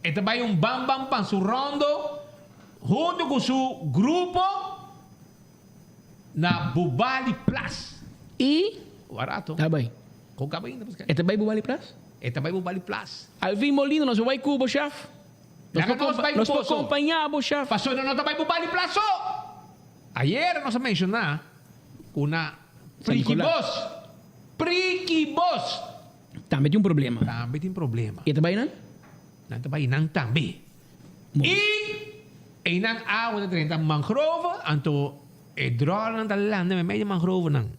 E ta bai un bam bam pan su rondo hunto cu su grupo na Bubali Plas. Y? Barato. Ta bai. Con caba ainda pues. E ta bai Bubali Plas? E ta bai Bubali Plas. Alvin Molina nos por bai cu bo shaf. Laga nos bai cu Nos por boso. compaña bo shaf. Pasobra no ta bai Bubali Plas so. Ayer nos a menciona cu na San Priki Nicolas. Bos. Priki Bos. Tambe tin un problema. Tambe tin problema. Y e ta bai nan? Nan ta bai nan tambe. Y einan awa ta drenta mangrove, anto e dròlnan ta landa meimei di mangrovenan.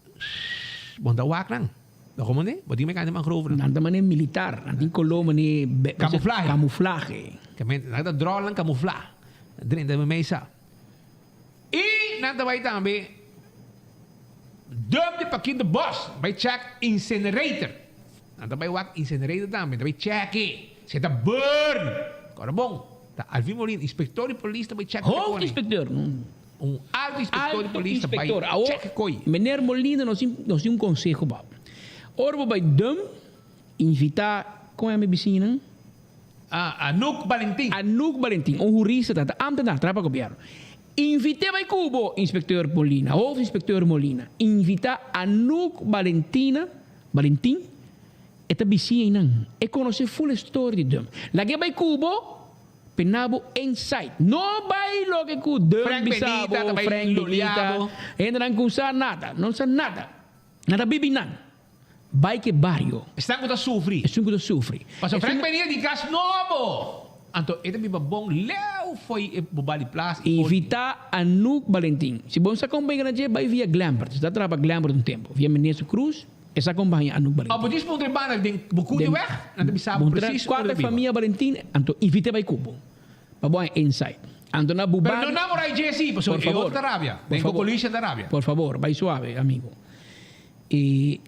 Bon ta wak nan. Bo komo ne? Bo tin mekante mangrovenan. Nan ta manera militar, nan tin koló manera Kamuflahe. Kamuflahe. Nan ta dròlnan kamuflá. Drenta meimei sa. Y nan ta bai tambe dump di Paquito Bos, bai check incinerator. Nan ta bai wak incinerator tambe, ta bai check e si e ta burn. Ora bon, ta Alvin Molina, inspector di polis ta bai check e Hoofd kone. inspecteur. Un alto inspector di Alto polis ta bai inspector. Awor, check e koi. Meneer Molina nos tin nos tin un conseho pa bo. Ora bo bai dump, invita, con e mi bisiñanan? Ah, Anouk Valentin. Anouk Valentin, un hurista ta ta ambtenaar, traha pa gobierno. Invit'é bai ku bo, inspecteur Molina, hoofdinspecteur Molina. Invita Anouk Valentina, Valentin, e ta bisiña einan. E konosé ful e story di Dum. Lag'é bai ku bo, pena bo inside. No bai loke ku Dum Frank bisa Benita ta bo, bai Frank lolia Benita. bo. Hendenan ku sa nada, no sa nada. Nan ta bibi nan. Bai ke bario. Esnan ku ta sufri. Esun ku ta sufri. Pasobra Frank benia di kas nobo. Anto e ta biba bon leu fo'i e Bubali Plaza i for di. Invita Anouk Balentin. Si bo no sa kon bai gana dje, bai via Glambert. Si ta traha pa Glambert un tempu. Via Meneer Cruz, e sa kon baña Anouk Balentin. Ò bo djis puntra e banda den Bucu di Weg, nan ta bisa bo presis unda Kuarta ta biba. famia Balentin, anto invit'é bai ku bo. Pa bo haña insight. Anto na Bubali. Pero no namorá e dje si, pasobra e otro ta rabia. Den Cocolisha ta rabia. Por favor, bai suave, amigo. I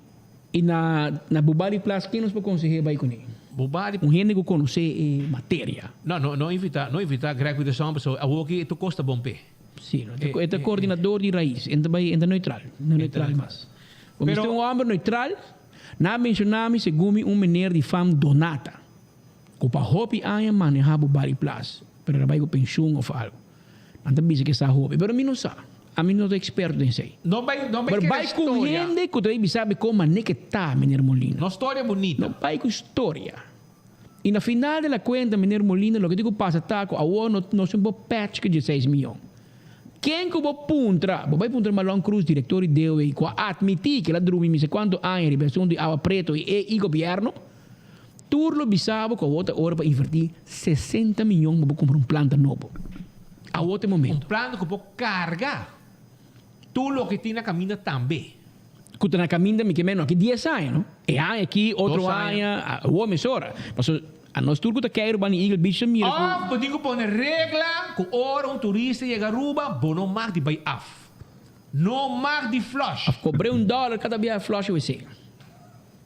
i na na Bubali Plas ken nos por konseh'é bai kuné? Bubali. Un hende ku konosé e materia. No, no, no invitá, no invitá Greg Peterson pasobra awor ki tur kos ta bon p'e. Sí, no, e ta koordinador di Raiz, e ta bai, e ta neutral, e ta neutral mas. Bo mester un hòmber neutral, nan a menshoná mi segun mi un meneer di fam Donata, ku pa hopi aña manehá Bubali Plas, pero el a bai ku penshun òf algu. Nan ta bisa ke sa hopi, pero mi no sa. Ami no ta experto den esei. No bai, no bai Pero kere bai ku storia. hende ku ta bai bisa mi kon manera ke ta, meneer Molina. No storia bunita. No bai ku storia. I na final de la kuenta, meneer Molina, loke tin ku pasa ta ku awor no nos tin por patch ku dieseis mion. Ken ku bo puntra, bo bai puntra Marlon Cruz, direktor di DOW, ku a atmití ku el a drumi mi sa kuantu aña riba e asuntu di awa preto i e i gobièrnu, Tur lo bisa bo ku awor ta ora pa invertí 60 miyon pa bo kumpra un planta nobo. Awor ta e momento. Un planta ku por karga tur loke tin na kaminda tambe. Ku ta na kaminda mi ke meno aki dies aña, no? E aña aki, otro Dos aña. aña, awor mesora. Pasobra. A nos tur ku ta keiru banda Eagle Beach ta mira ku. Òf bo tin ku pone regla ku ora un turista yega Aruba bo no mag di bai af. No mag di flush. Of kobr'é un dòler kada biaha flush wc.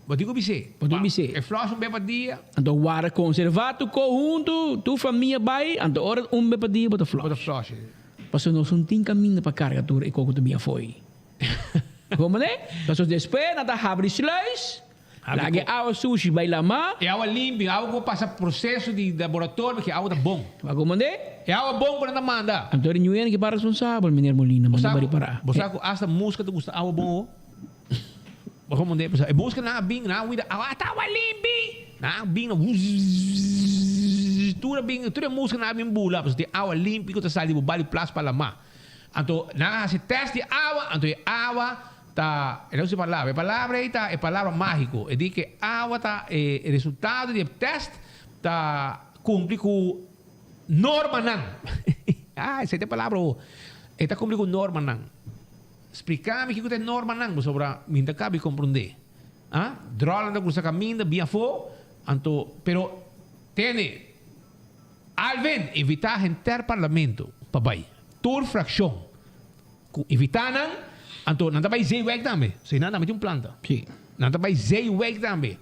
Bo tin ku bis'é. Bo tin ku bis'é. E flush un be pa dia. Anto warda konservá tur ko huntu, tur famia bai, anto ora un be pa dia bo ta flush. Bo ta flush. Pasobra nos no tin kaminda pa karga tur e ko ku ta bin afoi. Komprendé? Pasobra despues nan ta habri sluis. Laga e awa sushi bai lamá. E awa limpi, awa ku a pasa proseso di laboratorio pasobra e awa ta bon. Bo a komprendé? E awa bon ku nan ta manda. Anto e ñuenan ki para responsabel, meneer Molina, manda bai ripará. Bo sa ku asta muska ta gusta awa bon ho? Bo a komprendé? Pasobra e muskanan a bin, nan a wida awa, ata awa limpi! Nan a bin, wuzzzzzz, tur a bin, tur e muskanan a bin bula pasobra tin awa limpi ku ta sali di bo bali plas pa lamá. Anto nan a hasi tèst di awa, anto e awa Ta, e ta usa e palabra. E palabra ei ta e palabra mágiko. E di ke awa ta e resultado di e tèst ta kumpli ku normanan. Ah, esei ta e palabra ho. E ta kumpli ku normanan. Splika mi kiko ta e normanan, pasobra mi no ta kabi komprondé. Ah, dròlnan ta krusa kaminda bin afó, anto, pero tene, Alvin, invitá henter parlamento pa bai. Tur frakshon. Ku invitá nan, anto nan ta bai Zeewijk tambe. Si nan tambe tin un planta. Si. Nan ta bai Zeewijk tambe.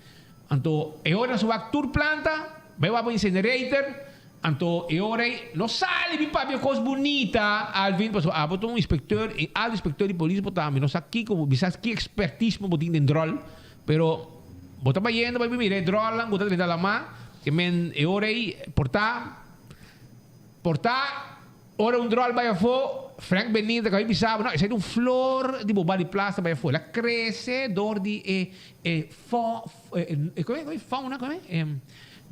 Anto e ora nan wak tur planta, bai wak bo incinerator, anto e ora ei no sali bin papia kos bunita, Alvin, pasobra abo ta un inspecteur, e alto inspecteur di polis bo ta, mi no sa kiko, mi sa ki expertismo bo tin den dròl, pero bo ta bayendo bai mira e dròlnan ku ta drenta lamá, ke men e ora ei por ta, por ta. Ora un dròl bai afó, Frank Benito ta kaba bisa bo, no, esei ta un flor di boba di plas ta bai afó. El a krese dor di e e fo e kome kome fauna kome e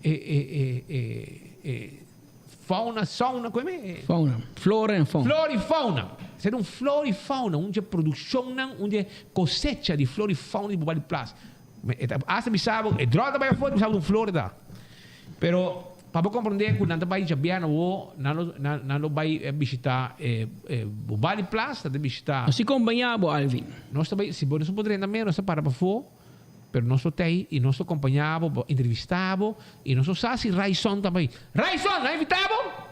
e e e e fauna sauna kome Fauna, flora en fauna. Flor i fauna. Esei ta un flor i fauna, un dje produkshonnan, un dje kosecha di flor i fauna di boba di plas. E ta hasta bisa bo, e dròl ta bai afó, ta bisa bo ta un flor ta. Pero pa bo comprende cu nan ta bay djabièrnè awo, nan lo nan lo bay bishita e Bobali Plaza, nan ta bishita. Nos tin compaña bo, Alvin. Nos ta bay, si bo nos no por drenta mes, nos ta para pafó, pero nos lo ta ahí y nos lo compaña bo, entrevista bo y nos lo sa si Ryson ta bay. Ryson, nan invita bo?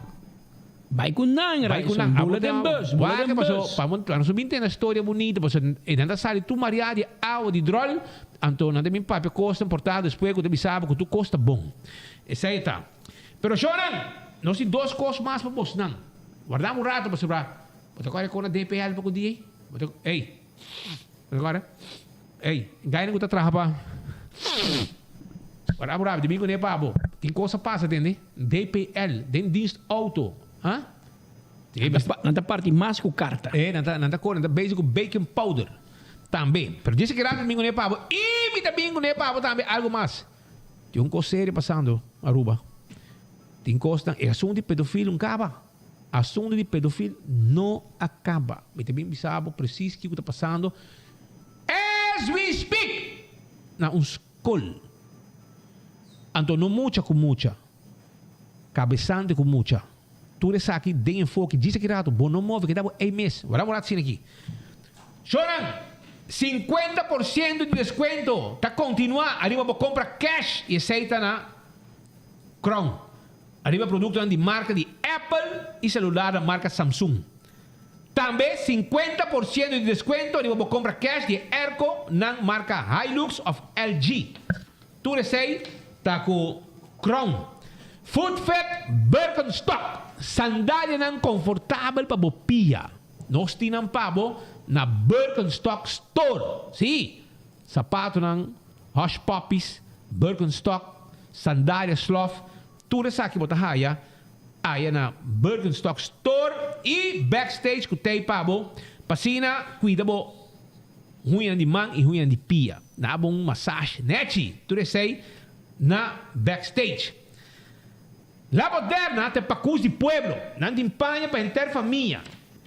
Bai ku nan, Bai ku nan. Bula den bus, bula den bus. Pa nos bin tene storia bunita, pasobra e nan ta sali tur maria di awa di dròl, anto nan ta bin papia kosnan por ta despues ku ta bisa bo ku tur kos ta bon. Esei ta. Pero shownan, nos tin dos kos mas pa bosnan. Warda un rato pasobra bo ta kore kon na DPL poko dia ei. Bo ta, ey, bo ta kore? Ey, gainan ku ta traha pa. Warda un rato, di bin kuné pa bo. Tin kos a pasa, tende? DPL, den dienst auto, ha? Nan ta parti mas ku karta. E, nan ta, nan ta kore, nan ta bezig ku baking powder tambe. Pero djis ki rato mi bin kuné pa bo, i mi ta bin kuné pa bo tambe algo mas. Tin un kos serio pasando Aruba. Tin kosnan, e asuntu di pedofil un kaba. Asuntu di pedofil no a kaba. Mi ta bin bisa bo presis kiko ta pasando as we speak na un skol. Anto no mucha ku mucha, kabesante ku mucha. Tur esaki den enfoke. Djis aki rato, bo no move, keda bo ei mes. Wara bo rato asina aki. Shownan, 50% di deskuento ta kontinuá ariba bo kompra cash i esei ta na Crown. Ariba produktonan di marka di Apple i selularnan marka Samsung. Tambe 50% di deskuento ariba bo kompra cash di e airco nan marka Hilux òf LG. Tur esei ta ku Crown. Footfit Birkenstock, sandalianan konfortabel pa bo pia. Nos tin nan pa bo na Birkenstock Store. Sí, sapatonan, Hush Puppies, Birkenstock, sandalia slof, tur esaki bo ta haya aya na Birkenstock Store i Backstage ku tei pa bo pa asina kuida bo Huñanan di man i huñanan di pia. Na bo un masashi nechi. Tur esei na backstage. La Moderna ta e pakus di pueblo. Nan tin paña pa henter famia.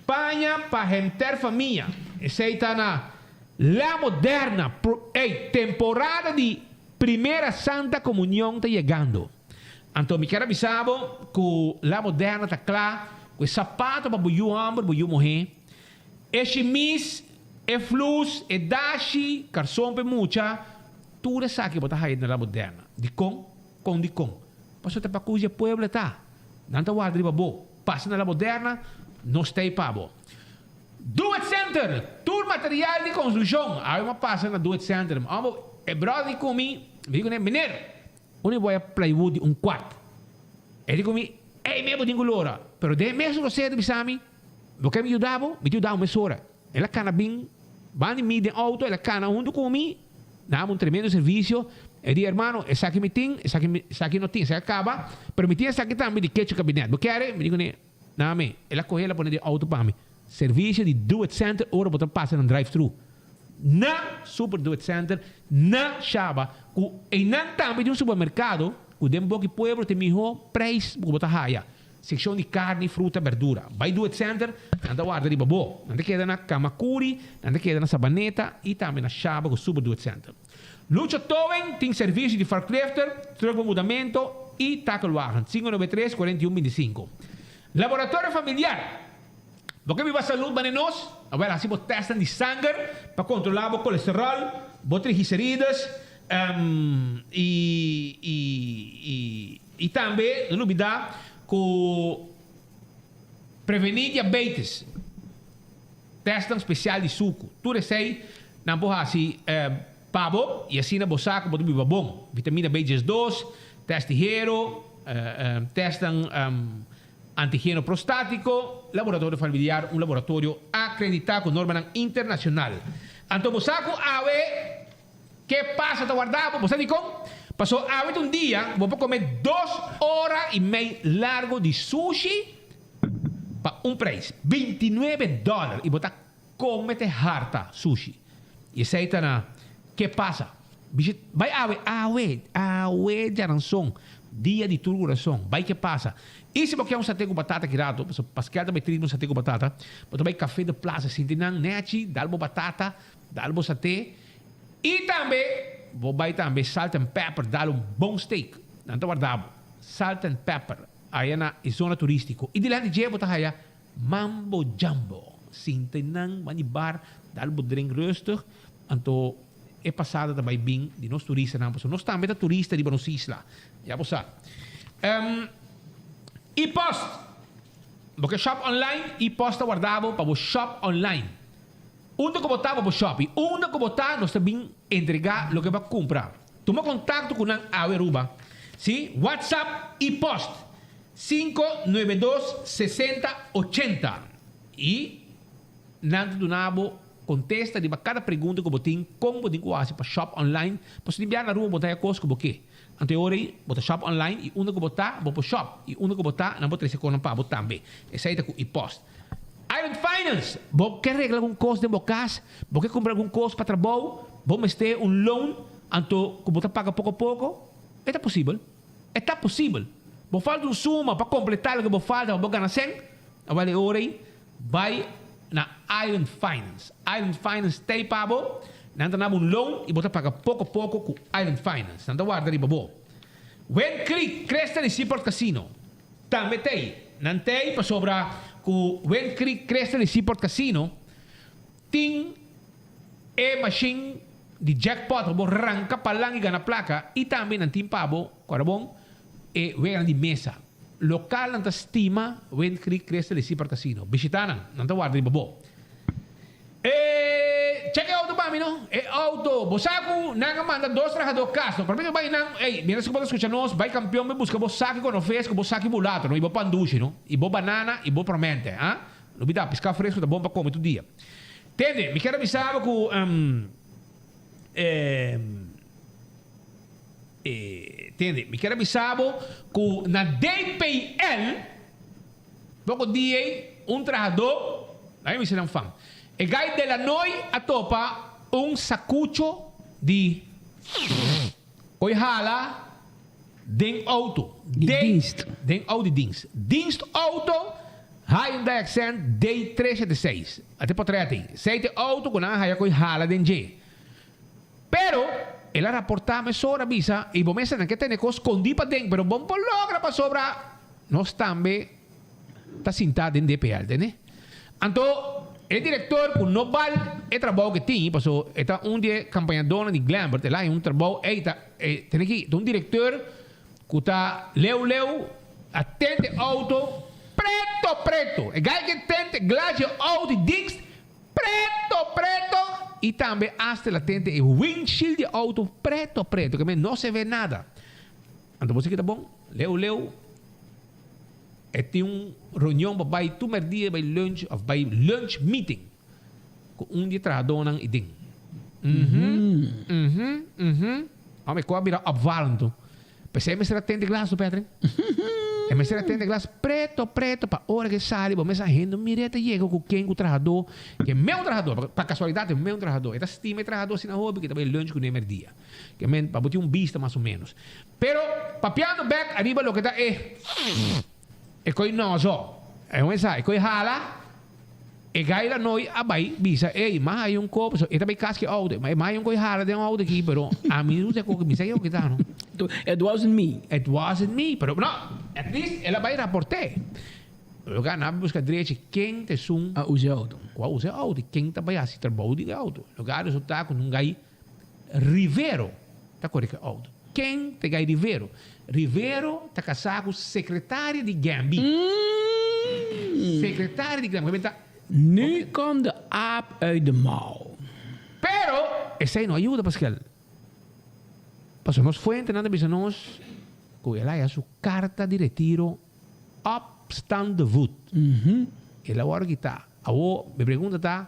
Paña pa henter famia. Esei ta na La Moderna. Ey, temporada di Primera Santa Comunion ta yegando. Anto mi kier a bisa bo ku La Moderna ta kla ku e sapato pa bo yu homber, bo yu muhé. E shimis, e flus, e dashi, karson pa e mucha, tur esaki bo ta haya den La Moderna. Dikon? Kon dikon? Pasobra ta pa kos di e pueblo e ta. Nan ta warda riba bo. Pasa na La Moderna, nos ta ei pa bo. Do It Center! Tur material di konstrukshon. Awe mi a pasa na Do It Center. Amo, e bròder di ku mi, mi di kuné, Meneer, unda bo a plywood di un kwart? E di ku mi, Ei me bo tin ku lora. Pero den e mesun rosé ta bisa mi, Bo ke mi yuda bo? Mi ta yuda bo mesora. El a kana bin ban di mi den outo, el a kana huntu ku mi, dame un tremendo servisio. E di, Hermano, esaki mi tin, esaki esaki no tin, esaki a kaba, pero mi tin esaki tambe di kecho kabinet. Bo kere? Mi di kuné, Dame. El a kohe, el a pone den outo pa mi. Servisio di Do It Center ora bo ta pasa nan drive thru. Na Super Do It Center na Shaba, ku einan tambe tin un supermerkado ku den boki pueblo tin mihó preis ku bo ta haya. Sekshon di karni, fruta, berdura. Bai Do It Center, nan ta warda riba bo. Nan ta keda na Kamakuri, nan ta keda na Sabaneta i tambe na Shaba ku Super Do It Center. Lucho Towing tin servisio di forklifter, truk pa mudamento i takelwagen. 593 41 25. Laboratorio familiar. Bo ke biba salud bane nos? Awel hasi bo testnan di sanger pa kontrolá bo kolesteròl, bo triglicerides i i i i tambe no lubidá ku prevení diabetes. Testnan spesial di suku. Tur esei nan por hasi pa bo i asina bo sa ku bo ta biba bon. Vitamina B diesdos, test di hero, testnan antigeno prostatiko, Laboratorio Familiar, un laboratorio akreditá ku normanan internashonal. Anto bo sa ku awe ke pasa ta warda bo? Bo sa dikon? Pasobra awe ta un dia ku bo por kome dos ora i mei largu di sushi pa un prijs, bintinuebe dòler i bo ta kome te harta sushi. I esei ta na Ke Pasa. Bishi bai awe, awe, awe djaranson, dia di tur kurason, bai Ke Pasa. I si bo ke un sate ku batata ki rato, pasobra Paskel ta bai tris un sate ku batata, bo ta bai Café de Plaza sinti nan nechi, dal bo batata, dal bo sate, i tambe bo bai tambe Salt and Pepper dal un bon steak. Nan ta warda bo. Salt and Pepper. Aya na e zona turístiko i dilanti dje bo ta haya Mambo Jambo. Sinta einan ban di bar, dal bo drink rustig, anto e pasada ta bai bin di nos turistanan pasobra nos tambe ta turista riba nos isla. Ya bo sa. E-post. Bo ke shop online? E-post ta warda bo pa bo shop online. Unda ku bo ta pa bo shop i unda ku bo ta nos ta bin entrega loke bo a kumpra. Tuma kontakto ku nan awe Aruba. Si, WhatsApp i post 592 60 80 i nan ta duna bo kontesta riba kada pregunta ku bo tin kon bo tin ku hasi pa shop online. Pasobra tin biaha na Aruba bo ta haya kos ku bo ke. Anto e ora ei bo ta shop online i unda ku bo ta bo por shop i unda ku bo ta nan por trese konan pa bo tambe. Esei ta ku i post. Island Finance, Bo ke regla algun kos den bo kas? Bo ke kumpra algun kos pa trabou? Bo mester un loan anto ku bo ta paga poko poko? E ta posibel. E ta posibel. Bo falta un suma pa kompletá loke bo falta pa bo gana sèn? Awel e ora ei bai na Island Finance. Island Finance t'ei pa bo. Nan ta na bo un loan i bo ta paga poko poko ku Island Finance. Nan ta warda riba bo. Wind Creek, Crystal i Seaport Casino. Tambe t'ei. Nan t'ei pasobra ku Wind Creek Crystal i Seaport Casino tin e mashin di jackpot pa bo ranka palan i gana plaka i tambe nan tin pa bo, kòrda bon, e weganan di mesa. Lokalnan ta stima Wind Creek Crystal i Seaport Casino. Bishitá nan, nan ta warda riba bo. E check e auto pa mi no. E auto, bo sa cu nan a manda dos trahador cas no. Prome cu bay nan, ey, mientras cu bo ta scucha nos, bay campeon bay busca bo saki cu nofes cu bo saki mulato no, y bo pan dushi no, y bo banana y bo promente, ah. No bida, pisca fresco ta bon pa come tur dia. Tende, mi kier a bisa bo cu, e, e, tende, mi kier a bisa bo cu na DPL, Poko dia ei, un trahadó, laga mi bisa nan fan, e gai Delanoy a topa un sakucho di koi hala den outo. Di dienst. Den outo di dienst. Dienst outo Hyundai Accent D 376. A te potret ei. Esei ta e outo ku nan a haya koi hala den dje. Pero, el a raportá mesora bisa, i bo mester nan ke tene kos skondí paden, pero bo no por logra pasobra nos tambe ta sintá den DPL, tende? Anto, e direktor ku no bal e trabou ke tin, paso e ta un di e kampañadónan di Glenbert, el a haña un trabou, ey ta, e tene ki, ta un direktor. Ku ta leu leu a tente auto preto preto. E gai ke tente glas dje auto di dienst preto preto y tambe hasta el a tente e windshield di auto preto preto. Ke men no se ve nada. Anto bo si ke ta bon? Leu leu e tin un reunion pa bai tur merdia bai lunch of bai lunch meeting ku un di e trahadónan i den. Mhm, mhm, mhm. Hòmber, ku a bira opvallend tu. P'esei e mester a tende glas tu, Patrick. E mester a tende glas preto, preto, pa ora ku e sali bo mester hende mir'é ta yega ku ken ku trahadó, ke meun trahadó, pa kasualidat e meun trahadó. E ta stima e trahadó asina hopi ku e ta bai lunch kuné merdia. Ke men, pa bo tin un bista mas o ménos. Pero, papiando bèk ariba loke ta e e koi nozo, e un esa, e koi hala, e gai la noi a bai bisa, ey, m'a haya un kop, so e ta bai kas ki outo, ma m'a haya un koi hala den outo aki, pero ami no sa koke, mi sa ke koke ta no. It wasn't me. It wasn't me, pero no, at least el a bai raport'é. Lo ke nan a buska drechi ken ta esun. A usa e outo. Ku a usa e outo, ken ta bai hasi trabou di e outo. Lo ke a resultá ku un gai Rivero ta kore ku e outo. Ken ta e gai Rivero? Rivero ta kasá ku sekretaria di Gambi. Sekretaria di Gambi. Ta. Nu komt de aap uit de mouw. Pero esei no a yuda Paskel. Pasobra nos fuentenan ta bisa nos ku el a haya su karta di retiro opstaande voet. El a wòrdu kitá. Awor, mi pregunta ta,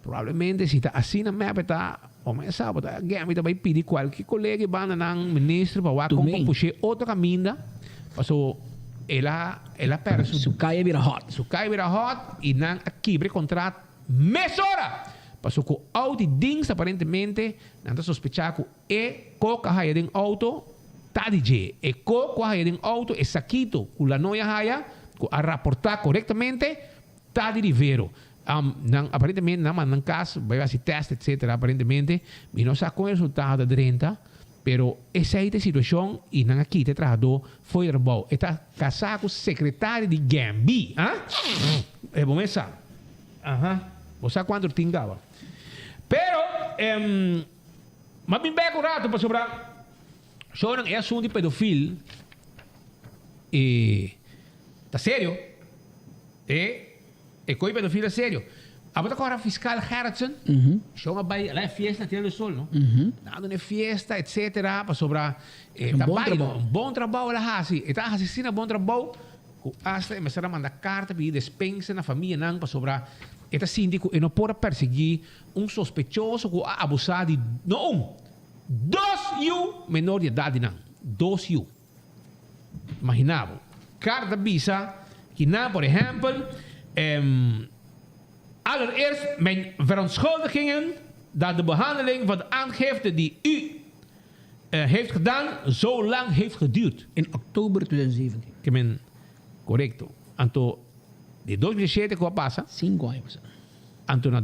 probablemente si ta asina mep e ta, ome e sa bo ta Gemmy ta bay pidi cualkier colega y banda nan minister pa wak con pa pushe otro caminda, paso el a el a perde su Su cay a bira hot. Su cay a bira hot y nan a kibra e contrat mesora! Paso cu auto y dings aparentemente nan ta sospecha cu e coca a haya den auto ta di dje. E co cu a haya den auto, e sakito cu Lanoy a haya, cu a raporta corectamente, ta di Rivero. Nan aparentemente nan manda nan cas, bay haci test etc. Aparentemente, mi no sa con e resultado a drenta, pero esey ta e situacion y nan a kita e trahador fo'i trabao. E ta casa cu secretario di Gambi, ah? E bo mes sa. Aha. Bo sa cuanto tin caba. Pero, M'a bin bek un rato pasobra shownan e asunto di pedofil e ta serio. E e koe pedofil ta serio. Abo ta kora fiscal Gerritsen? Show a bai la e fiesta na Tierra del Sol no? Nan a duna e fiesta etcetera pasobra e ta bai un bon trabou el a hasi. E ta hasi asina bon trabou ku asta e mester a manda karta pidi despensa na famianan pasobra e ta sinti ku e no por a persegui Un sospechoso ku a abusá di no un, dos yu menor di edat di nan. Dos yu. Imaginá bo. Karta bisa ki nan, por ehèmpel, Allereerst mijn verontschuldigingen dat de behandeling van de aangifte die u heeft gedaan zo lang heeft geduurd. In oktober 2017. Ke men korekto. Anto di 2017 ku a pasa. Sinku aña pasa. Anto na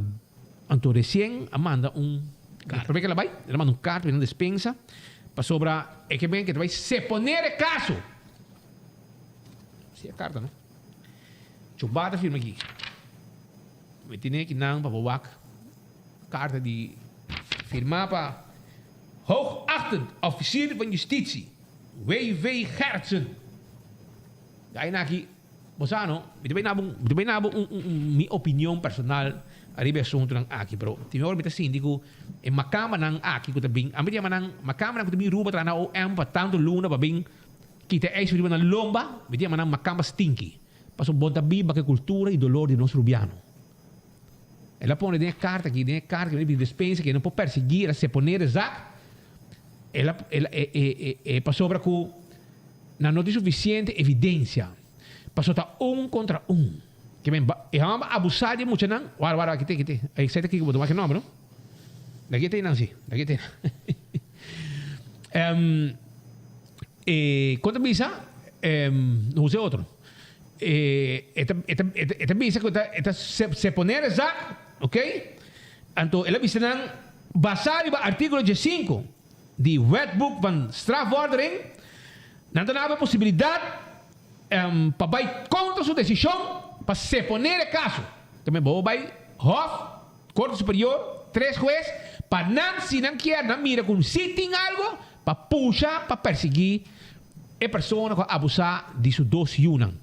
anto resien a manda un karta. Prome ke el a bai, el a manda un karta pa nan despensa pasobra e ke ben ke ta bai seponer e kaso. Si e karta no. Chubá ta firma aki. Mi tene aki nan pa bo wak karta di firma pa Hoogachtend Officier van Justitie WV Gerritsen. Dai aki. Bo sa no, mi ta bay na bo, mi ta bay na bo un, un, un, mi opinion personal ariba e asuntunan aki, pero tin ora mi ta sinti ku e makambanan aki ku ta bin, ami ta yama nan makambanan ku ta bin Ruba traha na OM pa tantu luna pa bin kita e ijs riba nan lomba, mi ta yama nan makamba stinky, pasobra bo ta biba ku e kultura i dolor di nos rubiano. El a pone den e karta aki, den e karta ku mi a pidi despensa ku e no por persiguí, el a seponé de zak, el a, el a, e, e, e, e pasobra ku. Nan no tin sufisiente evidensia. Pasobra ta un kontra un. Ke men ba, e hòmber abusá di e muchanan. Wara, wara, kite, kite. Esei ta kiko bo ta wak e nòmber, no? Daki e ta einan, si. Daki e ta einan. Em, e, kon ta bisa? Em, no usa e otro. E, e ta, e ta, e ta, e ta bisa ku e ta, e ta se, seponer e zak, oké? Anto el a bisa nan, basá riba artíkulo diesinku. Di Wetboek van Strafvordering, nan ta naba e posibilidat pa bai kontra su desishon pa seponer e kaso. Tambe bo bai Hof, Korte Superior, tres hues, pa nan si nan kier nan mira ku si tin algo pa pusha pa persiguí. e persona ku a abusá di su dos yunan.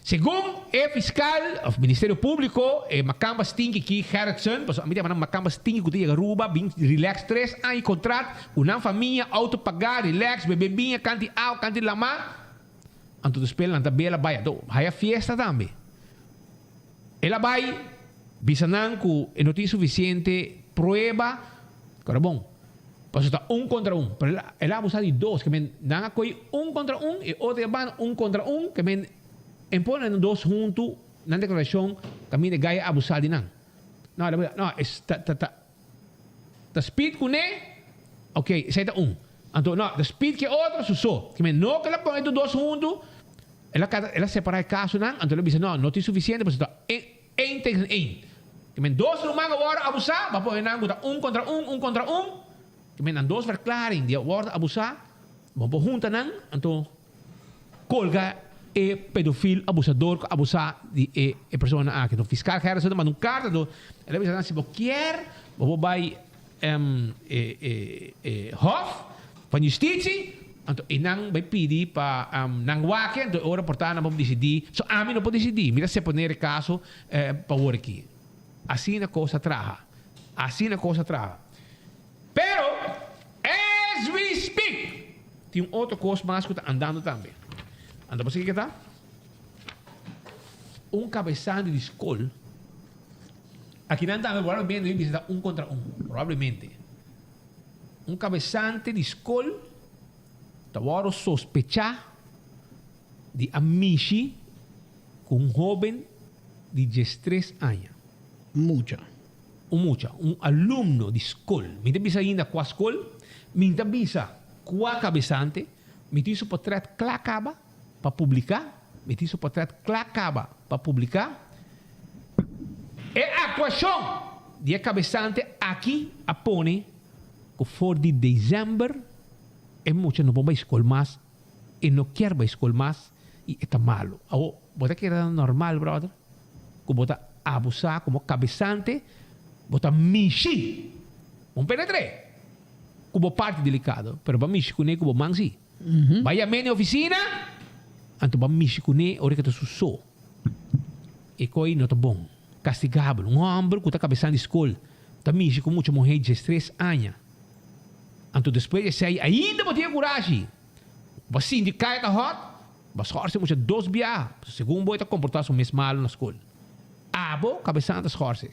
Segun e fiskal òf Ministerio Públiko, e makamba stinki ki Gerritsen, pasobra ami ta yama nan makamba stinki ku ta yega Aruba, bin relax tres aña i kontrat ku nan famia, outo pagá, relax, bebe biña, kanti awa, kanti lamá, anto despues nan ta bela bai anto haya fiesta tambe. El a bai bisa nan ku e no tin sufisiente prueba, kora bon, pasobra ta un kontra un, pero el a abusá di dos, ke men nan a kohe un kontra un e otro e banda un kontra un, ke men en pone nan dos huntu nan deklarashon kaminda e gai a abusá di nan. No, el a bisa, no, es ta ta ta ta speed kuné, ok, esei ta un. Anto, no, ta speed ku e otro su so, ke men no ke el a pone tur dos huntu. El a kada, el a separá e kasonan, anto el a bisa, No, no tin sufisiente, pasobra ta één, één tegen één. Ke men dos ruman a wòrdu abusá, bo a pone nan ku ta un kontra un, un kontra un. Ke men nan dos verklaring di a wòrdu abusá, bo por hunta nan, anto kolga e pedofil abusador ku a abusá di e e personanan aki. Anto fiskal Gerritsen ta manda un karta, anto el a bisa nan, si bo kier, bo por bai e e e hof van justitie, Anto e nan bai pidi pa nan wak anto e ora por ta nan por disidí. So ami no por disidí, mi ta seponer e kaso pa wor aki. Asina kos a traha. Asina kos a traha. Pero, as we speak, tin un otro kos mas ku ta andando tambe. Anto bo sa kiko ta? Un kabesante di skol, akinan tambe probablemente mi bisa ta un kontra un, probablemente. Un kabesante di skol ta wòrdu sospechá di a mishi ku un hóben di diestres aña. Mucha. Un mucha, un alumno di skol. Mi ta bisa ainda kua skol, mi ta bisa kua kabesante, mi tin su potrèt kla kaba pa publiká, mi tin su potrèt kla kaba pa publiká. E aktuashon di e kabesante aki a pone ku for di desèmber e mucha no por bai skol mas, e no kier bai skol mas i e ta malu. Awor, bo ta kere ta normal, bròder, ku bo ta abusá komo kabesante, bo ta mishi, bo no penetr'é ku bo parti delikado, pero bo a mishi kuné ku bo man sí. Bai yam'é na e ofisina, anto bo a mishi kuné ora ke ta su so. E koi no ta bon. Kastigabel. Un hòmber ku ta kabesan di skol ta mishi ku mucha muhé diestres aña. Anto despues di esei ainda bo tin e kurashi. Bo a sinti kaya ta hòt, bo a skòrse mucha dos biaha segun bo e ta komportá su mes malu na skol. Abo kabesan ta skòrse.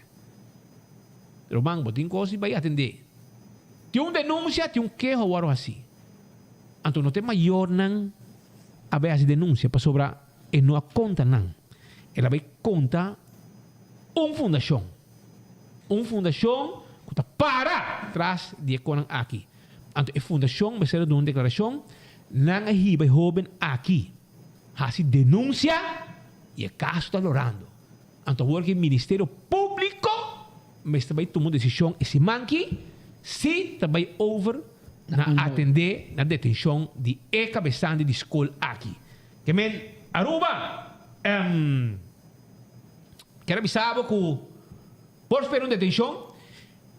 Ruman, bo tin kos di bai atendé. Tin un denunsia, tin un keho wòrdu hasí. Anto no ta e mayornan a bai hasi denunsia pasobra. E no a konta nan. El a bai konta un fundashon. Un fundashon ku ta para tras di e konan aki. Anto e fundashon mester a duna un deklarashon, nan a hiba e hóben aki hasi denunsia i e kaso ta lorando. Anto awor ku e Ministerio Públiko mester bai tuma un desishon e siman aki si ta bai over na atendé na detenshon di e kabesante di skol aki. Ke men Aruba em kier a bisa bo ku por spera un detenshon.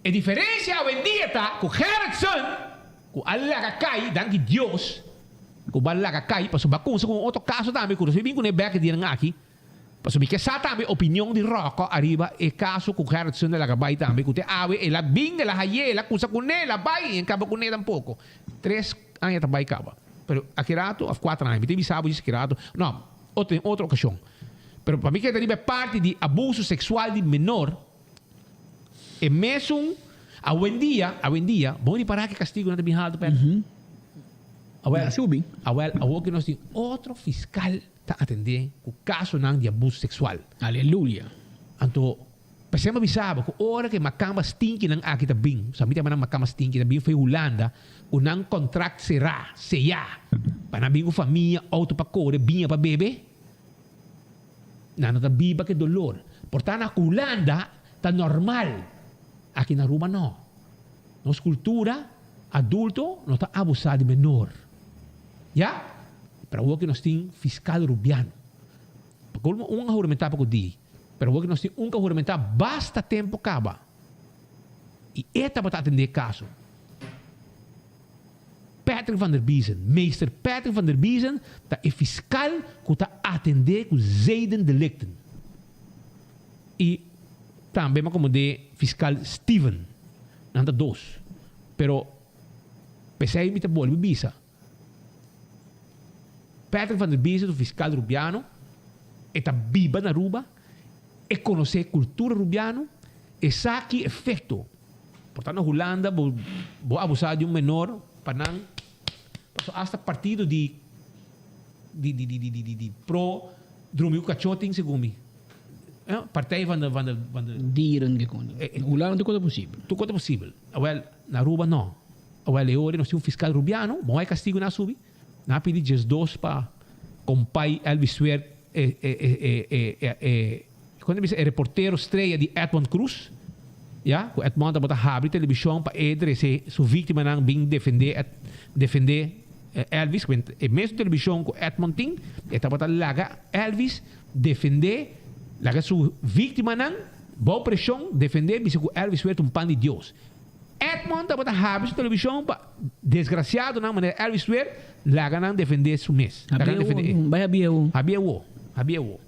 E diferensia awendia ta ku Gerritsen ku a laga kai, danki Dios ku bo a laga kai pasobra bo a kumsa ku un otro kaso tambe ku nos a bin kuné bek e dianan aki. Pasobra mi ke sa tambe opinion di Rocco ariba e kaso ku Gerritsen a laga bai tambe ku te awe el a bin el a haye el a kumsa kuné el a bai i en kaba kuné tampoko. Tres aña ta bai kaba. Pero aki rato of cuatro aña, mi ta bisa bo djis aki rato, no, otro den otro ocasion. Pero pa mi keda riba e parti di abuso sexual di menor, e mesun awendia, awendia, bo ripara ki castigonan ta bin halto p'e? Awel, awel, awor ki nos tin otro fiscal ta atende cu casonan di abuso sexual. Aleluya. Anto, P'esei mi a bisa bo ku ora ku e makamba stinkinan aki ta bin, sa mi ta yama nan makamba stinki, ta bin for Hulanda ku nan kontrakt será, seyá, pa nan bin ku famia, outo pa kore, biña pa bebe, nan no ta biba ku e dolor. Por ta na Hulanda ta normal, aki na Aruba no. Nos kultura, adulto no ta abusá di menor. Ya? Pero awor ku nos tin fiskal Rubiano. Pa colmo un a huramentá pa ku di. Pero awor ku nos tin un ku a huramentá basta tempu kaba i e tabata atendé e kaso. Patrick. Patrick van der Biezen. Meester Patrick van der Biezen ta e fiscal cu ta atende cu zedendelicten. Y tambe mi a comende fiscal Steven. Nan ta dos. Pero p'esey mi ta bolbe bisa. Patrick van der Biezen ta un fiscal Rubiano. E ta biba na Aruba. E conoce e cultura Rubiano. E sa ki efecto. Por ta na Hulanda bo bo abusa di un menor pa nan paso hasta partido di di di di di di di pro drumi ku kachó tin segun mi. Partij van de van de van de Dieren ke kon. Na Hulanda tur kos ta posibel. Tur kos ta posibel. Awel na Aruba no. Awel e ora nos tin un fiskal Rubiano, bon e kastigu nan a subi. Nan a pidi 12 pa kompay Elvis Sweert e e e e e e kon ta bisa e reportero strea di Edmond Croes ya ku Edmond tabata habri telebishon pa e trese su viktimanan bin defende defende Elvis e mesun telebishon ku Edmond tin e tabata laga Elvis defende laga su viktimanan bou preshon defende bisa ku Elvis Sweert un pan di Dios. Edmond tabata habri su televishon pa desgrasiadonan manera Elvis Sweer laga nan defende su mes. Laga nan defende e. Bai habia awo. Habia awo. Habia awo.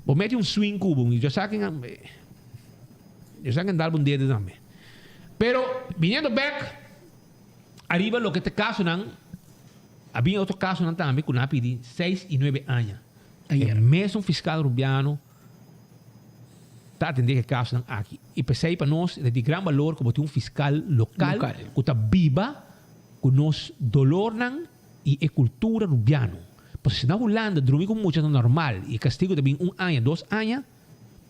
Bo meti un swing ku bo. Yo sa ken yo sa ken dal bo un dede tambe. Pero biniendo bek ariba loke ta kasonan a bin otro kasonan tambe ku nan a pidi seis i nuebe aña. E mesun fiskal Rubiano ta atendé ku e kasonan aki. I p'esei pa nos e ta di gran balor ku bo tin un fiskal lokal ku ta biba ku nos dolornan i e kultura rubiano. Pasobra si na Hulanda drumi ku mucha ta normal i e kastigu ta bin un aña, dos aña,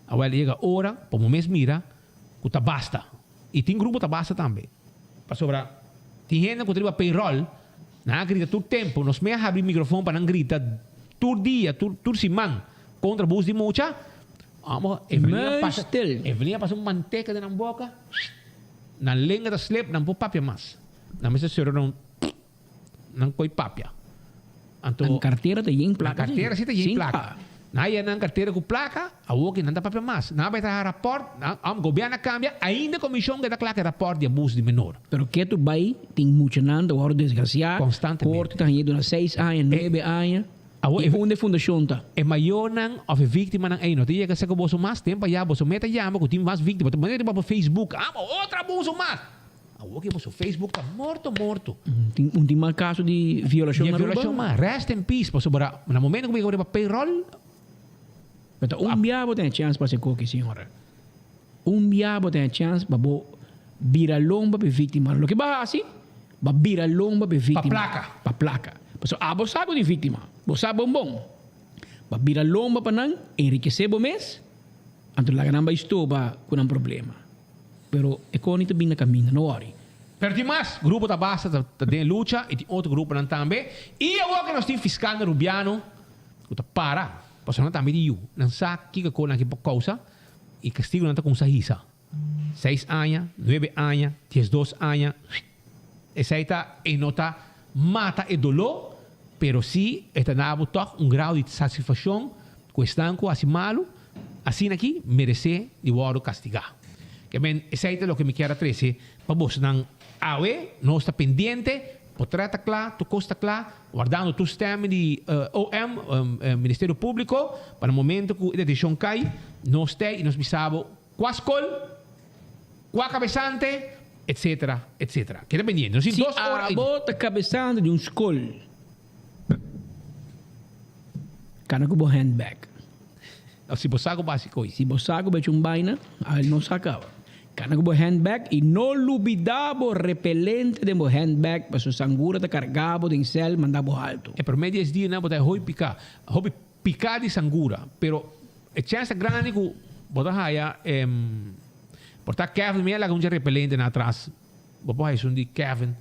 awel yega ora pa bo mes mira ku ta basta. I tin grupo ta basta tambe. Pasobra tin hende ku ta riba payroll, nan a grita tur tempu, nos mei a habri microfon pa nan grita tur dia, tur tur siman kontra bus di mucha. Amo, Evelyn a pasa, Evelyn a pasa un manteka den nan boka, nan lenga ta slip, nan por papia mas. Nan mester sero nan nan koi papia. Anto Nan kartera ta yen plaka. Nan kartera si ta yen plaka. Nan a yena nan kartera ku plaka, awor ki nan ta papia mas. Nan a bai traha rapòrt, nan a gobièrnu a kambia, ainda komishon ke ta kla ku e rapòrt di abuso di menor. Pero ketu bai tin muchanan ta wòrdu desgrasiá, Konstantemente. korte ta hañ'é duna seis aña, nuebe aña. Awor I unda e fundashon ta? E mayornan òf e víktimanan ei no ta yega serka boso mas tempu ayá, boso meta yama ku tin mas víktima. Ta manera riba bo Facebook, ah, otro abuso mas! Awor ke boso Facebook ta morto morto. Tin un tin mas caso di violacion na Aruba? Di violacion mas. Rest in peace pasobra na momento ku bo yega riba payroll. Pero ta un bia bo tin e chance pa haci koki señora. Un bia bo tin e chance pa bo bira lomba pa e victima. Loke bo a haci, bo a bira lomba pa e victima. Pa placa. Pa placa. Pasobra abo sa ku tin victima. Bo sa bon bon. Bo a bira lomba pa nan, enrikece bo mes, anto laga nan bai stoba ku nan problema. Pero e koni ta bin na kaminda, no worry. Pero tin mas, grupo ta basta ta den lucha y tin otro gruponan tambe. Y awor ke nos tin fiskalnan Rubiano ku ta para, pasobra nan tambe tin yu. Nan sa kiko e konan aki por kousa y kastigunan ta kumsa hisa. Seis aña, nuebe aña, diesdos aña. Esei ta e no ta mata e doló, pero si e ta na bo tòg un grado di satisfakshon ku esnan ku hasi malu asina aki meresé di wòrdu kastigá. Ke men, esei ta loke mi kier a trese pa bosonan awe. Nos ta pendiente, potrèt ta kla, tur kos ta kla, wardando tur stèm di OM, Ministerio Públiko, pa na momento ku e detenshon kai, nos t'ei i nos bisa bo kua skol, kua kabesante, etcetera, etcetera. Keda pendiente. Nos tin Si dos ora i. abo ta kabesante di un skol, kana ku bo handbag. Of si bo sa ku bo hasi koi. Si bo sa ku bo hecho un baina, al no sa kaba. Kana ku bo handbag i no lubida bo repelente den bo handbag pasobra sangura ta karga bo den sèl manda bo haltu. E promé dies dianan bo ta hopi piká, hopi piká di sangura, pero e chèns ta grandi ku bo ta haya por ta Kevin mi a laga un dje repelente nan atras. Bo por haya esun di Kevin.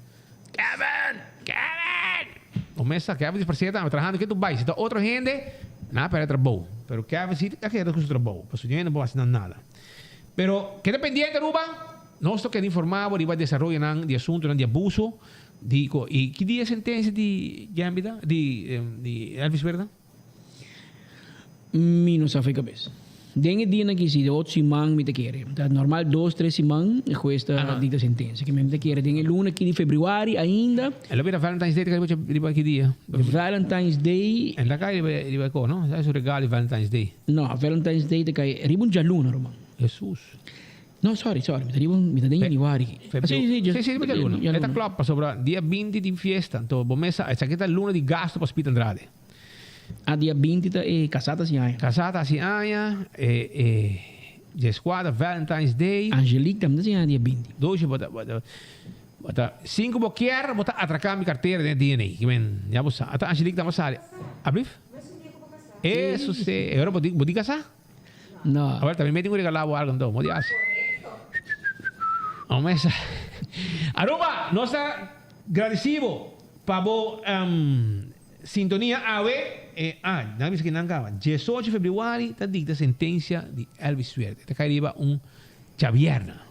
Kevin! Kevin! Bo mes sa Kevin disparse tambe trahando ke tu bai. Si ta otro hende, nan a perde trabou. Pero Kevin si a keda ku su trabou. Pasobra ña hende no por hasi nan nada. Pero keda pendiente Aruba, nos ta keda informa bo riba desaroyonan di asuntonan di abuso di ko. I ki dia e sentensia di Jambi ta? Di di Elvis Werda? Mi no sa for e kabes. Den e dianan aki si, de otro siman mi ta kere. Ta normal dos, tres siman e hues ta dicta sentencia. Ke men mi ta kere den e luna aki di februari ainda. E lo bira Valentine's Day ta kai riba ki dia? Valentine's Day. E ta kai riba e ko no? Sa su regalo di Valentine's Day. No, Valentine's Day ta kai riba un djaluna ruman. Jesus. No, sorry, sorry, mi ta riba un, mi ta den januari. Si, si, si, riba djaluna. E ta klòp pasobra dia binti tin fiesta, anto bo mesa esaki ta luna di gasto pa Speed Andrade. A dia binti ta e kasá ta hasi aña. Kasá ta hasi aña, e e djeskuater Valentine's Day. Angelique tambe ta hasi aña dia binti. Doce bo ta bo ta bo ta sin ku bo kier bo ta atraká mi kartera den e DNA. Ki men ya bo sa. Ata Angelique tambe a sali. Ablief? Eso si. E ora bo di bo di kasá? No. Awor tambe mi tin ku regalá bo algu anto. Bo di hasi. Ome sa. Aruba, nos ta gradisí bo pa bo Sintonia awe e a nan bisa ki nan kaba diesocho februari ta dikta sentensia di Elvis Suerte ta kai riba un djabierna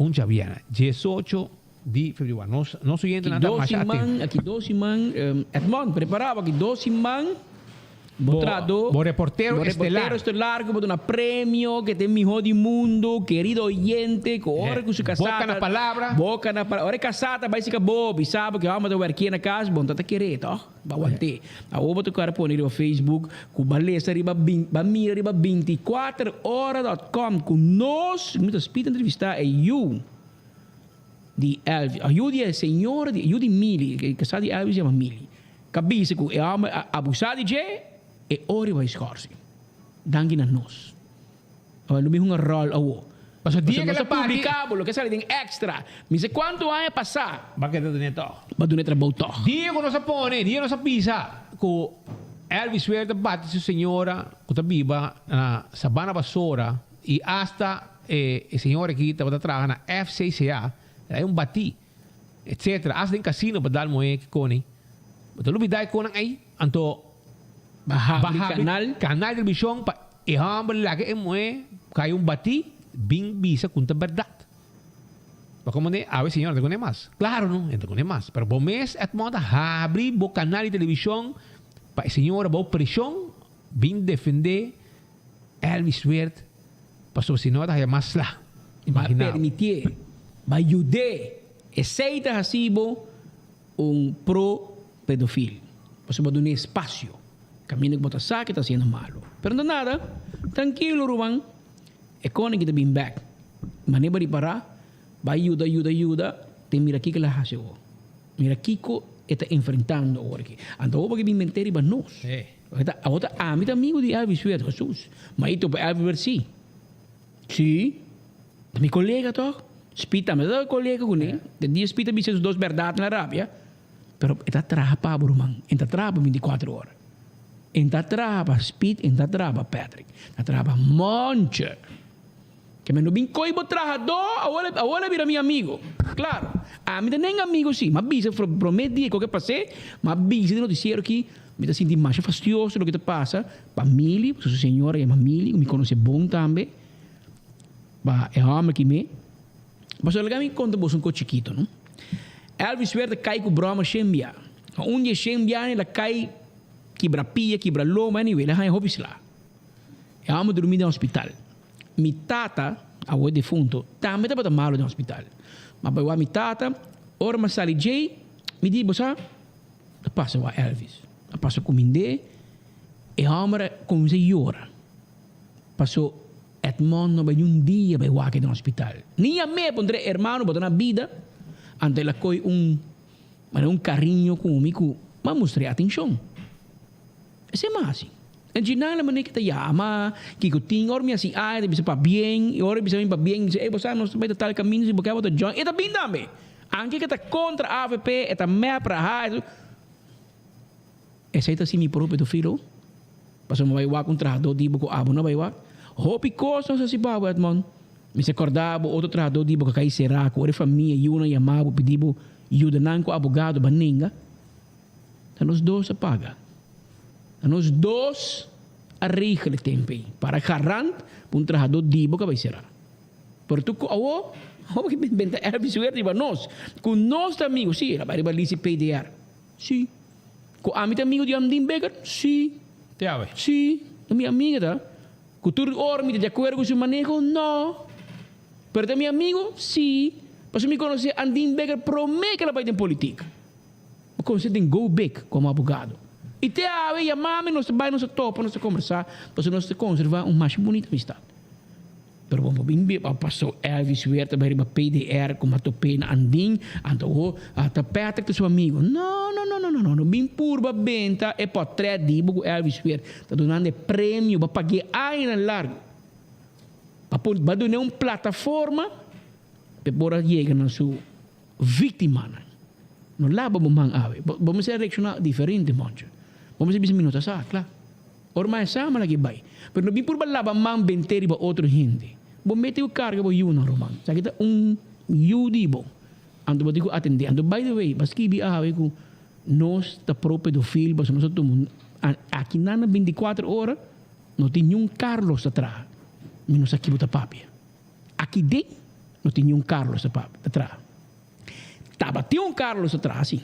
un djabierna diesocho di februari nos nos oyentenan ta masha atento. Aki dos siman Edmond prepara bo aki dos siman Bo trahadó, bo reportero bo estelar. reportero estelar ku bo duna premio, ke ta e mihó di mundu, kerido oyente, ku ora ku su kasá Boka na ta, palabra. boka na palabra. Ora e kasá ta bai sika bo, bisa bo ke hòmber ta wèrkié na kas, bo no ta ta keré, tòg? Bo a want'é. Awor bo ta kore pone riba Facebook ku bo a lesa riba bin, bo a mira riba bintikuater ora dòt kòm ku nos, mi ta spit entrevistá e yu di Elvis, yu di e señora di, yu di Mili, e kasá di Elvis yama Mili. Ka bisa ku e hòmber a abusá di dje, e ora bai skòrsi. Danki na nos. Awor lo mi hunga ròl awor. Pasobra Pasobra dia nos ku a el a parti. publiká bo loke a sali den Extra. Mi sa kuantu aña pasá. Ba keda dun'é tòg. Ba dun'é trabou tòg. Dia ku nos a pone, dia nos a bisa ku Elvis Weert a bati su señora ku ta biba na Sabana Basora i asta e señora aki tabata traha na FCCA, el a un batí. Etc. Asta den casino pa dal moe ki koni. Bo ta lubida e konan ei, anto Ba habri ba habri kanal. kanal di televishon pa e homber laga e moe kai un bati bin bisa ku ta berdat. Bo komo ne awe señor no ta kune mas. Klaro no, e no ta kune mas. Pero bo mes Edmond a habri bo kanal di televishon pa e señora bou preshon bin defende Elvis Weert pasobra si no ta haya mas sla. Ba Imagina bo. permitié, ba yud'é. Esei ta hasi bo un pro pedofil. Pasobra bo dun'é espasio. Kaminda ku bo ta sa ke ta hasiendo malu. Pero no ta nada. Trankilo ruman. E koning ta bin bèk. Manera bo ripará, ba yuda, yuda, yuda, te mira kiko el a hasi awor. Mira kiko e ta enfrentando awor aki. Anto awor bo ke bin mente riba nos. Awor ta ami ta amigo di Elvis Weert, Jesus. Ma i topa Elvis Weert si. Si. Ta mi colega toch. Speed tambe ta colega cune. Den dia Speed a bisa su dos berdad na rabia. Pero e ta traha pa bo ruman. E ta traha pa binticuatro ora. E ta traha pa Speed, e ta traha pa Patrick. E ta traha pa Monche. Ke men no bin koy bo trahadó, awor awor a bira mi amigo. Klaro, ami ta nen amigo si, m'a bisa for promé dia ku ke pas'é, m'a bisa den notisiero ki mi ta sinti masha fastioso loke ta pasa pa Mili, pasobra su señora yama Mili, ku mi konosé bon tambe, pa e hòmber ki mi. Pasobra laga mi konta boso un kos chikito, no. Elvis Weert a kai ku bròma shen bia. Un di e shen bianan el a kai kibra pia, kibra loma, anyway, el a haña hopi sla. E hòmber durmi den hospital. Mi tata, awor defunto, tambe tabata malu den hospital. Ma bai wak mi tata, ora mi a sali djei, mi di, Bo sa, a pasa wak Elvis. A pasa kumind'é, e hòmber a kuminsá yora. Paso Edmond no bai niun dia bai wak den hospital. Ni yam'é, puntr'é, Hermano, bo ta na bida? Anto el a kohe un, manera un kariño ku mi ku m'a mustr'é atenshon. Esei mas hasi. En final e manera ke ta yama, kiko tin, ora mi hasi a e ta bisa pabien, i ora e bisa mi pabien, mi bisa, ey bo sa nos ta bai ta tal kaminda si bo ke bo ta join, e ta bin tambe. Anke ke ta kontra avp, e ta mep, raha, e Esei ta si mi propio tofilo, pasobra mi bai wak un trahadó di bo ku abo no bai wak. Hopi kos nos hasi pa bo, Edmond. Mi sa kòrda bo otro trahadó di bo ku a kai será, ku ora e famia yunan yama bo pidi bo yuda nan ku abogado, bo a nenga. Ta nos dos a paga. Ta nos dos a regel e tempu ei para garant pa un trahadó di bo ka bai será. Pero tu ku awo, awo ki benta Elvis Weert riba nos, ku nos ta amigu, si, el a bai riba list di PDR, si. Ku ami ta amigu di Amdin Becker, si. Te awe? Si, ta mi amiga ta. Ku tur ora mi ta di akuerdo ku su maneho? No. Pero ta mi amigo? Sí. Pasobra mi konosé Andin Bikker promé ku el a bai den politik. Mi konosé den Go Big komo abogado. I te awe yama mi, nos ta bai, nos ta topa, nos ta kombersá, pasobra nos ta konservá un masha bunita amistat. Pero bo bin biba paso Elvis Weert ta bai riba PDR ku Matopé na Andin, anto ho ta Patrick ta su amigo. No, no, no, no, no, no, no bin purba benta e portret di bo ku Elvis Weert ta dunando e premio, bo pag'é añanan largu pa por ba dun'é un plataforma p'e por a yega na su víktimanan. No laba bo man awe. Bo mester a reakshoná diferente, moncho. Bo mester bisa mi no ta sa, kla. Ora mas e sa mala ke bai. Pero no bin purba laba man bent'é riba otro hende. Bo mete ku karga bo yunan, ruman. Esaki ta un yu di bo. Anto bo tin ku atendé. Anto by the way, bo a skibi awe ku nos ta pro pedofil pasobra nos a tuma un aki nan na bintikuater ora no tin niun Carlos ta traha. Mi no sa ki bo ta papia. Aki den no tin niun Carlos ta papia ta traha. Tabatin un Carlos ta traha si.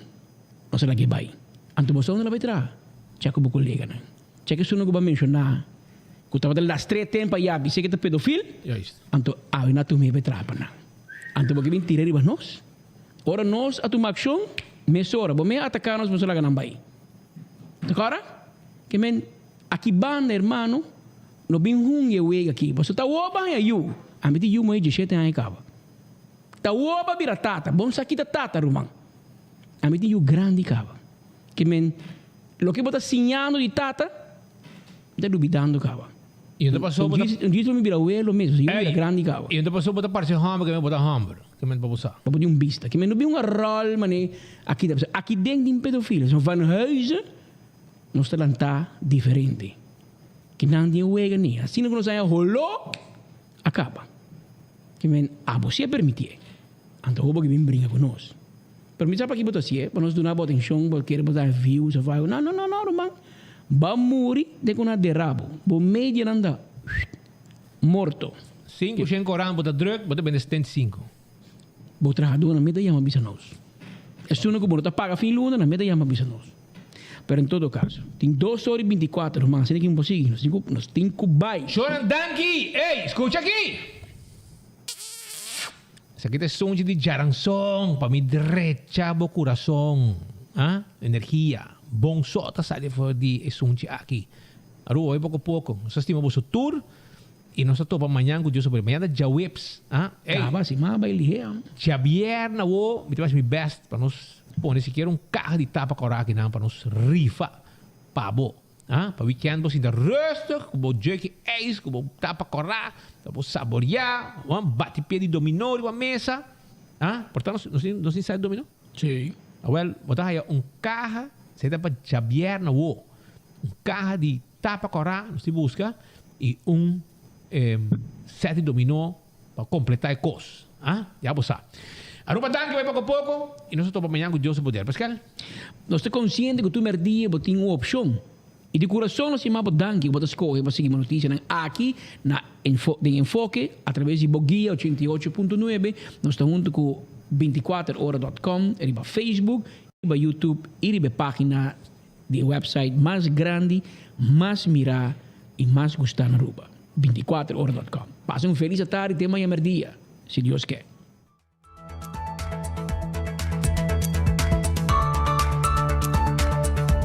Nos a lag'é bai. Anto bo sa unda el a bai traha? Chek ku bo koleganan. Chek esunnan ku bo a menshoná ku tabata lastr'é tempu ayá bis'é ku e ta pedofil, anto awe nan a tum'é bai traha pa nan. Anto bo ke bin tira riba nos? Ora nos a tuma akshon, mesora bo mes a ataká nos, nos a laga nan bai. Ta kòrda? Ke men, aki banda, hermano, no bin hunga e wega aki. Pasobra ta awor bo a haña yu. Ami tin yu muhé diesshete aña kaba. Ta awor bo a bira tata. Bon sa kita tata, ruman. Ami tin yu grandi kaba. Ke men, loke bo ta siñando di tata, mi ta lubidando kaba. I no ta paso bo ta. Un djis lo mi bira welo mes, pasobra yu bira grandi kaba. I no ta paso bo ta parse hòmber ke men bo ta hòmber, ke men pa bo sa. Bo por tin un bista. Ke men no bin un ròl manera aki ta. Pasobra aki den tin pedofilo. So van huize nos ta lantá diferente. Ke nan tin e wega ni. Asina ku nos haña holó, a kaba. Ke men abo si a permitié. Anto bo ke bin bringa ku nos. Pero mi sa paki bo ta hasié, pa nos duna bo atencion, bo kere bo ta views of algo. No, no, no, no, ruman. Bo a muri den ku nan a dera bo. Bo medianan ta morto. Sinku shen koran bo ta druk, bo ta bende 75. Bo trahadónan mi ta yama bisa nos. Esunnan ku bo no ta paga fin luna, nan mi ta yama bisa nos. Pero en todo caso, tin dos ora y binticuater, ruman, asina ki bo sigui, nos tin ku, nos tin ku bai. Shonan danki! Ey, skucha aki! Esaki ta e sunchi di djaranson pa mi drecha bo kurason. Ah, energia bon so ta sali for di e sunchi aki. Aruba bai poko poko. Nos ta stima boso tur y nos ta topa mañan ku Dios a pone. Mañan ta djaweps. Ah, ey. Kaba si ma bai lihé am. Djabièrna awo mi ta bai hasi mi best pa nos pone sikiera un kaha di tapa kòrá akinan pa nos rifa pa bo. Ah, pa weekend bo sinta rustig ku bo jug ijs, ku bo tapa kòrá, ta bo saboriá, bo bati pia di dominó riba mesa. Ah, por ta nos nos tin nos tin sa di dominó? Sí. Awèl, bo ta haya un kaha, esei ta pa djabièrnè awo, un kaha di tapa kòrá nos tin buska i un sèt di dominó Pa completá e cos. Ah, ya bo sa. Aruba danki bai poco poco y nos ta topa mañan cu Dios su poder. Pascal? Nos ta consciente cu tur merdia bo tin un opcion. Y di curason nos yama bo danki cu bo ta scoge pa sigui bo noticianan aki na den Enfoke a traves di bo guia 88.9. Nos ta hunto cu 24ora dot com riba Facebook, riba YouTube y riba e pagina di e website mas grandi, mas mirá y mas gustá na Aruba, 24ora dot com. Pasa un felis atardi te maña merdia, si Dios ke.